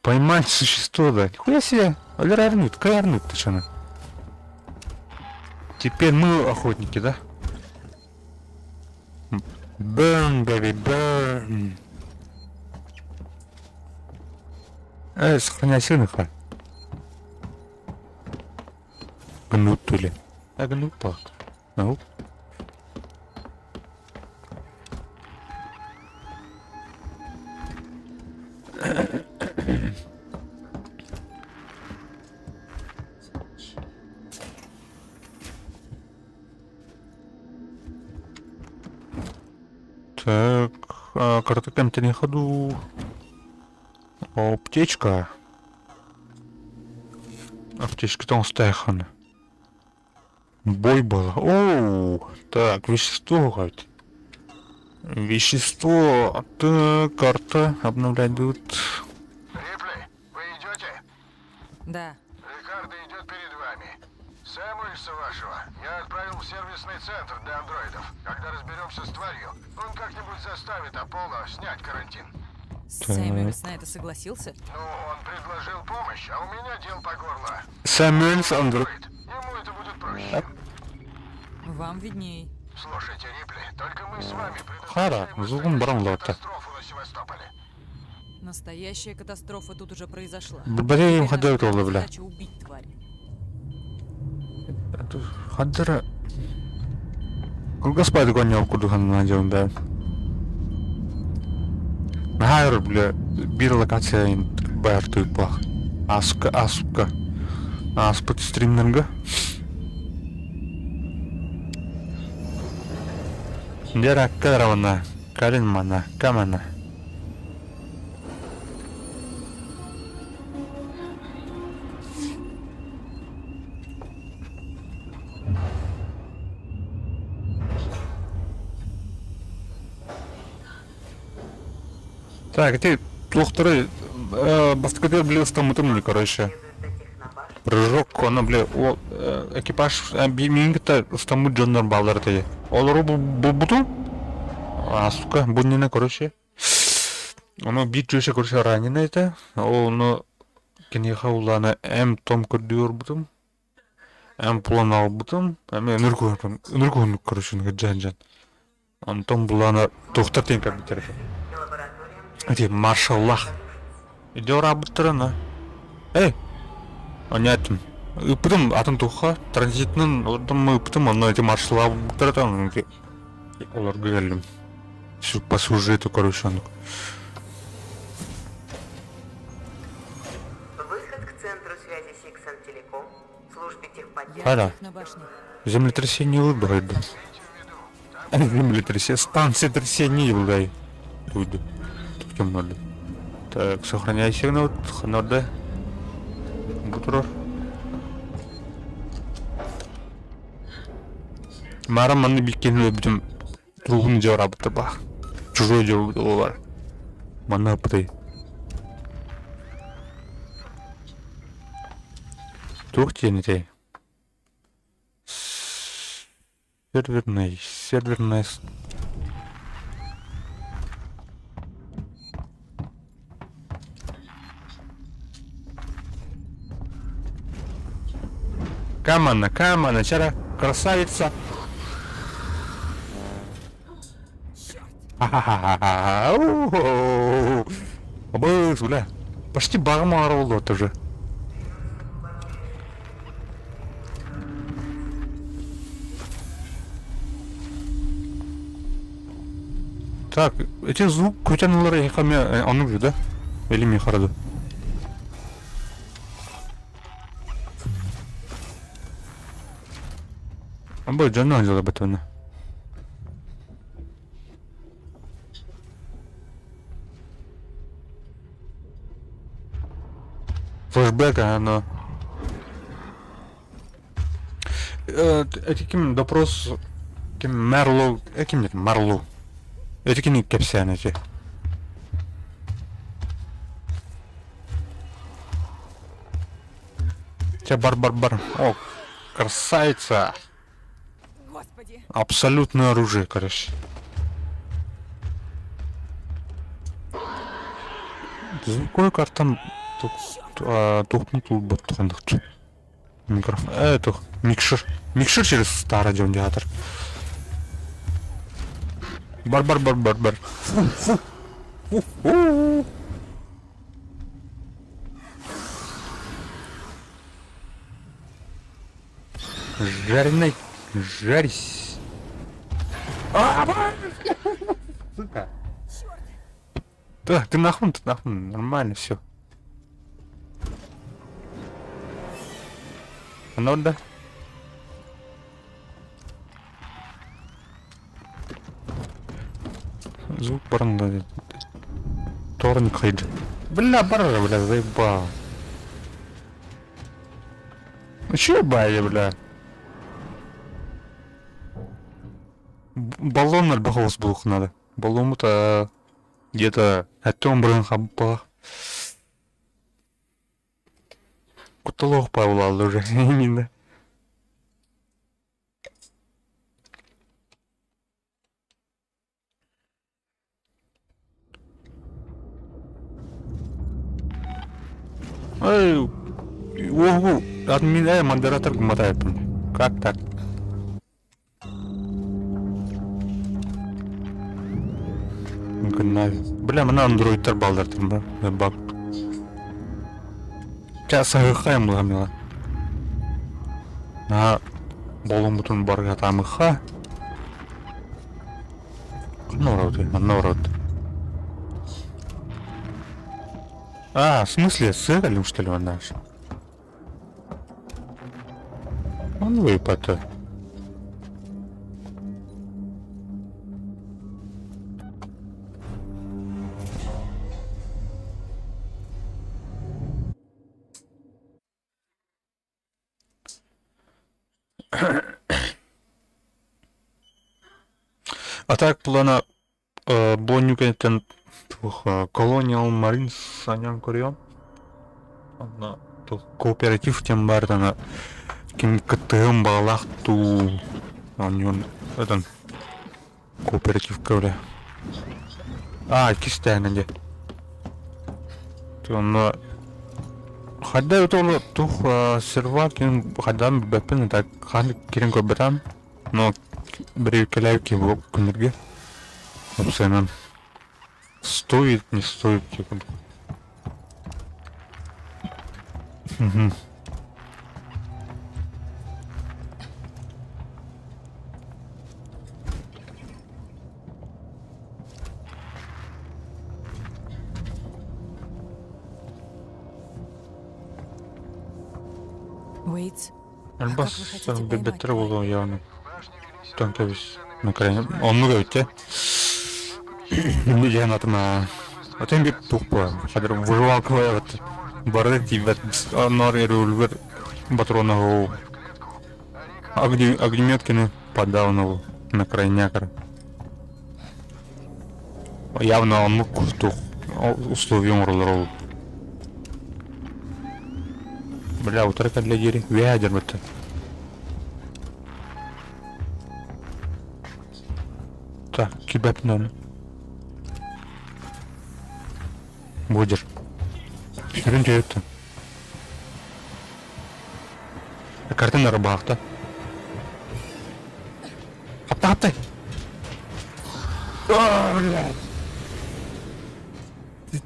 Поймать существо, да. Нихуя себе. Алерарнут, каярнут, ты что? Теперь мы охотники, да? Burn, baby, burn. Эй, сохраняй силы, хай. Гнут или? А гнут пак. Ну. Так, карта не ходу. Аптечка. Аптечка там стахан. Бой был. Оу, так, вещество говорит. Вещество. Так, карта обновлять будут. Рипли, вы идете? Да. Рикардо идет перед вами. Сэмуэльса вашего я отправил в сервисный центр для андроидов. Когда разберемся с тварью, он как-нибудь заставит Аполло снять карантин. Сэмюэльс на это согласился? Ну, он предложил помощь, а у меня дел по горло. Сэмюэльс андроид. Ему это будет проще. Вам видней. Слушайте, Рипли, только мы с вами Хара, зугун баран катастрофу на Севастополе. Настоящая катастрофа тут уже произошла. Блин, Теперь ходил наша бля. задача убить тварь. Хаддара. Кылгас баайы курдук надеем да. Нахайр, бля, бир локация бар туйпах. Аска, аска. Аспыт стримнерга. Дера кадравана, калин мана, камана. Так, ты тухтары бастыкы бля стамытым короче. Прыжок, она, бля, о, экипаж бимингта стамыт джоннар балдар ты. Олору бу буту? А, сука, буннина, короче. Оно бит чөшө короче ранено это. Ону киниха улана эм том көрдүөр бутум. Эм план албытым. Эм өнүркү өнүркү короче жан жан. Антон булана тухтар тен как битер. Эти маршаллах. Идёр абыттырына. Эй! Онятым. Ыпытым атын туха транзитнын ордом ыпытым онно эти маршалла буттыратан оларга келдим. По сюжету, короче, он. Выход к центру связи Сиксон Телеком, службе техподдержки. Хара. Землетрясение выбрали. Землетрясение. Станция трясения блядь. Тут. Тут темно. Так, сохраняй сигнал. Ханорда. Бутурор. Марам манны биккен бүтүм другун жора ба. Чужой жора бар. Манна пытай. Тух тенете. Серверный, серверная... Камана, камана, чара, красавица. Ха-ха-ха-ха. Быс, бля. Почти багмар болды тоже. Так, эти звук көтөн ылар эһиэхэ эмиэ оннук да? Или миэхэ эрэ Бу дьону дьылабыт уонна. Флешбэк, оно. Эти ким допрос ким Мерлоу, ким нет, Марлоу. Эти кини кэпсээн эти. Че бар-бар-бар. О, красавица. Господи. Абсолютное оружие, короче. Звуковой картам тухнут лубот Микрофон. Тух. Микшер. Микшер через старый радиометр. Бар бар бар бар бар. Фу, фу. Фу, фу. Жареный. Жарись. А, Сука. Так, ты нахуй, ты нахуй, нормально все. Ну да. Звук баран Торн хайд. Бля, бара, бля, заебал. Ну че бали, бля? Баллон альбахолос булух надо. Баллон-то где-то Артем Брын хаббах. Куталох Павла уже именно. Эй, ого, админ, эй, модератор мотает. Как так? Бля, мына андроидтар балдартым ба, бак. Сейчас сахыхайм буламила. На болумутун барга тамыха. Нород, нород. А, в смысле, с что ли, он наш? Ну и потом. А так плана Боннюкентен Colonial Marines санян көрүөм. Онно кооператив диэн баар даҕаны ким кыттыһыан баҕалаах дуу оонньуон этэн кооперативка бля. А, иккистээнэ дии. Онно хайда это ол тух сервак хайдаан билбэппин так хаһан киирэн көрбөтөм. Но бириэкэлээбит киһи буолуп күннэргэ уопсайынан стоит, не стоит типа. Мгм. Уэйтс, Альбас билбэттэрэ буолуо явно. Тон кэбис. Накарен оннук эбит те. Инде дьиһэн атыма. Отын бит тух буо. Хадыр выживалка эбит. Бары тиийбэт онноор револьвер патрона огнеметкины подал на крайнякар. Явно оннук тух условия оҥороллор ол. Бля, утары кэллэ диэри үөһээ дьарбыттар. Так, кибэпнэн. Будешь. Сүрүн төйөттөн. Картина рыбаахта. Хапта хаптай. А, блядь.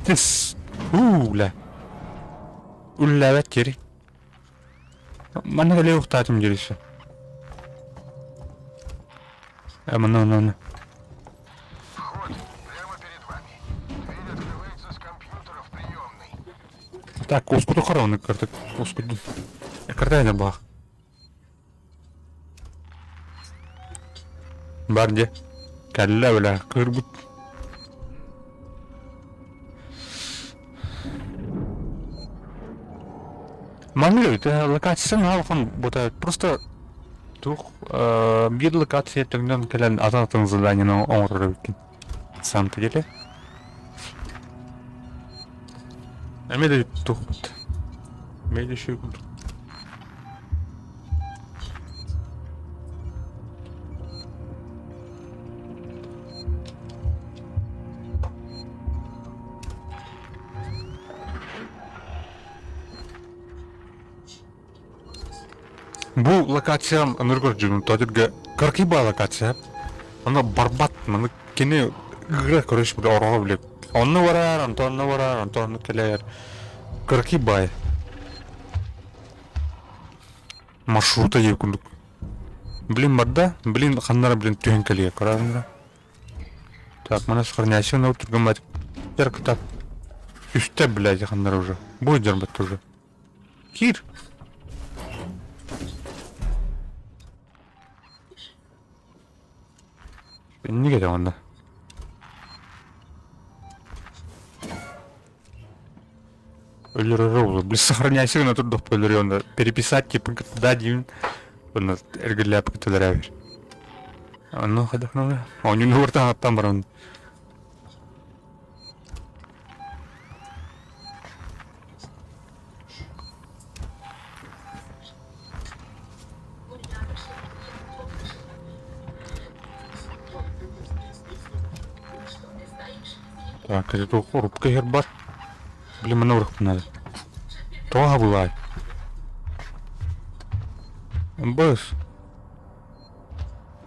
Тис. У, бля. Үллээбэт кири. Манна кэлиэ ухтаатым дьирисе. Э, манна, манна, манна. Так, ускуту хорону картı ускудun. Карта ne bak. Бар дьэ. Кэллэ бля, кырбыт. Маннык это локация наалхан бута просто туох биир локация төҥнөн кэлэн атын-атын заданиены оҥорор эбиккин. Самом-то деле. Эмиэ да туох Эмиэ да үчүгэй курдук. Бу локациям ыныргыр дьонун тоотүргэ кыракый баа локация. Онно барбат маны кини ыгыра көрүш бile ороҕо бile. Онно барар, онтон барар, онтон кэлэр. Кыракый баай. Маршрута диир курдук. Блин барда, блин ханнара блин түһэн кэлиэ көрөөрүҥ Так, маны сохраняйся на түргэн Так, Үстэ, блядь, ханнара уже. Будет дьарбат уже. Кир! Инник этэ онно. Өлөрөрө буолуо. Блин, сохраняйся гына турдахпа өлөрүө онно. Переписать типа да диин. Онно эргиллээппит өлөрөөбүр. Онно хайдах гына Оонньууну ууртан баран. Так, это рубка иһэр бар. Блин, манна урукпун надо. Тоҕо хабылаай? Быс.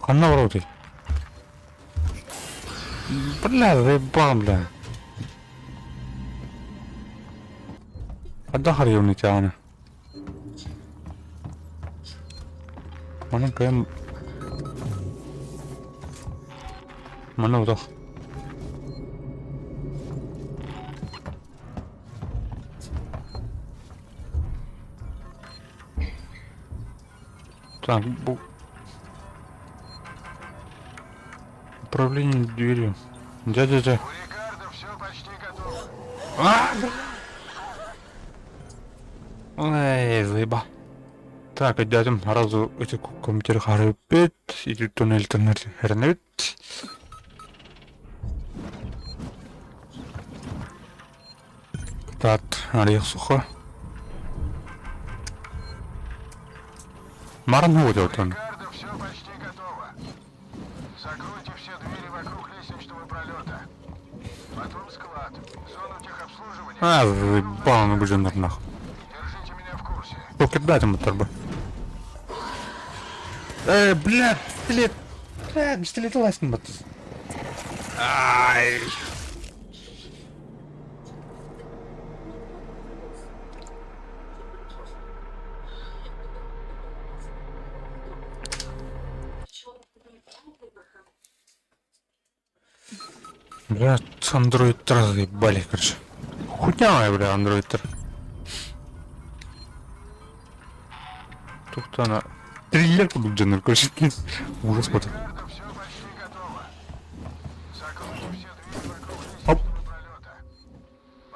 Ханна барабытый? Бля, заебал, бля. Хайдах арыйабын ити Манан кыайан Манна утах. Так, бу... Управление дверью. Дядя-дядя. А, Ой, заеба. Так, дядям сразу эти компьютер харыппит, или туннель туннель хернет. Так, орех сухо. Маран вот он. все почти готово. Закройте все двери вокруг лестничного пролета. Потом склад, зону техобслуживания. А, заебал, ну блин, нахуй. Держите меня в курсе. Покидать ему торбы. Эй, бля, пистолет. Бля, пистолет ластин бат. Ай. Бля, андроидтар заебали, короче. Хуйня моя, бля, андроидтар. Тут она... Триллер курдук дьоннор, короче. Ужас какой-то. Оп.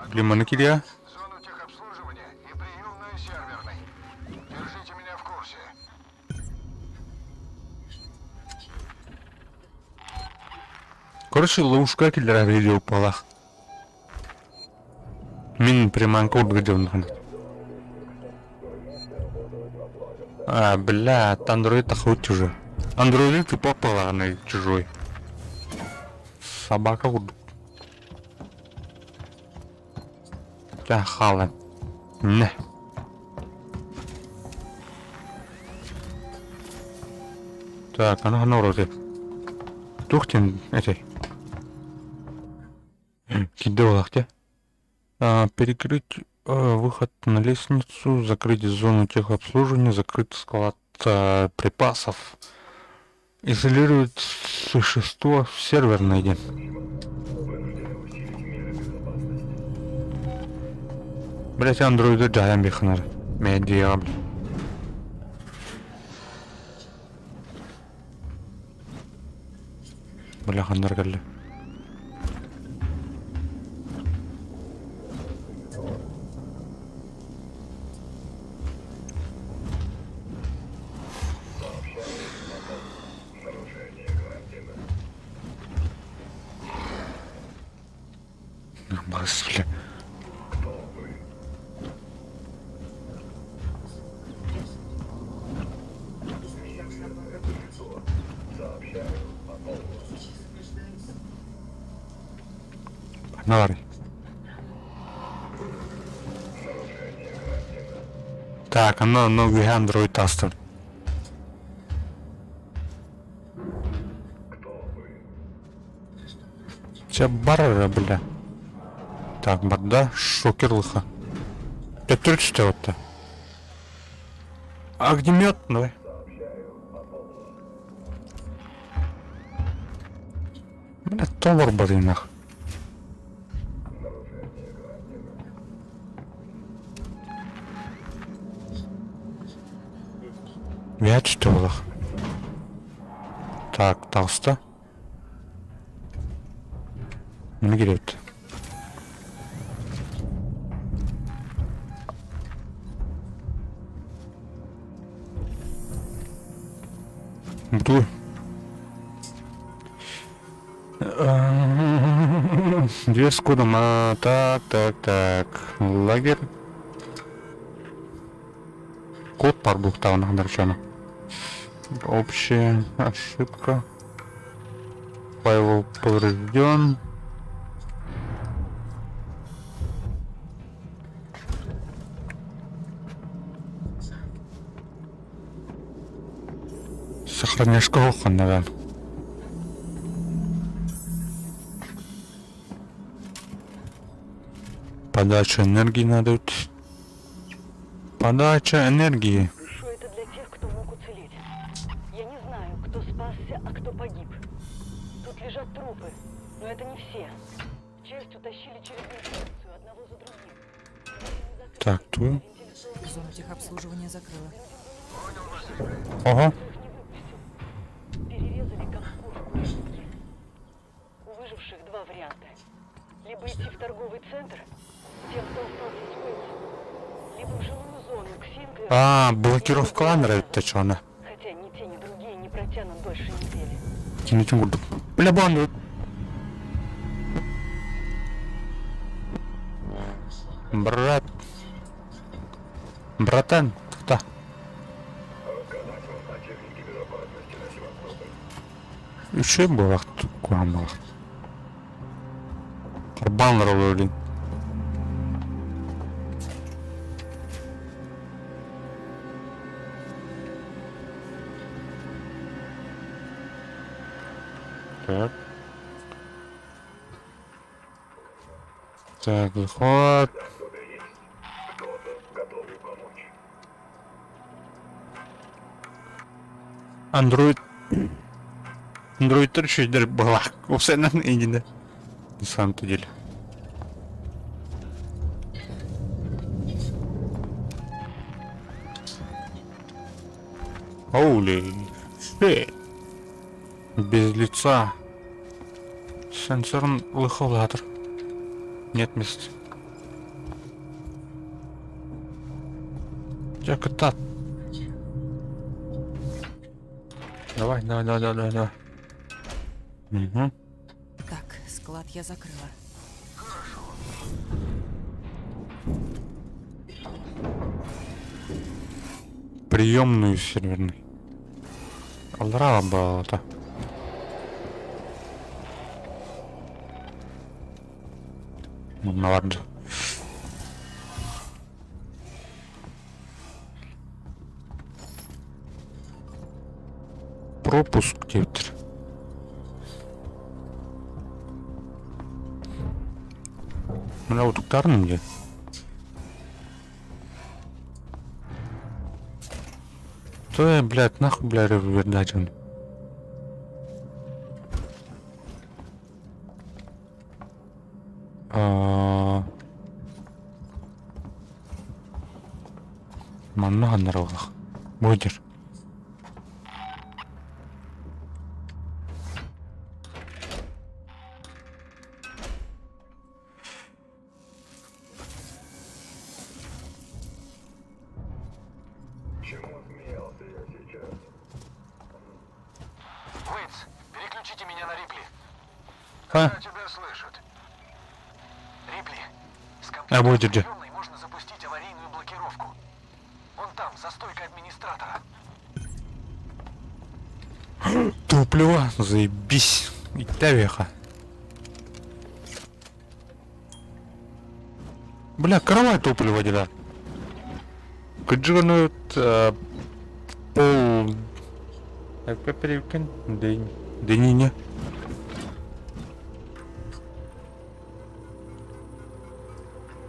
Блин, маны кириа. Зону техобслуживания и приемную серверной. Держите меня в курсе. Короче, ловушка киллера видео упала. Мин приманка курдук дьоннор. А, бля, андроид охоть уже. Андроид ты попала на чужой. Собака курдук. Хаалан. Не. Так, аны ханна ороти. Туох диэн этэй? Кирдэ буоллах дии. Перекрыть выход на лестницу, закрыть зону техобслуживания, закрыть склад припасов. Изолировать существо в серверной диэн. Блять, андроиды дьаһайан биэххинэр. Медиа. Бля, ханнар кэллэ. Бас, бля. Ханна барый? Так, онно онно үөһэ андроид таҕыстым. Чэ бар эрэ бля. Так, барда шокер лыха. Төттөрү түстэ батта. Огнемет, давай. Бля, толорбатыйнах. Үөһэ түстэ буолах. Так, таҕыста. Маны кирэбит. Бу Дверь с кодом. А, так, так, так. Лагерь. Код парбухтауна нарчана. Общая ошибка. Файл поврежден. Сохраняшка наверное. Подача энергии надо. Подача энергии. Что это для тех, кто мог уцелеть? Я не знаю, кто спасся, а кто погиб. Тут лежат трупы, но это не все. Часть утащили через вентиляцию одного за другим. Так, ту. Зону техобслуживания закрыла. Ого. Перерезали как кур в курятнике. У выживших два варианта. Либо идти в торговый центр, тем, кто остался с Уэйтсом, либо в жилую зону к Синклеру. А, блокировка нравится, что она. Хотя ни те, ни другие не протянут дольше недели. Кинутин курдук. Бля, банду. Брат. Братан, кто? Үчүгэй буолах куһаҕан буолах. Харбаан олороллор Так. Так, захват. Android Androidтар үчүгэйдэр буоллах. Уопсайынан эйигинэ. На самом-то деле. Holy shit. Без лица. Сенсорын лыхылатыр. Нет места. Дьэ кытаат. Давай, давай, давай, давай, давай. Угу. Так, склад я закрыла. Приемную серверный. Аллара балата. Манна Пропуск диэбиттэр. Мына утуктаарным дии. То блядь, нахуй, блядь, вердать он. А... Манна ханнарыллах. Будешь. Уэйтс, переключите меня на Рипли. Ха. Тебя слышат. Рипли, с А будет где? приемной можно запустить аварийную блокировку. Он там, за стойкой администратора. Топливо, заебись. И веха. Бля, кровать топливо дела. Кыдьыганы пол... Перевкен день.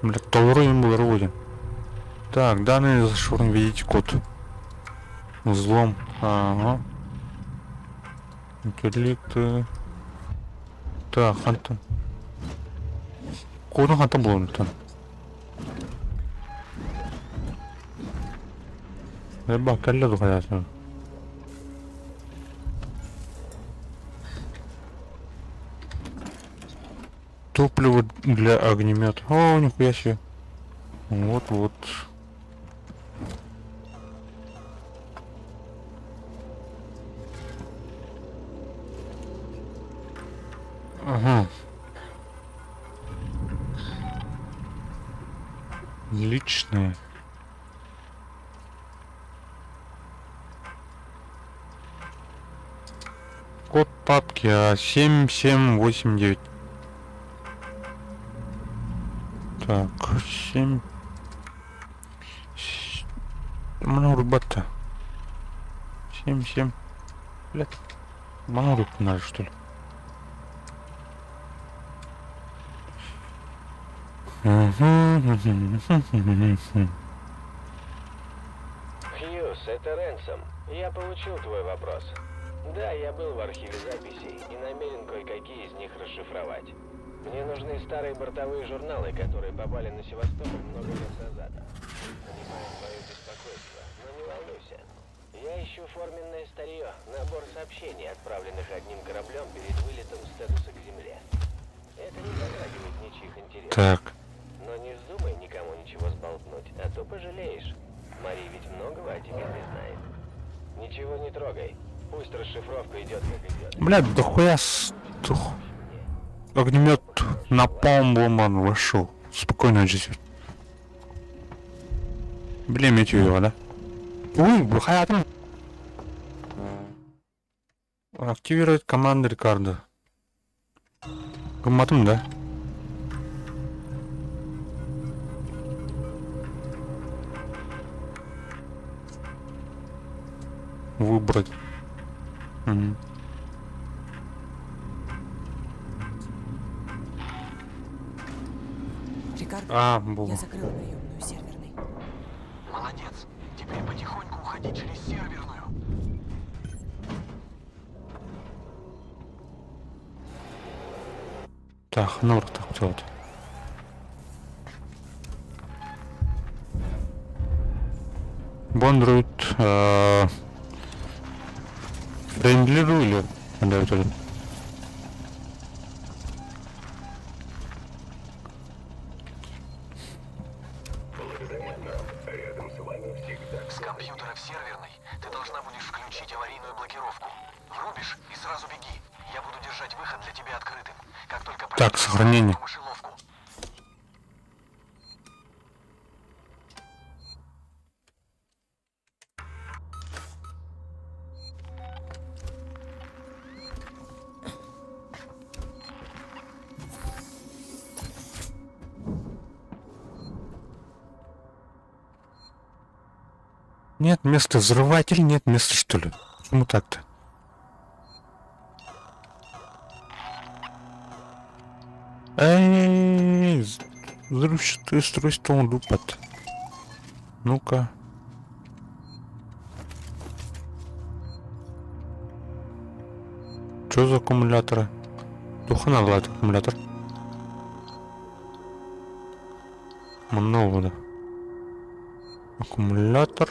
Бля, толру им был родин. Так, данные зашифрованы, введите код. Взлом. Ага. Интеллект. Так, хантан. Кодун хантан булуntан. Бак, кэллэ духаясын. Топливо для огнемета. О, нихуя себе. Вот, вот. Ага. Личные. Код папки А 7789. Так, 7. Много ребята. 7, 7. Блядь. Много надо, что ли? Хьюз, это Ренсом. Я получил твой вопрос. Да, я был в архиве записей и намерен кое-какие из них расшифровать. Мне нужны старые бортовые журналы, которые попали на Севастополь много лет назад. Понимаю твое беспокойство, но не волнуйся. Я ищу форменное старье, набор сообщений, отправленных одним кораблем перед вылетом статуса к Земле. Это не затрагивает ничьих интересов. Так. Но не вздумай никому ничего сболтнуть, а то пожалеешь. Мари ведь многого о тебе не знает. Ничего не трогай. Пусть расшифровка идет как идет. Блядь, да хуя с... тух. Огнемет напалм ломан вошел. Спокойно жизнь. Блин, его, да? Ой, хайатым. Активировать команду Рикардо. Гымматым, да? Выбрать. Мгм. Рикардо, А, бу. я закрыла приемную серверной. Молодец. Теперь потихоньку уходи через серверную. Так, ну так делать. Бондруид френдли или да, это С компьютера в серверной ты должна будешь включить аварийную блокировку. Врубишь и сразу беги. Я буду держать выход для тебя открытым. Как только Так, сохранение. мышеловку. Нет места взрыватель, нет места что ли? Почему так-то? Эй, взрывчатое устройство лупат. Ну-ка. Что за аккумуляторы? Духа надо аккумулятор. Много, да. Аккумулятор.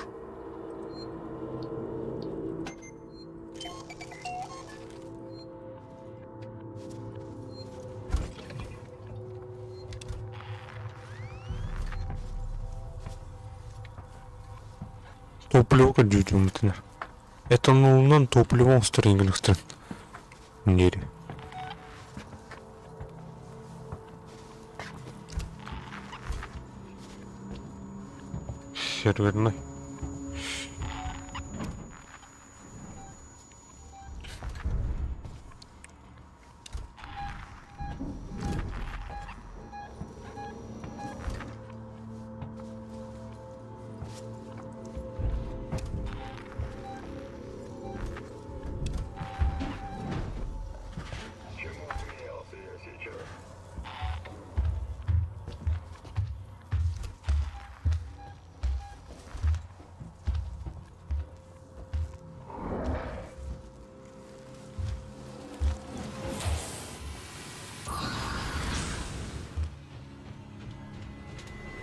Топливо көрдүүтүммүтүнэр. Этанолунан топливо оҥостор иҥгилэхтэрин диэри. Серверный.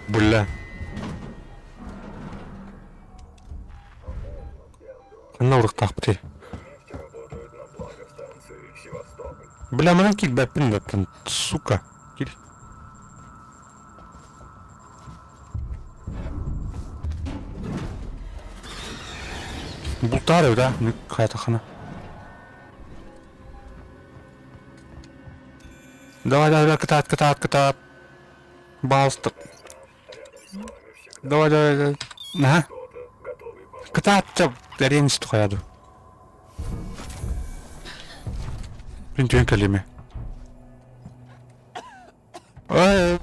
Бля. Ханна уруктаахпытый? Бля, манан киирбэппин да, сука. Кир. Бултаар да, хайатахана. Давай, давай, давай, кытаат, кытаат, кытаат. Баалыстык. Давай, давай, давай. Наһа. Кытаат, чап, эриэн истухаяду. Күн түөн кэлиме. Ой.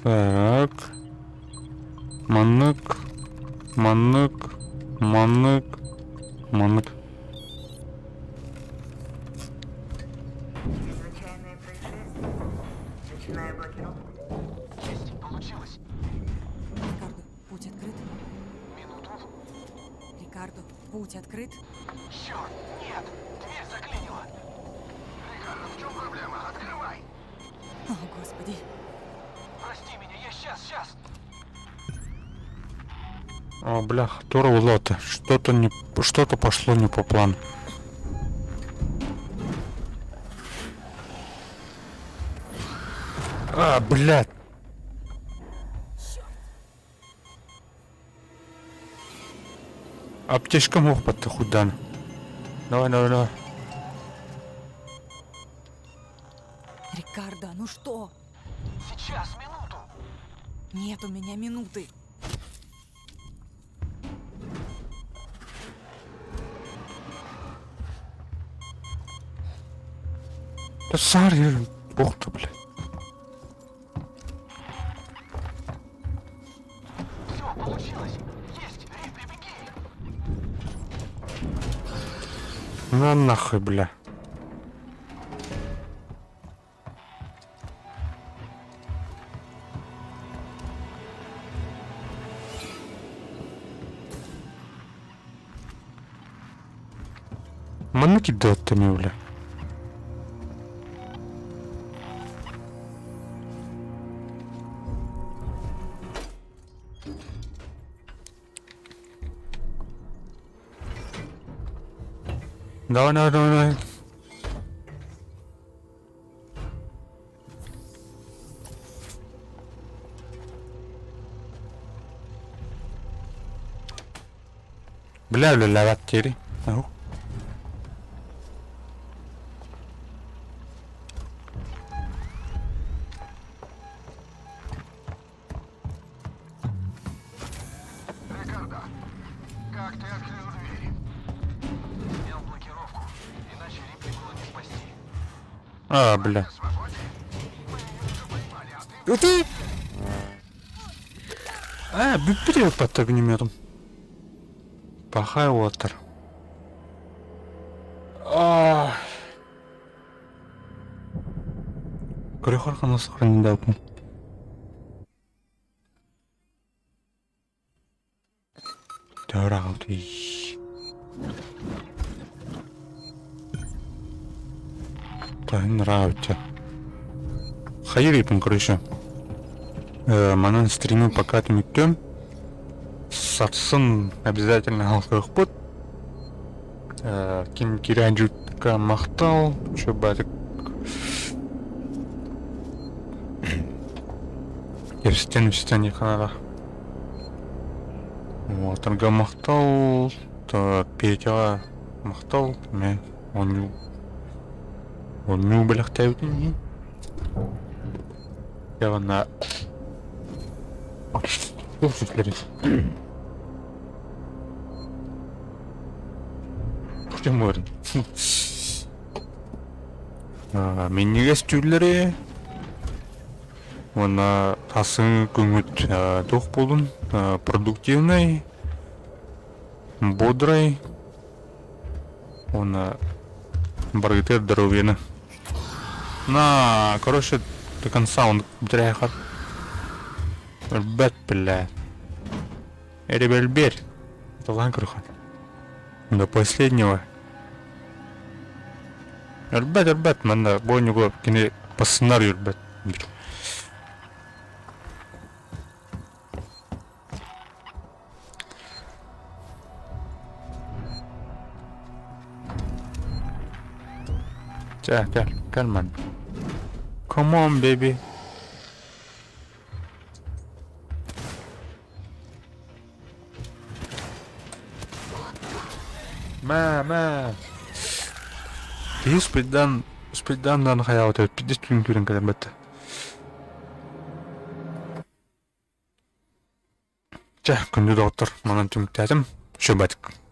Так. Маннык. Маннык. Маннык. Маннык. Чрезвычайное происшествие. Начинаю блокировку. Есть, получилось. Рикардо, путь открыт? Минуту. Рикардо, путь открыт? Черт, нет, дверь заклинила. Рикардо, в чем проблема? Открывай. О, господи. Прости меня, я сейчас, сейчас. О, блях, Тура лота. Что-то не... Что-то пошло не по плану. А, блядь. Аптечка мог под худан. Давай, давай, давай. Рикардо, ну что? Сейчас, минуту. Нет у меня минуты. Да сар, бог ты, блядь. Все, получилось. Есть, Рипли, беги. На нахуй, бля. Манна кидаттами, бля. Давай, давай, давай, давай. Бля, бля, бля, теперь. Ау. Рикардо, как ты открыл дверь? Снял блокировку, иначе Рипли было не спасти. А, бля. Свободе? Мы ее уже поймали, а ты... Ты! А, бүппүт под огнеметом. Пахай уотар. А. Көрөхөр ханас хранидапын. Төһө Та нравится. Хайырыйпын, короче. Манан стримы пока түмүктүм. Сарсын обязательно халкыахпыт. Ким киирэн дьүккэ махтал. Чубатык Кэпсэтэн истэн ханаҕа. Уолаттарга махтал, Петяҕа махтал, мэ оонньуу оонньуу бэлэхтээбитин иһин. Дьэ уонна туох сүтэлэрий? Тимур. Минньигэс түүллэри уонна тасыҥ күҥҥүт туох буолун продуктивный, бодрый уонна барыгытыгар здоровьены. На, короче, до конца он бүтэрээхэр. Өлбөт, бля. Револьвер. Талаан көрөхөн. До последнего. Өлбөт, өлбөт, манна бу кини пассынар үрбэт. Чэ, кэл, кэл манна. Come on, baby. Мэ, мэ. Киһи спиддан, спидданнан хайаабыт эбит, пиздец түүн күүрэн кэлэн бэтте. Чэ, күндү доҕоттор, манан түмүктээтим. Шөбэтик.